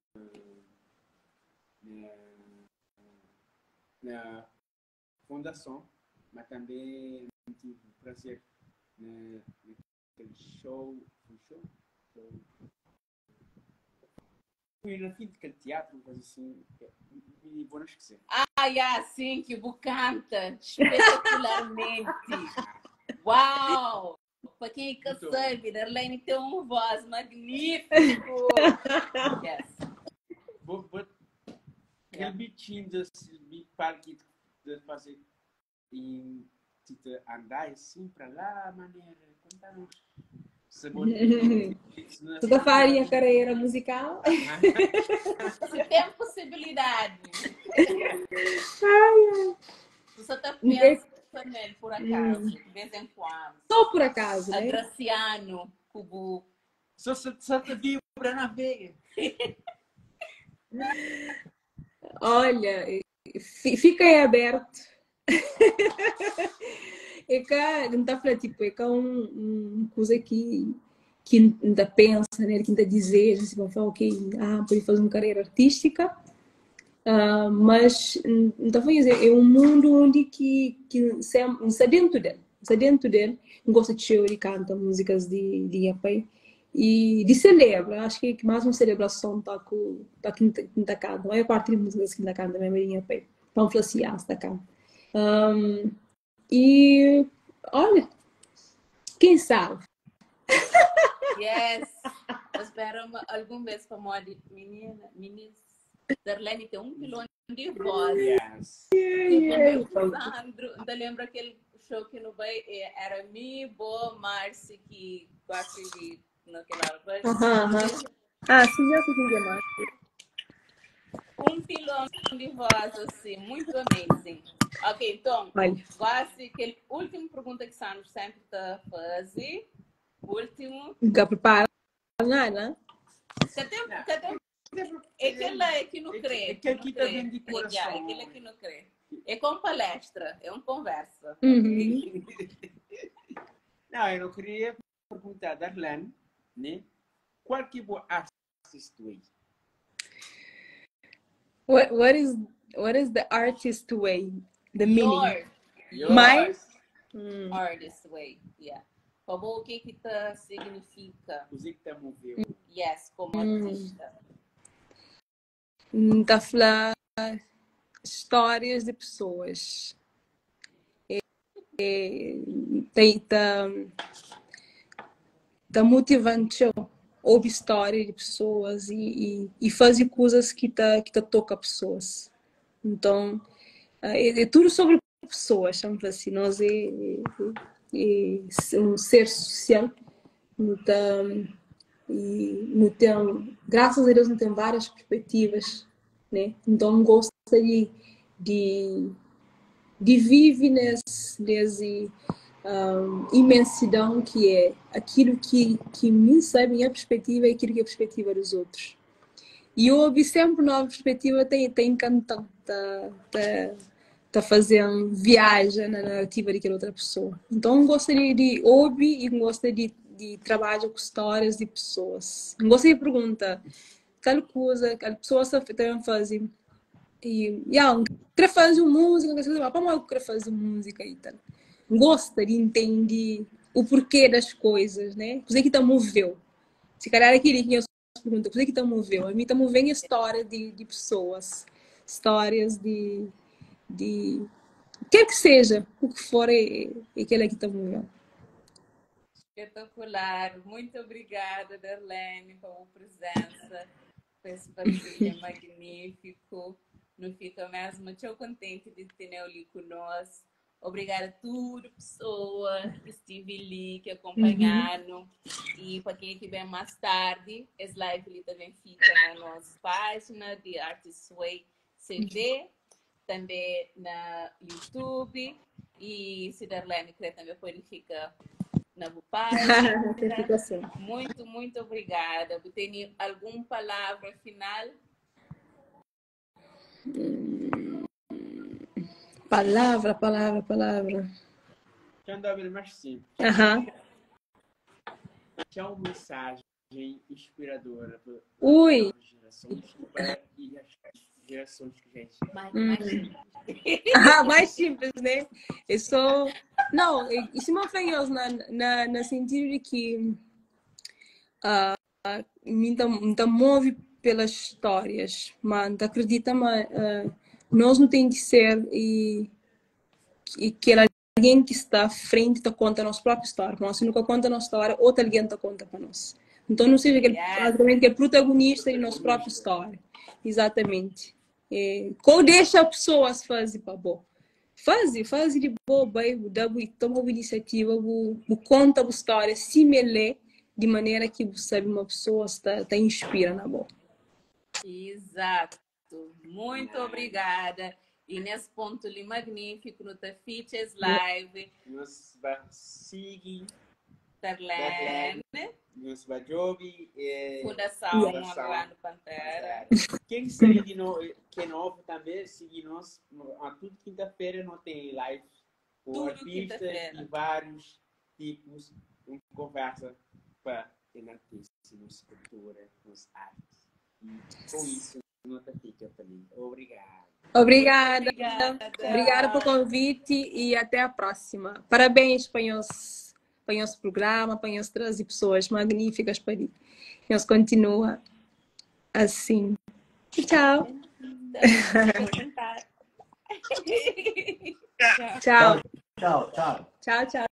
na, na fundação, mas também tive o prazer na, naquele show, foi show? Show. Foi no fim daquele teatro, uma coisa assim, e vou não esquecer. Ah, yeah, sim, que bu canta espetacularmente. Uau! Para quem que Muito sabe, Darlene tem uma voz magnífico. Yes. Vou, vou, aquele bichinho desse parque de fazer e tipo, andar assim para lá, maneira, conta-nos. Sabor. Tu tá faria carreira musical? Se tem possibilidade. Você tá pensando nele, por acaso, de vez em quando. Só por acaso, A né? Graciano, Cubo. Só, só, só te vibra na veia. Olha, fica aí aberto. É cá, não tá falando, tipo, é cá um coisa que ainda pensa, né, que ainda deseja, assim, vão falar, ok, ah, pode fazer uma carreira artística, mas, não tá falando, é um mundo onde que sempre, está dentro dele, está dentro dele, gosta de show, ele canta músicas de pai e de celebra, acho que mais uma celebração tá com, tá que tá canta, a maior parte de músicas que tá canta mesmo é de pai, vamos falar assim, ah, tá canta. E, olha, quem sabe? Yes! Eu espero algum vez para morrer, menina, menina, Darlene tem 1 milhão de voz. Yes. Yeah, yeah. Sandro, ainda lembro aquele show que no Bay era mi, bo, Marci, que gosta de naquela hora. Ah, sim, já sei quem é Marci. 1 pilão de voz, assim, muito amazing. Ok, então, Olha. quase aquele último pergunta que Sandro sempre tá fazendo. Último. Nunca prepara nada. Você tem, você tem, é aquele é que não crê. É aquele que não tá dentro de crê. É, coração. aquele que não crê. É com palestra, é uma conversa. Não, eu não queria perguntar, Darlene, né? Qual que é o artista aí? What is What is the artist way? The meaning? Your, Your My mm. artist way, yeah. Pa bo, o que que ta significa? O que tá moveu? Yes, como hum. artista. N ta fla histórias de pessoas. É, é, tem, tá, tá motivante txeu obi história de pessoas e, e, e fazer coisas que tá, que tá toca pessoas. Então, é, é tudo sobre pessoas, chamamos assim, nós é, é, é um ser social, então, e não tem, graças a Deus não tem várias perspectivas, né? Então gosto de, de, de viver nesse, nesse um, imensidão que é aquilo que, que me sabe, minha perspectiva é aquilo que é a perspectiva dos outros. E ouvi sempre nova perspectiva, tem, tem encantado, tá, tá, tá fazendo viagem na narrativa daquela outra pessoa. Então gostaria de ouvir e gostaria de, de trabalhar com histórias de pessoas. Gostaria de perguntar tal coisa que a pessoa também faz e yeah, quer fazer música, quer fazer, como eu quero fazer música e tal. Gosta de entender o porquê das coisas, né? O que que tá moveu. Se calhar aquele que eu pergunta, o que que tá moveu? A mim tá movendo a história de, de pessoas, histórias de, de quer que seja, o que for é, é aquele que tá movendo. Espetacular. Muito obrigada, Darlene, pela presença, por esse partilha magnífico. Não fica mesmo muito contente de ter ali conosco. Obrigada a toda pessoa que esteve ali, que acompanharam. Uhum. E para quem estiver mais tarde, esse live ali também fica na nossa página de Artist Way CV, também na YouTube. E se Darlene quer também pode ficar na página. Muito, muito obrigada. Tem alguma palavra final? Palavra, palavra, palavra. Deixa eu ver mais simples. Aham. Tinha uma mensagem inspiradora para Ui. gerações para e as gerações que já existem. Mais, mais simples. Ah, mais simples, né? Eu sou. Não, isso me fez na, na, na sentido de que uh, me, me move pelas histórias, mas acredita, mas uh, nós não tem que ser e, e que alguém que está à frente te conta a nossa própria história. Mas se nunca conta a nossa história, outra alguém te conta para nós. Então não seja aquele, yes. que é protagonista de nossa própria história. Exatamente. É, qual deixa pessoas fazer para bom? Faz, faz de boa, bem, toma uma iniciativa, conta a história, se me lê, de maneira que você sabe uma pessoa está, está inspira na boa. Exato. Muito obrigada. E nesse ponto ali magnífico, no The Features Live. Nos vai seguir. Darlene. Nos vai ouvir. Fundação Orlando Pantera. Quem segue de no, que é novo também, siga nós. A tudo quinta-feira não tem live com artistas e vários tipos de conversa para enaltecer nossa cultura, nossa arte. E com isso, nota fica feliz. Obrigado. Obrigada. Obrigada. Obrigada pelo convite e até a próxima. Parabéns para o nosso, para o nosso programa, para nos trazer pessoas magníficas para ir. Nós continua assim. Tchau. Tchau. Tchau, tchau. Tchau, tchau.